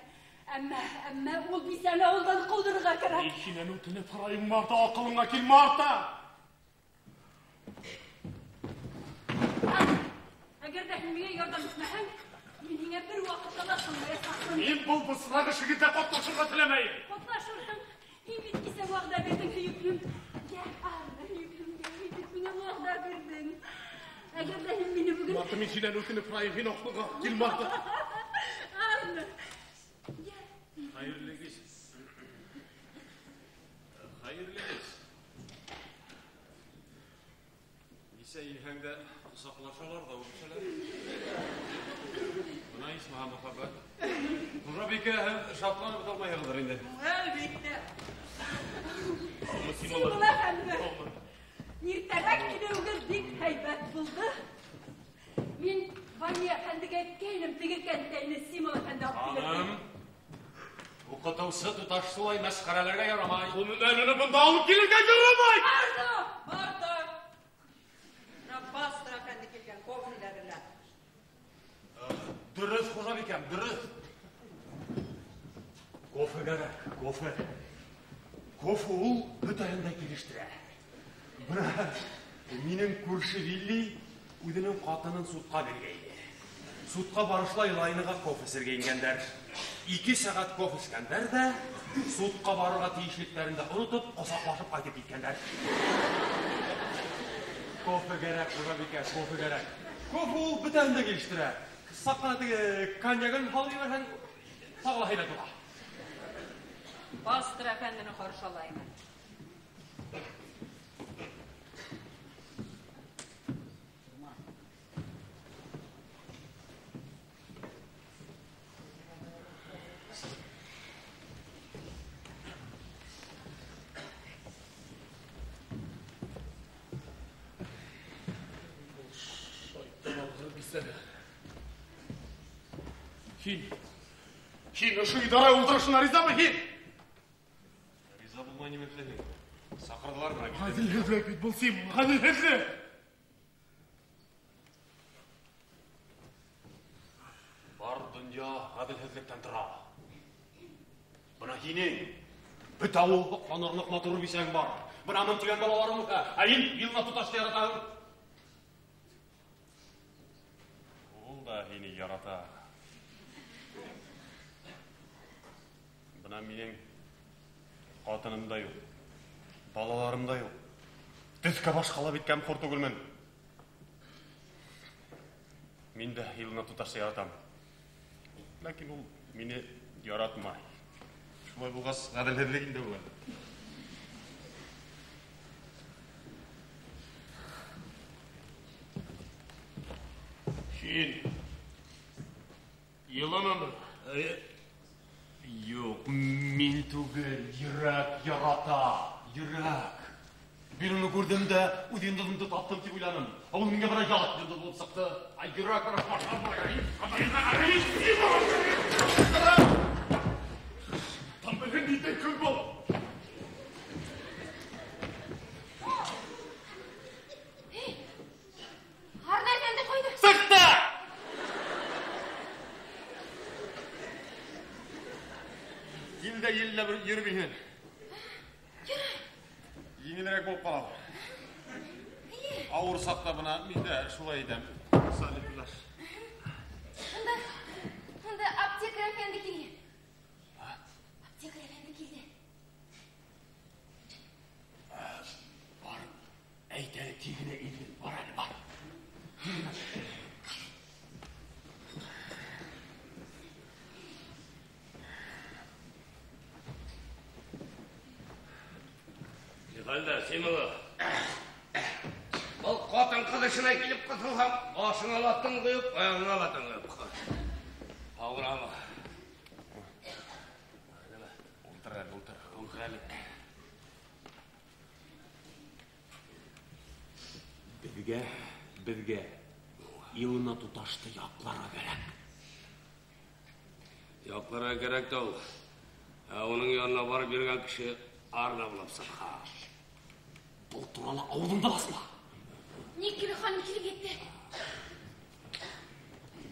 Әммә ул бисәне ауылдан ҡыуҙырырға кәрәк. Мин һинән үтенеп һорайым, Марта, аҡылыңа кил, Марта! Әгәр ҙә һин миңә ярҙам итмәһәң, мин һиңә бер ваҡытта ла ышанмаясаҡмын. Мин был бысраҡ эшегеҙҙә ҡатнашырға теләмәйем. Ҡатнашырһың. Һин бит кисә вәғәҙә бирҙең, һөйөклөм. Йә, Арна, һөйөклөм, һин бит миңә вәғәҙә бирҙең. Әгәр ҙә һин мине бөгөн... Марта, мин һинән үтенеп һорайым, һин аҡылыңа кил, Марта. Арна. Йә. Хәйерле кис. Хәйерле кис. Нисә инһәң дә ҡосаҡлашалар ҙа үбешәләр. Бына исмаһа мөхәббәт. Хужабикә, һеҙ шатланып бөтә алмайһығыҙҙыр инде. Әлбиттә. Симул әфәнде. Иртәрәк килеүегеҙ бик һәйбәт булды. Мин Ваня әфәндегә әйткәйнем, теге кәнтәйне Симул әфәнде алып килер. Ханым, уҡытыусы туташ шулай мәсхәрәләргә ярамай. Ғөмүмән, уны бында алып килергә ярамай. Арна! Марта! Пастор әфәнде килгән, кофе әҙерлә. Дөрөҫ, хужабикәм, дөрөҫ. Кофе кәрәк, кофе. Кофе ул бөтәһен дә килештерә. Бына минең күрше Вилли үҙенең ҡатынын судҡа биргәйне. Судҡа барышлай лайныға кофе эсергә ингәндәр. 2 сәғәт кофе эскәндәр ҙә судҡа барырға тейешлектәрен дә онотоп, ҡосаҡлашып ҡайтып киткәндәр. Кофе кәрәк, Хужабикә, кофе кәрәк. Кофе ул бөтәһен дә килештерә. Саҡ ҡына теге коньягын һалып ебәрһәң, тағы ла һәйбәт була. Пастор әфәндене ҡаршы алайым. Һин, һин ошо идара ултырышына ризамы, һин? Риза булмай нимә эшләйһең? Саҡырҙылар бына. Ғәҙелһеҙлек бит был, Симон, ғәҙелһеҙлек! Бар донъя ғәҙелһеҙлектән тора. Бына һинең бөтә ауыл һоҡланырлыҡ матур бисәң бар. Бына мын тигән балаларың үҫә. Ә һин Илна туташты яратаһың. Ул да һине ярата. Бына минең ҡатыным да юҡ, балаларым да юҡ. Төҫкә баш ҡалап иткән хур түгелмен. Мин дә Илна туташты яратам. Ләкин ул мине яратмай. Шулай булғас, ғәҙелһеҙлек инде ул. Һин Илонамы? Юҡ, мин түгел, йөрәк ярата, йөрәк. Мин уны күрҙем дә үҙ йондоҙомдо таптым тип уйланым. Ә ул миңә бына ят йондоҙ булып сыҡты. Ә йөрәк бына Там белгән ниндәй көн был? Һарна әфәнде ҡайҙа? Сыҡты! Елдә еллә бер йөрөмәйһең. Еңелерәк булып ҡала. Ауыр саҡта бына мин дә шулай итәм. Салих юлдаш. Унда аптекарь әфәнде килгән. Аптекарь әфәнде килде. Бар, әйт әле тиҙ генә Илгин, бар әле, бар. Тиҙ генә. Хәлдә, Симола. Был ҡатын-ҡыҙ эшенә килеп ҡыҫылһам, башыңа ла тынғыйып, аяғыңа ла тынғыйып. Ауырама. Ултыр әле, ултыр. Ултыр әле. Беҙгә Илона туташты яҡларға кәрәк. Яҡларға кәрәк тә ул. Ә уның янына барып йөрөгән кеше арна булып сыҡһа. Был турала ауыҙыңды асма. Никеле ханым килеп етте.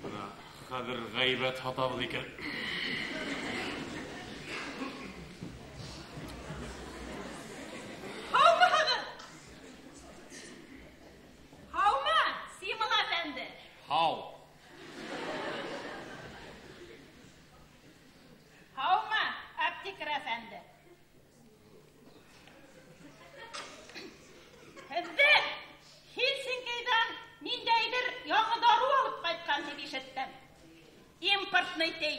Бына хәҙер ғәйбәт һатабыҙ икән. Һаумыһығыҙ? Һаумы, Симон әфәнде? Һау. Һаумы, аптекарь әфәнде? Һеҙҙе Хельсинкиҙан ниндәйҙер яңы дарыу алып ҡайтҡан тип ишеттем. Импортный ти.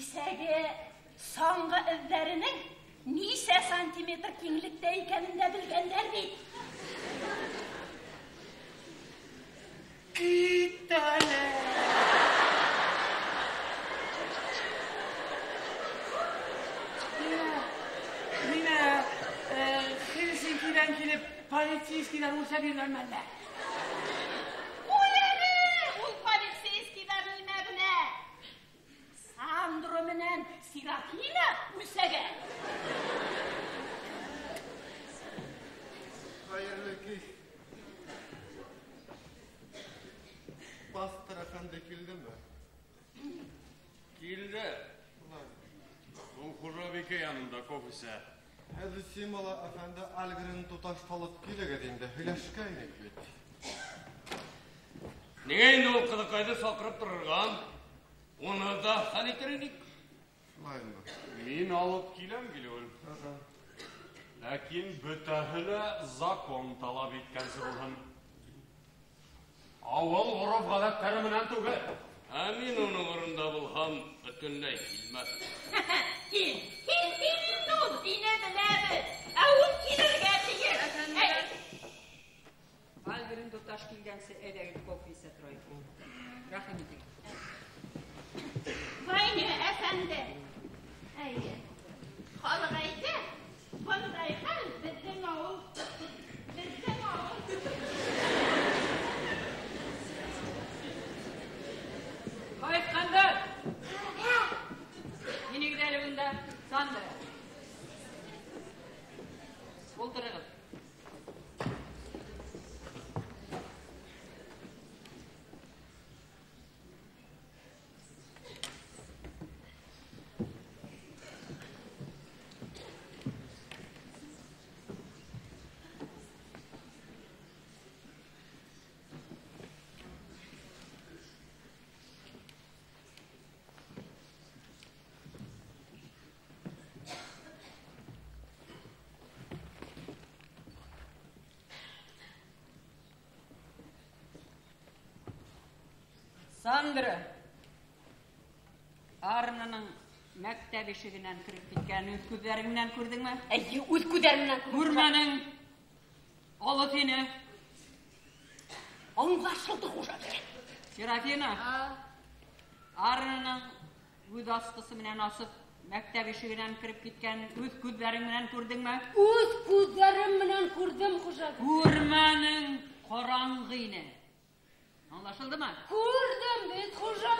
Кисәге соңғы эҙҙәренең нисә сантиметр киңлектә икәнен дә белгәндәр бит. Кит әле! Миңә Хельсинкиҙән килеп, полицейскийҙар үлсәп йөрөгәнме әллә? Ҡуй әле, ул полицейскийҙар нимә белә? Сандро менән Серафина үлсәгән. Хәйерле кис. Пастор әфәнде килдеме? Килде. Ул хужабикә янында кофе эсә. Зосимала әфәнде Альгрен туташ алып килегеҙ инде, һөйләшкәйнек бит. Ниңә инде ул ҡыҙыҡайҙы саҡырып торорға? Уны да хәл итер инек. Шулаймы? Мин алып киләм килеүен. Ләкин бөтәһе лә закон талап иткәнсе булһын. Ауыл ғөрөф-ғәҙәттәре менән түгел. Ә мин уның урынында булһам, бөтөнләй килмәҫ. Кил, кил, кил инде ул, һине беләбеҙ. Ә ул килергә тейеш. Әфәнделәр, Альгрен туташ килгәнсе әйҙәгеҙ кофе эсә торайыҡ. Рәхим итегеҙ. Ваня әфәнде. Әйе. Халыҡ әйтә, бындай хәл беҙҙең ауыл, беҙҙең ауыл. Ҡайтҡандар! Инегеҙ әле бында, Сандра. Ултырығыҙ. Сандра, Арнаның мәктәп ишегенән кереп киткәнен үҙ күҙҙәрең менән күрҙеңме? Эйе, үҙ күҙҙәрем менән күрҙем. Күрмәнең. Алыҫ ине. Аңлашылды, хужабикә. Серафина, Арнаның үҙ асҡысы менән асып, мәктәп ишегенән кереп киткәнен үҙ күҙҙәрең менән күрҙеңме? Үҙ күҙҙәрем менән күрҙем, хужабикә. Күрмәнең, ҡараңғы ине. Аңлашылдымы? Күрҙем бит, хужа.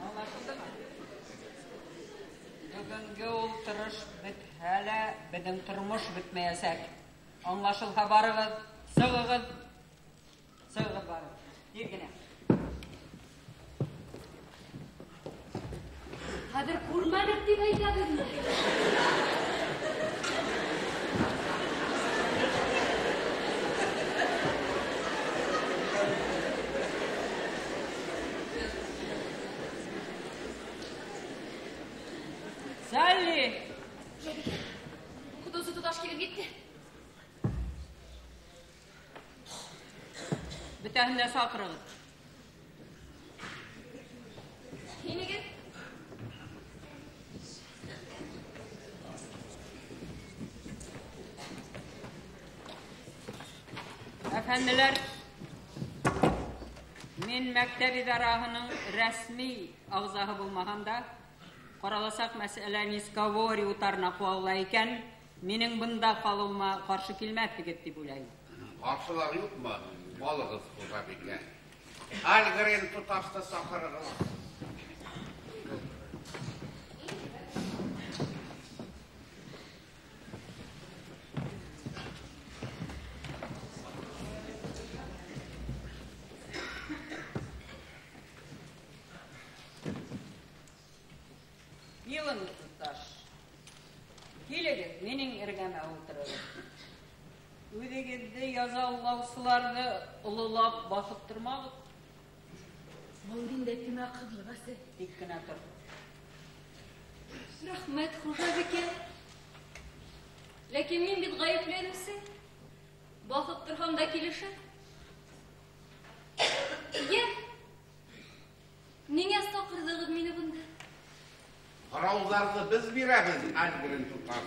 Аңлашылдымы? Бөгөнгө ултырыш бөтһә лә, беҙҙең тормош бөтмәйәсәк. Аңлашылһа барығыҙ, сығығыҙ. Сығығыҙ барығыҙ. Тиҙ генә. Хәҙер күрмәнек тип әйтәбеҙме? Салли! Ҡотосо туташ килеп етте. Бөтәһен дә саҡырығыҙ. Һинегеҙ? Әфәнделәр, мин мәктәп идараһының рәсми ағзаһы булмаһам да, ҡараласаҡ мәсьәлә Нискавори утарына ҡыуала икән, минең бында ҡалыуыма ҡаршы килмәҫһегеҙ тип уйлайым. Ҡаршылар юҡмы? Балығыҙ, хужабикә. Альгрен туташты саҡырығыҙ. Килен, туташ. Килегеҙ, минең эргәмә ултырығыҙ. Үҙегеҙҙе язалаусыларҙы ололап баҫып тормағыҙ. Был ниндәй кенә ҡыҙлыҡ, әсәй? Тик кенә тор. Рәхмәт, хужабикә. Ләкин мин бит ғәйепләнеүсе. Баҫып торһам да килешә. Йә, ниңә саҡырҙығыҙ мине бында? Һорауҙарҙы беҙ бирәбеҙ, Альгрен туташ.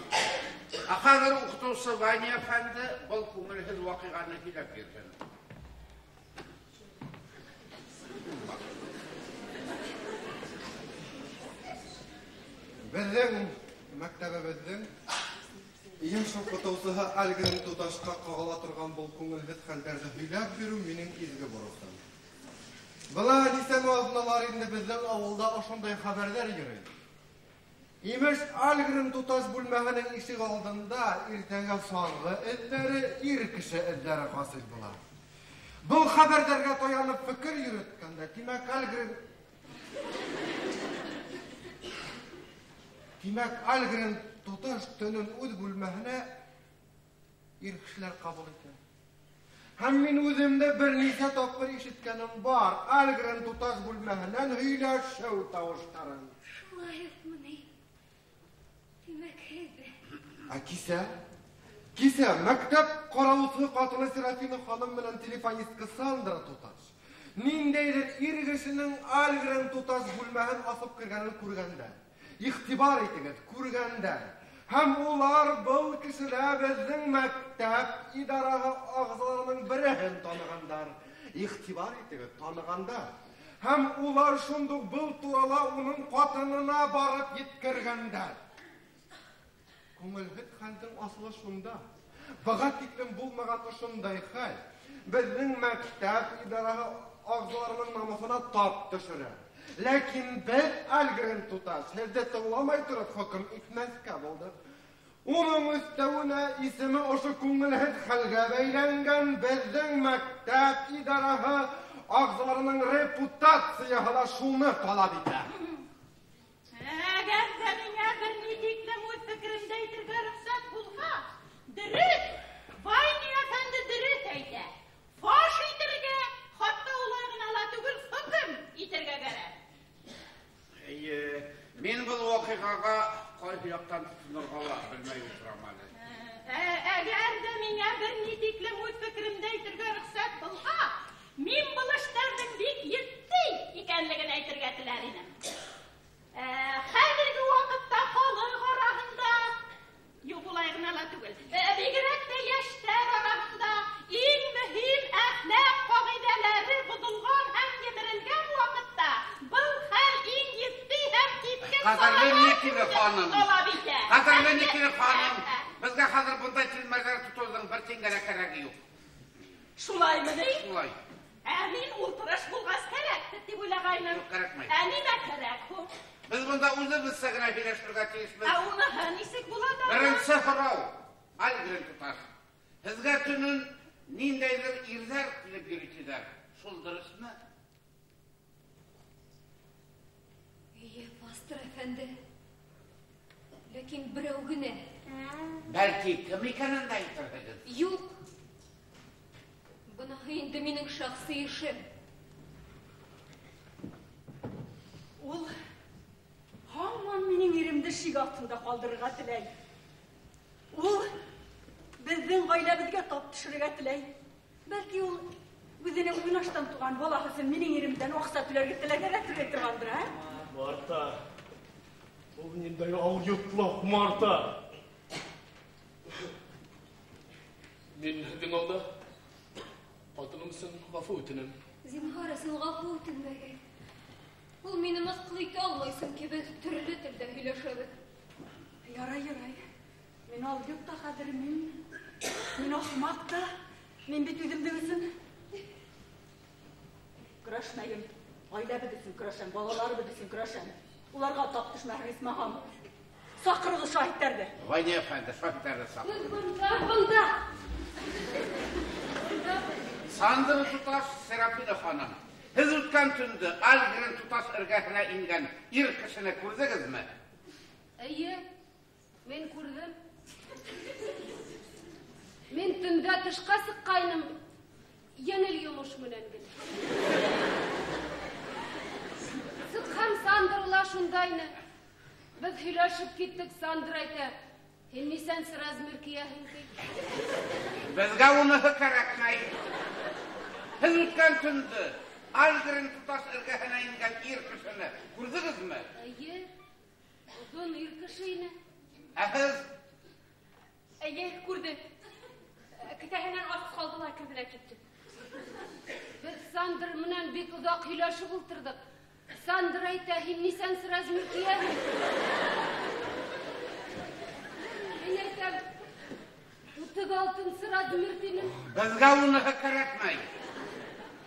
Ә хәҙер уҡытыусы Ваня әфәнде был күңелһеҙ ваҡиғаны һөйләп бирһен. Беҙҙең мәктәбебеҙҙең йәш уҡытыусыһы Альгрен туташҡа ҡағыла торған был күңелһеҙ хәлдәрҙе һөйләп биреү минең изге бурысым. Бына нисәмә аҙналар инде беҙҙең ауылда ошондай хәбәрҙәр йөрөй. Имеш, Альгрен туташ бүлмәһенең ишек алдында иртәнгә саңғы эҙҙәре, ир кеше эҙҙәре хасил була. Был хәбәрҙәргә таянып фекер йөрөткәндә, тимәк, Альгрен туташ төнөн үҙ бүлмәһенә ир кешеләр ҡабул итә. Һәм мин үҙемдә бер нисә тапҡыр ишеткәнем бар Альгрен туташ бүлмәһенән һөйләшеү тауыштарын. Шулай уҡмы ни? Тимәк, һеҙ. Ә кисә мәктәп ҡараусы ҡатыны Серафина ханым менән телефонистка Сандра туташ ниндәйҙер ир кешенең Альгрен туташ бүлмәһен асып кергәнен күргәндәр. Иғтибар итегеҙ, күргәндәр. Һәм улар был кешелә беҙҙең мәктәп идараһы ағзаларының береһен танығандар. Иғтибар итегеҙ, танығандар. Һәм улар шундуҡ был турала уның ҡатынына барып еткергәндәр. Күңелһеҙ хәлдең асылы шунда. Быға тиклем булмаған ошондай хәл беҙҙең мәктәп идараһы ағзаларының намыҫына тап төшөрә. Ләкин беҙ, Альгрен туташ, һеҙҙе тыңламай тороп хөкөм итмәҫкә булдыҡ. Уның өҫтәүенә исеме ошо күңелһеҙ хәлгә бәйләнгән беҙҙең мәктәп идараһы ағзаларының репутацияһы ла шуны талап итә. Әгәр ҙә миңә бер ни тиклем үҙ фекеремде әйтергә рөхсәт булһа, дөрөҫ, Ваня әфәнде дөрөҫ әйтә. Фаш итергә, хатта улай ғына ла түгел, хөкөм итергә кәрәк. Эйе, мин был ваҡиғаға ҡайһы яҡтан тотонорға ла белмәй ултырам әле. Әгәр ҙә миңә бер ни тиклем үҙ фекеремде әйтергә рөхсәт булһа, мин был эштәрҙең бик етди икәнлеген әйтергә теләр инем. Хәҙерге ваҡытта халыҡ араһында, юҡ, улай ғына ла түгел, бигерәк тә йәштәр араһында иң мөһим әхлаҡ ҡағиҙәләре боҙолған һәм емерелгән ваҡытта был хәл иң етди һәм киҫкен Ҡәҙерле Никина ханым, талап итә. Ҡәҙерле Никина ханым, беҙгә хәҙер бындай телмәрҙәр тотоуҙың бер тингә лә кәрәге юҡ. Шулаймы ни? Шулай. Ә мин ултырыш булғас кәрәктер тип уйлағайным. Юҡ, кәрәкмәй. Ә нимә кәрәк һуң? Беҙ бында үҙебеҙсә генә һөйләшергә тейешбеҙ. Ә уныһы нисек була да? Беренсе һорау, Альгрен туташ. Һеҙгә төнөн ниндәйҙер ирҙәр килеп йөрөй тиҙәр. Шул дөрөҫмө? Эйе, пастор әфәнде. Ләкин берәү генә. Бәлки кем икәнен дә әйтерһегеҙ? Юҡ. Быныһы инде минең шәхси эшем. Ул һаман минең иремде шик аҫтында ҡалдырырға теләй. Ул беҙҙең ғаиләбеҙгә тап төшөрөргә теләй. Бәлки ул үҙенең уйнаштан туған балаһы өсөн минең иремдән аҡса түләргә теләгән дә түләй торғандыр, ә? Марта, ул ниндәй алйотлоҡ, Марта! Мин һеҙҙең алда ҡатыным өсөн ғәфү үтенәм. Зинһар өсөн ғәфү үтенмәгеҙ. Ул мине мыҫҡыл итә алмай, сөнки беҙ төрлө телдә һөйләшәбеҙ. Ярай, ярай. Мин алйот та хәҙер, мин ахмаҡ та. Мин бит үҙемдең өсөн көрәшмәйем. Ғаиләбеҙ өсөн көрәшәм, балаларыбыҙ өсөн көрәшәм. Уларға тап төшмәһен, исмаһам. Саҡырығыҙ шаһиттәрҙе. Ваня әфәнде, шаһиттәрҙе саҡыр. Беҙ бында, бында. Сандра туташ, Серафина ханым. Һеҙ үткән төндө Альгрен туташ эргәһенә ингән ир кешене күрҙегеҙме? Эйе, мин күрҙем. Мин төндә тышҡа сыҡҡайным, еңел йомош менән генә. Сыҡһам, Сандра ла шундайны. Беҙ һөйләшеп киттек, Сандра әйтә, һин нисәнсе размер кейәһең, ти. Беҙгә уныһы кәрәкмәй. Һеҙ үткән төндө Альгрен туташ эргәһенә ингән ир кешене күрҙегеҙме? Эйе, оҙон ир кеше ине. Ә һеҙ? Эйе, күрҙем. Кеҫәһенән асып ҡалды ла керҙе лә китте. Беҙ Сандр менән бик оҙаҡ һөйләшеп ултырҙыҡ. Сандр әйтә, һин нисәнсе размер кейәһең? Мин әйтәм, 36-нсы размер тинем. Беҙгә уныһы кәрәкмәй.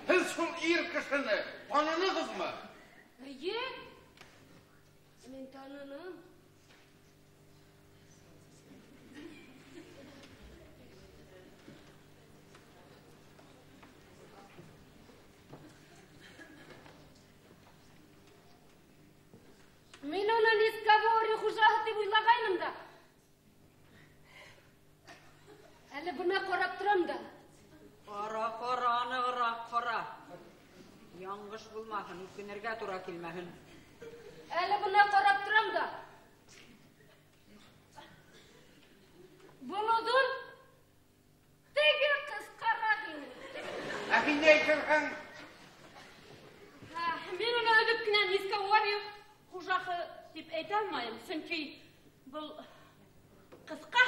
Һеҙ шул ир кешене танынығыҙмы? Эйе, мин таныным. Мин уны Нискавори хужаһы тип уйлағайным да. Әле бына ҡарап торам да. Ҡара, ҡара, нығыраҡ ҡара. Яңғыш булмаһын, үкенергә тура килмәһен. Әле бына ҡарап торам да. Был оҙон, теге ҡыҫҡараҡ ине. Ә һин ни әйтерһең? Мин уны өҙөп кенә Нискавори хужаһы тип әйтә алмайым, сөнки был ҡыҫҡа.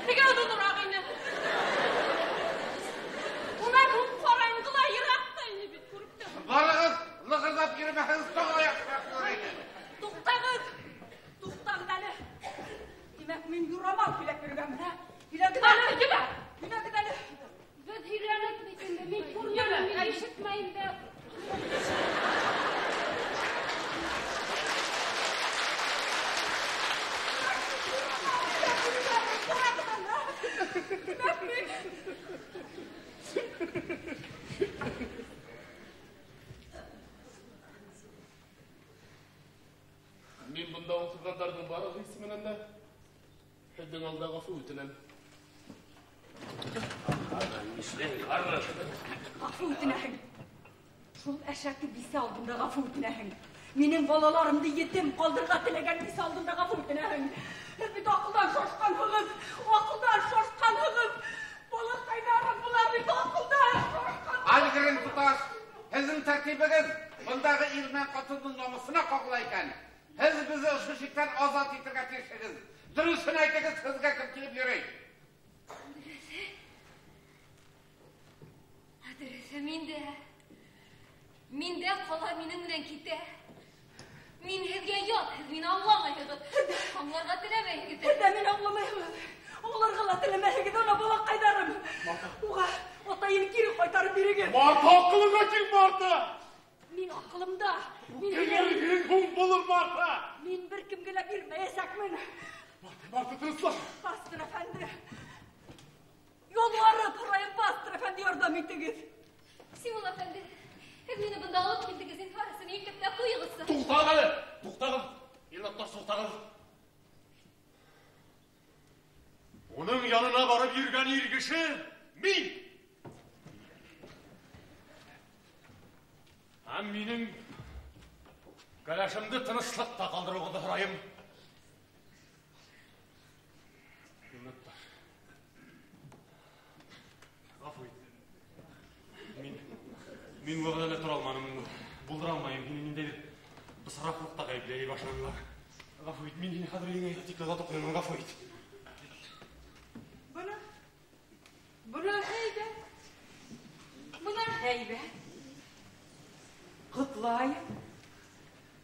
Теге оҙонораҡ ине. Унан һуң ҡараңғы ла йыраҡ та ине бит, күреп тә. Барығыҙ, лығырҙап йөрөмәһегеҙ, тағы ла яҡшыраҡ булыр ине. Туҡтағыҙ, туҡтағыҙ әле. Тимәк, мин юрамал һөйләп йөрөгәнмен, ә? Һөйләгеҙ әле. Ебәр. Һөйләгеҙ әле. Беҙ һөйләнек бит инде, мин күрмәнем, мин ишетмәйем дә. Мин бында ултырғандарҙың барлығы исеменән дә һеҙҙең алда ғәфү үтенәм. Ғәфү үтенәһең. Шул әшәке бисә алдында ғәфү үтенәһең. Минең балаларымды етем ҡалдырырға теләгән бисә алдында ғәфү үтенәһең. Һеҙ бит аҡылдан шашҡанһығыҙ, аҡылдан шашҡанһығыҙ. Балаҡайҙарым, былар бит аҡылдан шашҡан. Альгрен туташ, һеҙҙең тәртибегеҙ бындағы ир менән ҡатындың намыҫына ҡағыла икән. Һеҙ беҙҙе ошо шиктән азат итергә тейешһегеҙ. Дөрөҫөн әйтегеҙ, һеҙгә кем килеп йөрөй? Дөрөҫө миндә. Миндә ҡала, минең менән китә. Мин һеҙгә ят, һеҙ мине аңламайһығыҙ. Аңларға теләмәйһегеҙ. Һеҙ ҙә мине аңламайһығыҙ. Аңларға ла теләмәйһегеҙ, ана балаҡайҙарым. Уға атайын кире ҡайтарып бирегеҙ. Марта, аҡылыңа кил, Марта! Мин аҡылымда. Үкенергең һуң булыр, Марта! Мин бер кемгә лә бирмәйәсәкмен. Марта, Марта, тыныслан. Пастор әфәнде. Ялварып һорайым, пастор әфәнде, ярҙам итегеҙ. Симон әфәнде, һеҙ мине бында алып килдегеҙ, зинһар өсөн илтеп тә ҡуйығыҙсы. Туҡтағыҙ әле, туҡтағыҙ. Илнаттар, туҡтағыҙ. Уның янына барып йөрөгән ир кеше мин. Һәм минең кәләшемде тыныслыҡта ҡалдырыуығыҙҙы һорайым. Илнаттар, ғәфү ит. Мин вәғәҙәлә тора алманым, булдыра алмайым. Һине ниндәйҙер бысраҡлыҡта ғәйепләй башланылар. Ғәфү ит, мин һине хәҙер өйөңә тикле оҙатып ҡуямын, ғәфү ит. Бына, бына һәйбәт. Бына һәйбәт. Ҡотлайым.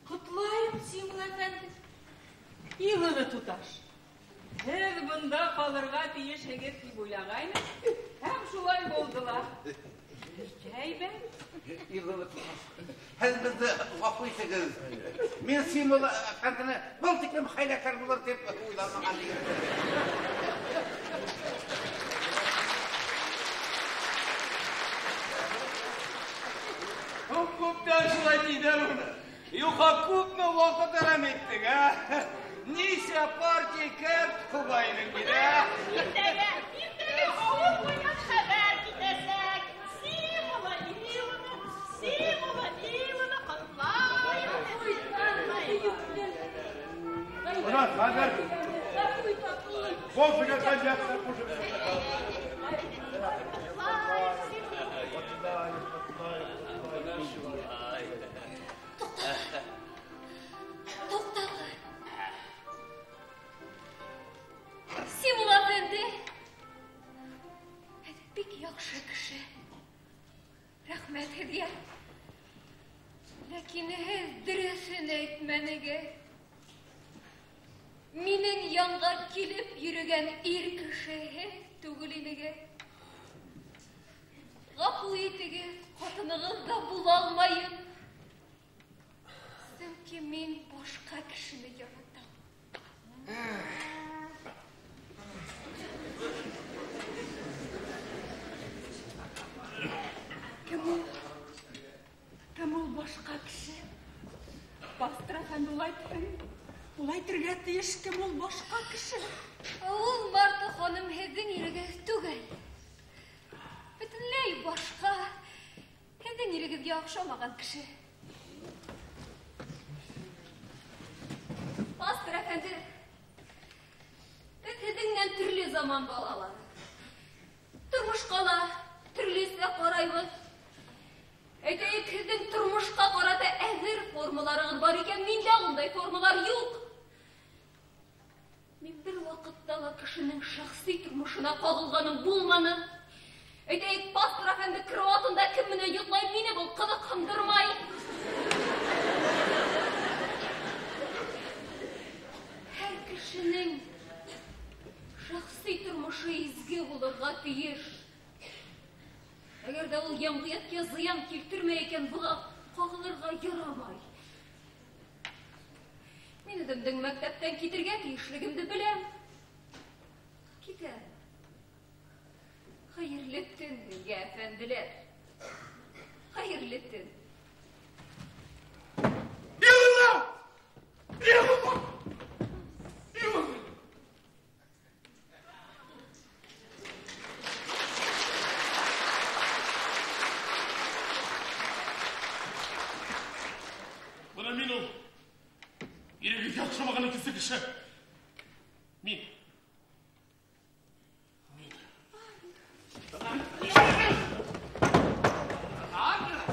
Ҡотлайым, Симон әфәнде. Илыны туташ. Һеҙ бында ҡалырға тейешһегеҙ тип уйлағайным. Һәм шулай булды ла. Һәйбәт. Илыны туташ, һеҙ беҙҙе ғәфү итегеҙ. Мин Симон әфәндене был тиклем хәйләкәр булыр тип уйламаған инем. Күптән шулай тиҙәр уны. Юха, күпме ваҡыт әрәм иттек, ә? Нисә партия кәрт ҡуғайның бит, ә? Иртәгә, иртәгә ауыл буйлап хәбәр китәсәк. Симола Иловна, Симола Иловна ҡотлайым. Бына хәбәр. Кофега коньяк кушып. Туҡтағыҙ. Симул әфәнде, һеҙ бик яҡшы кеше. Рәхмәт һеҙгә. Ләкин һеҙ дөрөҫөн әйтмәнегеҙ. Минең янға килеп йөрөгән ир кеше һеҙ түгел инегеҙ. Ғәфү итегеҙ, ҡатынығыҙ ҙа була алмайым. Сөнки мин башҡа кешене яратам. Кем ул? Кем ул башҡа кеше? Пастор әфәнде, ул әйтһен. Ул әйтергә тейеш, кем ул башҡа кеше? Ул Марта ханым һеҙҙең ирегеҙ түгел. Бөтөнләй башҡа, һеҙҙең ирегеҙгә оҡшамаған кеше. Пастор әфәнде, беҙ һеҙҙең менән төрлө заман балалары. Тормошҡа ла төрлөсә ҡарайбыҙ. Әйтәйек, һеҙҙең тормошҡа ҡарата әҙер формаларығыҙ бар икән, миндә ундай формалар юҡ. Мин бер ваҡытта ла кешенең шәхси тормошона ҡағылғаным булманы. Әйтәйек, пастор әфәнде караватында кем менән йоҡлай, мине был ҡыҙыҡһындырмай. Һәр кешенең шәхси тормошо изге булырға тейеш. Әгәр ҙә ул йәмғиәткә зыян килтермәй икән, быға ҡағылырға ярамай. Мин үҙемдең мәктәптән китергә тейешлегемде беләм. Китәм. Хәйерле төн һеҙгә, әфәнделәр. Хәйерле төн. Йылына! Йылына! Йылына! Бына мин ул. Ирегеҙгә оҡшамаған икенсе кеше. Мин. Мин. Арна! Арна! Арна!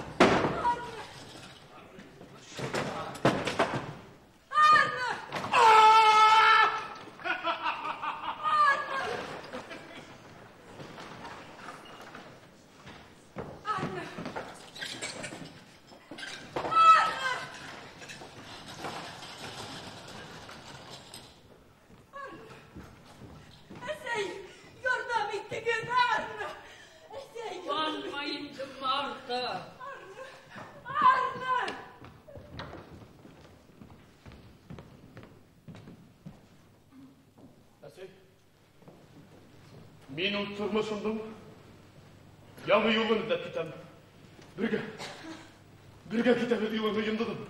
Әсәй, ярҙам итегеҙ, Арна! Әсәй, Ҡыуанма инде, Марта. Арна! Әсәй, мин ул тормошомдоң яңы юлын эҙләп китәм. Бергә, бергә китәбеҙ, йылыңы йондоҙом.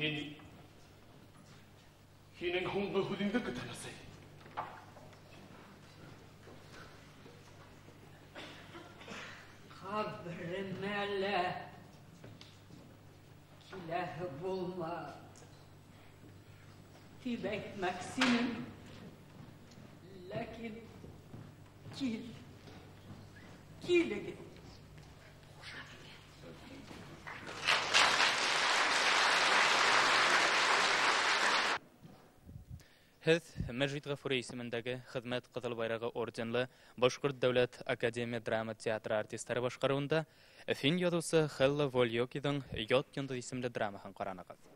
Мин һинең һуңғы һүҙеңде көтәм, әсәй. Ҡәберемә лә киләһе булма тип әйтмәксе инем, ләкин кил, килегеҙ. Һеҙ Мәжит Ғафури исемендәге Хеҙмәт Ҡыҙыл Байрағы орденлы Башҡорт дәүләт академия драма театры артистары башҡарыуында фин яҙыусы Хелла Вольйокиҙың «Ят йондоҙ» исемле драмаһын ҡаранығыҙ.